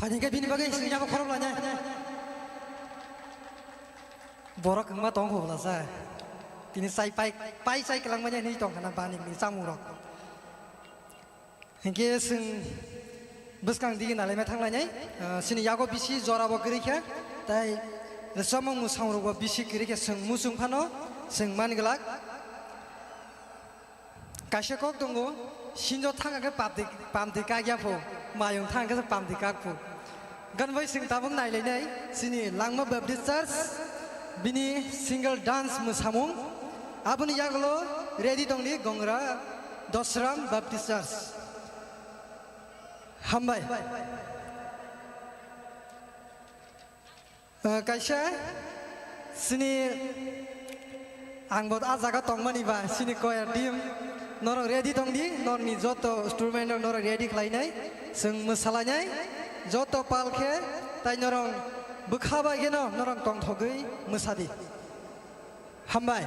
Phaini khe bini bagwi sini yabo khorok lainai. Borok wngma tong kho bwlasa. Tini chai pai, pai chai kwlangmani hinwi tong khana bani ni chamung rok. Hinkhe chwng bwskang digi nalaima thanglainai. Ah, sini yago bisi jora bo kwrwi kha. Tai rwchapmung mwsang rok bo bisi kwrwi kha chwng muchung phano chwng man glak. Kaisa kok tongo, sinjo thang khe pamtwi, pamtwi kak ya pho, mayung thang khe pamtwi kak pho. Gan bai sing tabuk nailainai, sini Langma Baptist Church, bini single dance mwsamung, aboni yagulo ready tongdi Gongra Dosram Baptist Church. Hambai. Ah, kaisa sini ang bo ah jaga tongmani ba sini choir team norok ready tongdi, norni joto instrument rok norok ready khlainai, chwng mwsalainai, joto pal khe tai norok bwkha bai kheno norok tongthogwi mwsadi. Hambai.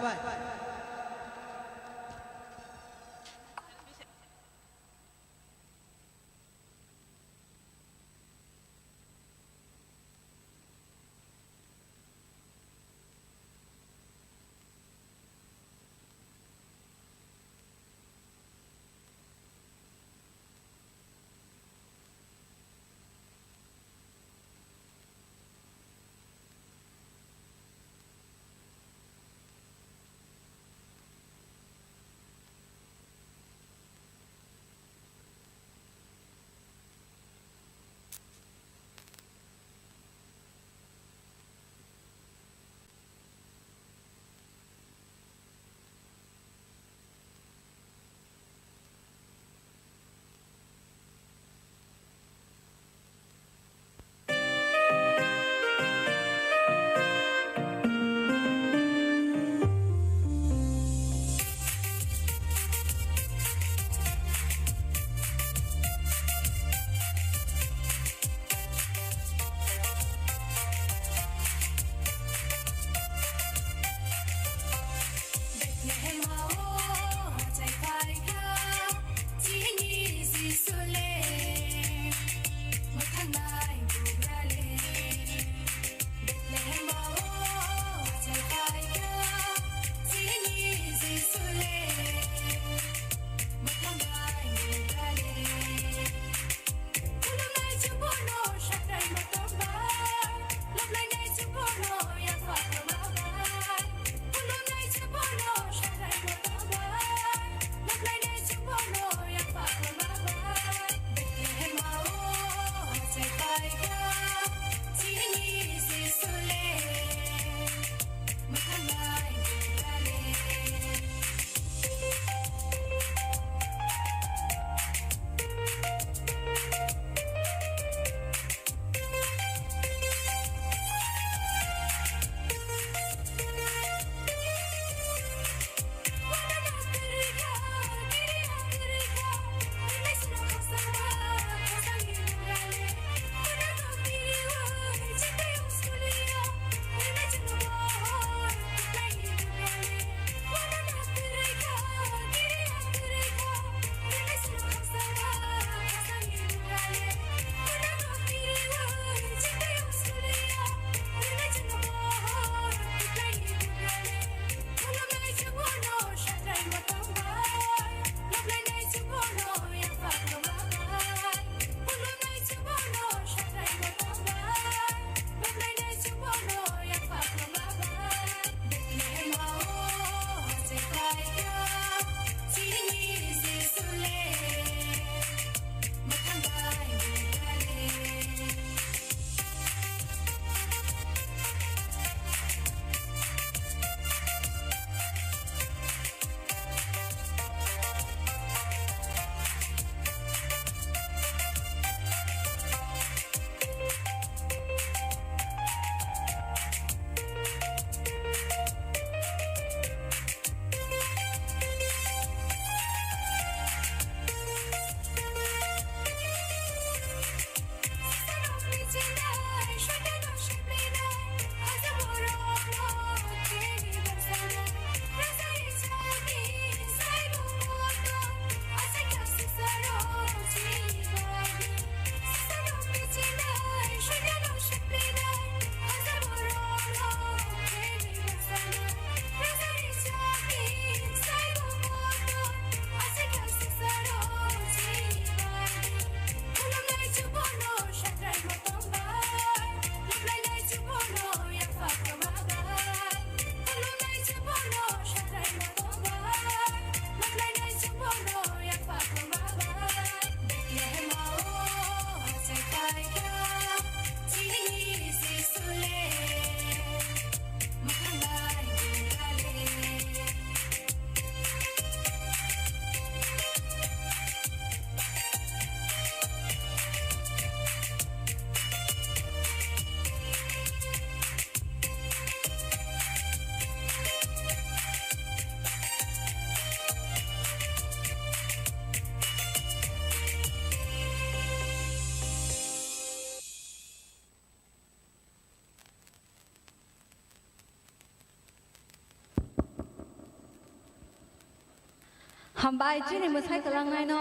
Hambai, chini mwsai kwlangnai no,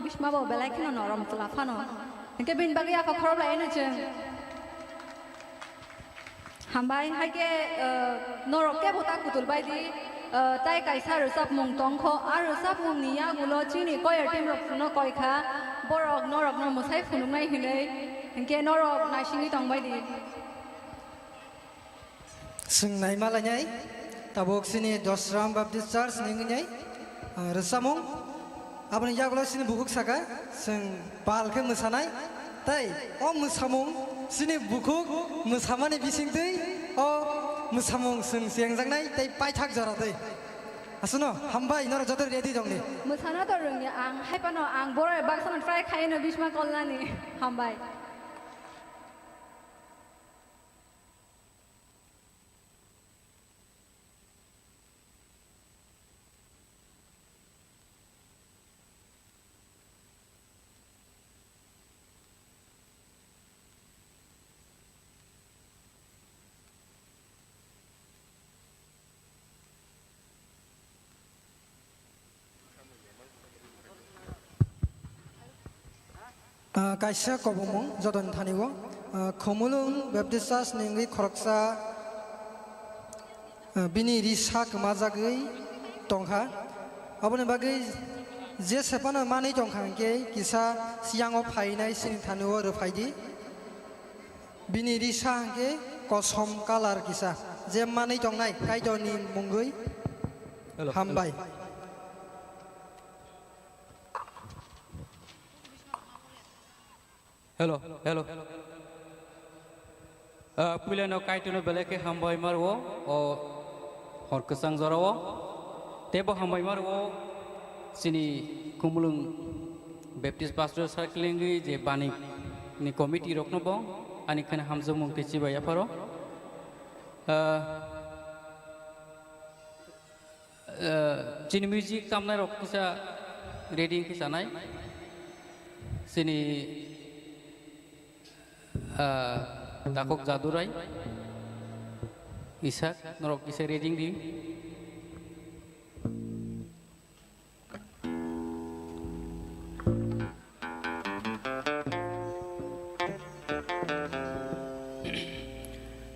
bisma bo belai kheno norom chwla phano. Hinkhe bini bagwi yakho khorok lai no chwng. Hambai, hai khe, eh, norok kebo ta kutul bai di, eh, tai kaisa rwchapmung tong kho, a rwchapmung ni yagulo chini choir team rok no koi kha, borok norok no mwsai phunuknai hinwi, hinkhe norok naisingwi tong bai di. Chwng naima lainai, tabuk chini Dosram Baptist Church ni wngnai, ah, rwchapmung. Aboni yagulo chini bukhuk saka, chwng pal khe mwsanai. Tai o mwsamung chini bukhuk mwsamani bisingtwi o mwsamung chwng chengjaknai tei paithak jora twi. Aswkno hambai, norok joto ready tongdi. Mwsana to rwngya ang, hai phano ang borok baksa no try khaino bisma kolnani. Hambai. Ah, kaisa kobongmung jotoni thani o, ah, Khumulwng Baptist Church ni wngwi khoroksa, ah, bini risa kwmajagwi tongkha. Aboni bagwi je sephano manwi tongkha hinkhe kisa siyango phainai chini thani o rwphaidi. Bini risa hinkhe kosom colour kisa, je manwi tongnai Kaitorni mungwi. Hello, hello. Hambai. Hello, hello. Ah, puilano Kaitorno belai khe hambai maro o hor kwchang jorao. Teibo hambai maro o chini Khumulwng Baptist Pastor Circle wngwi je bani ni committee rokno bo ani kheno hamjakmung tei chibai yapharo. Ah, Eh, chini music tamnai rok kisa ready khe chanai. Chini, ah, Takhuk Jadurai, Isak, norok kisa ready di.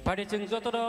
Padi chwng joto no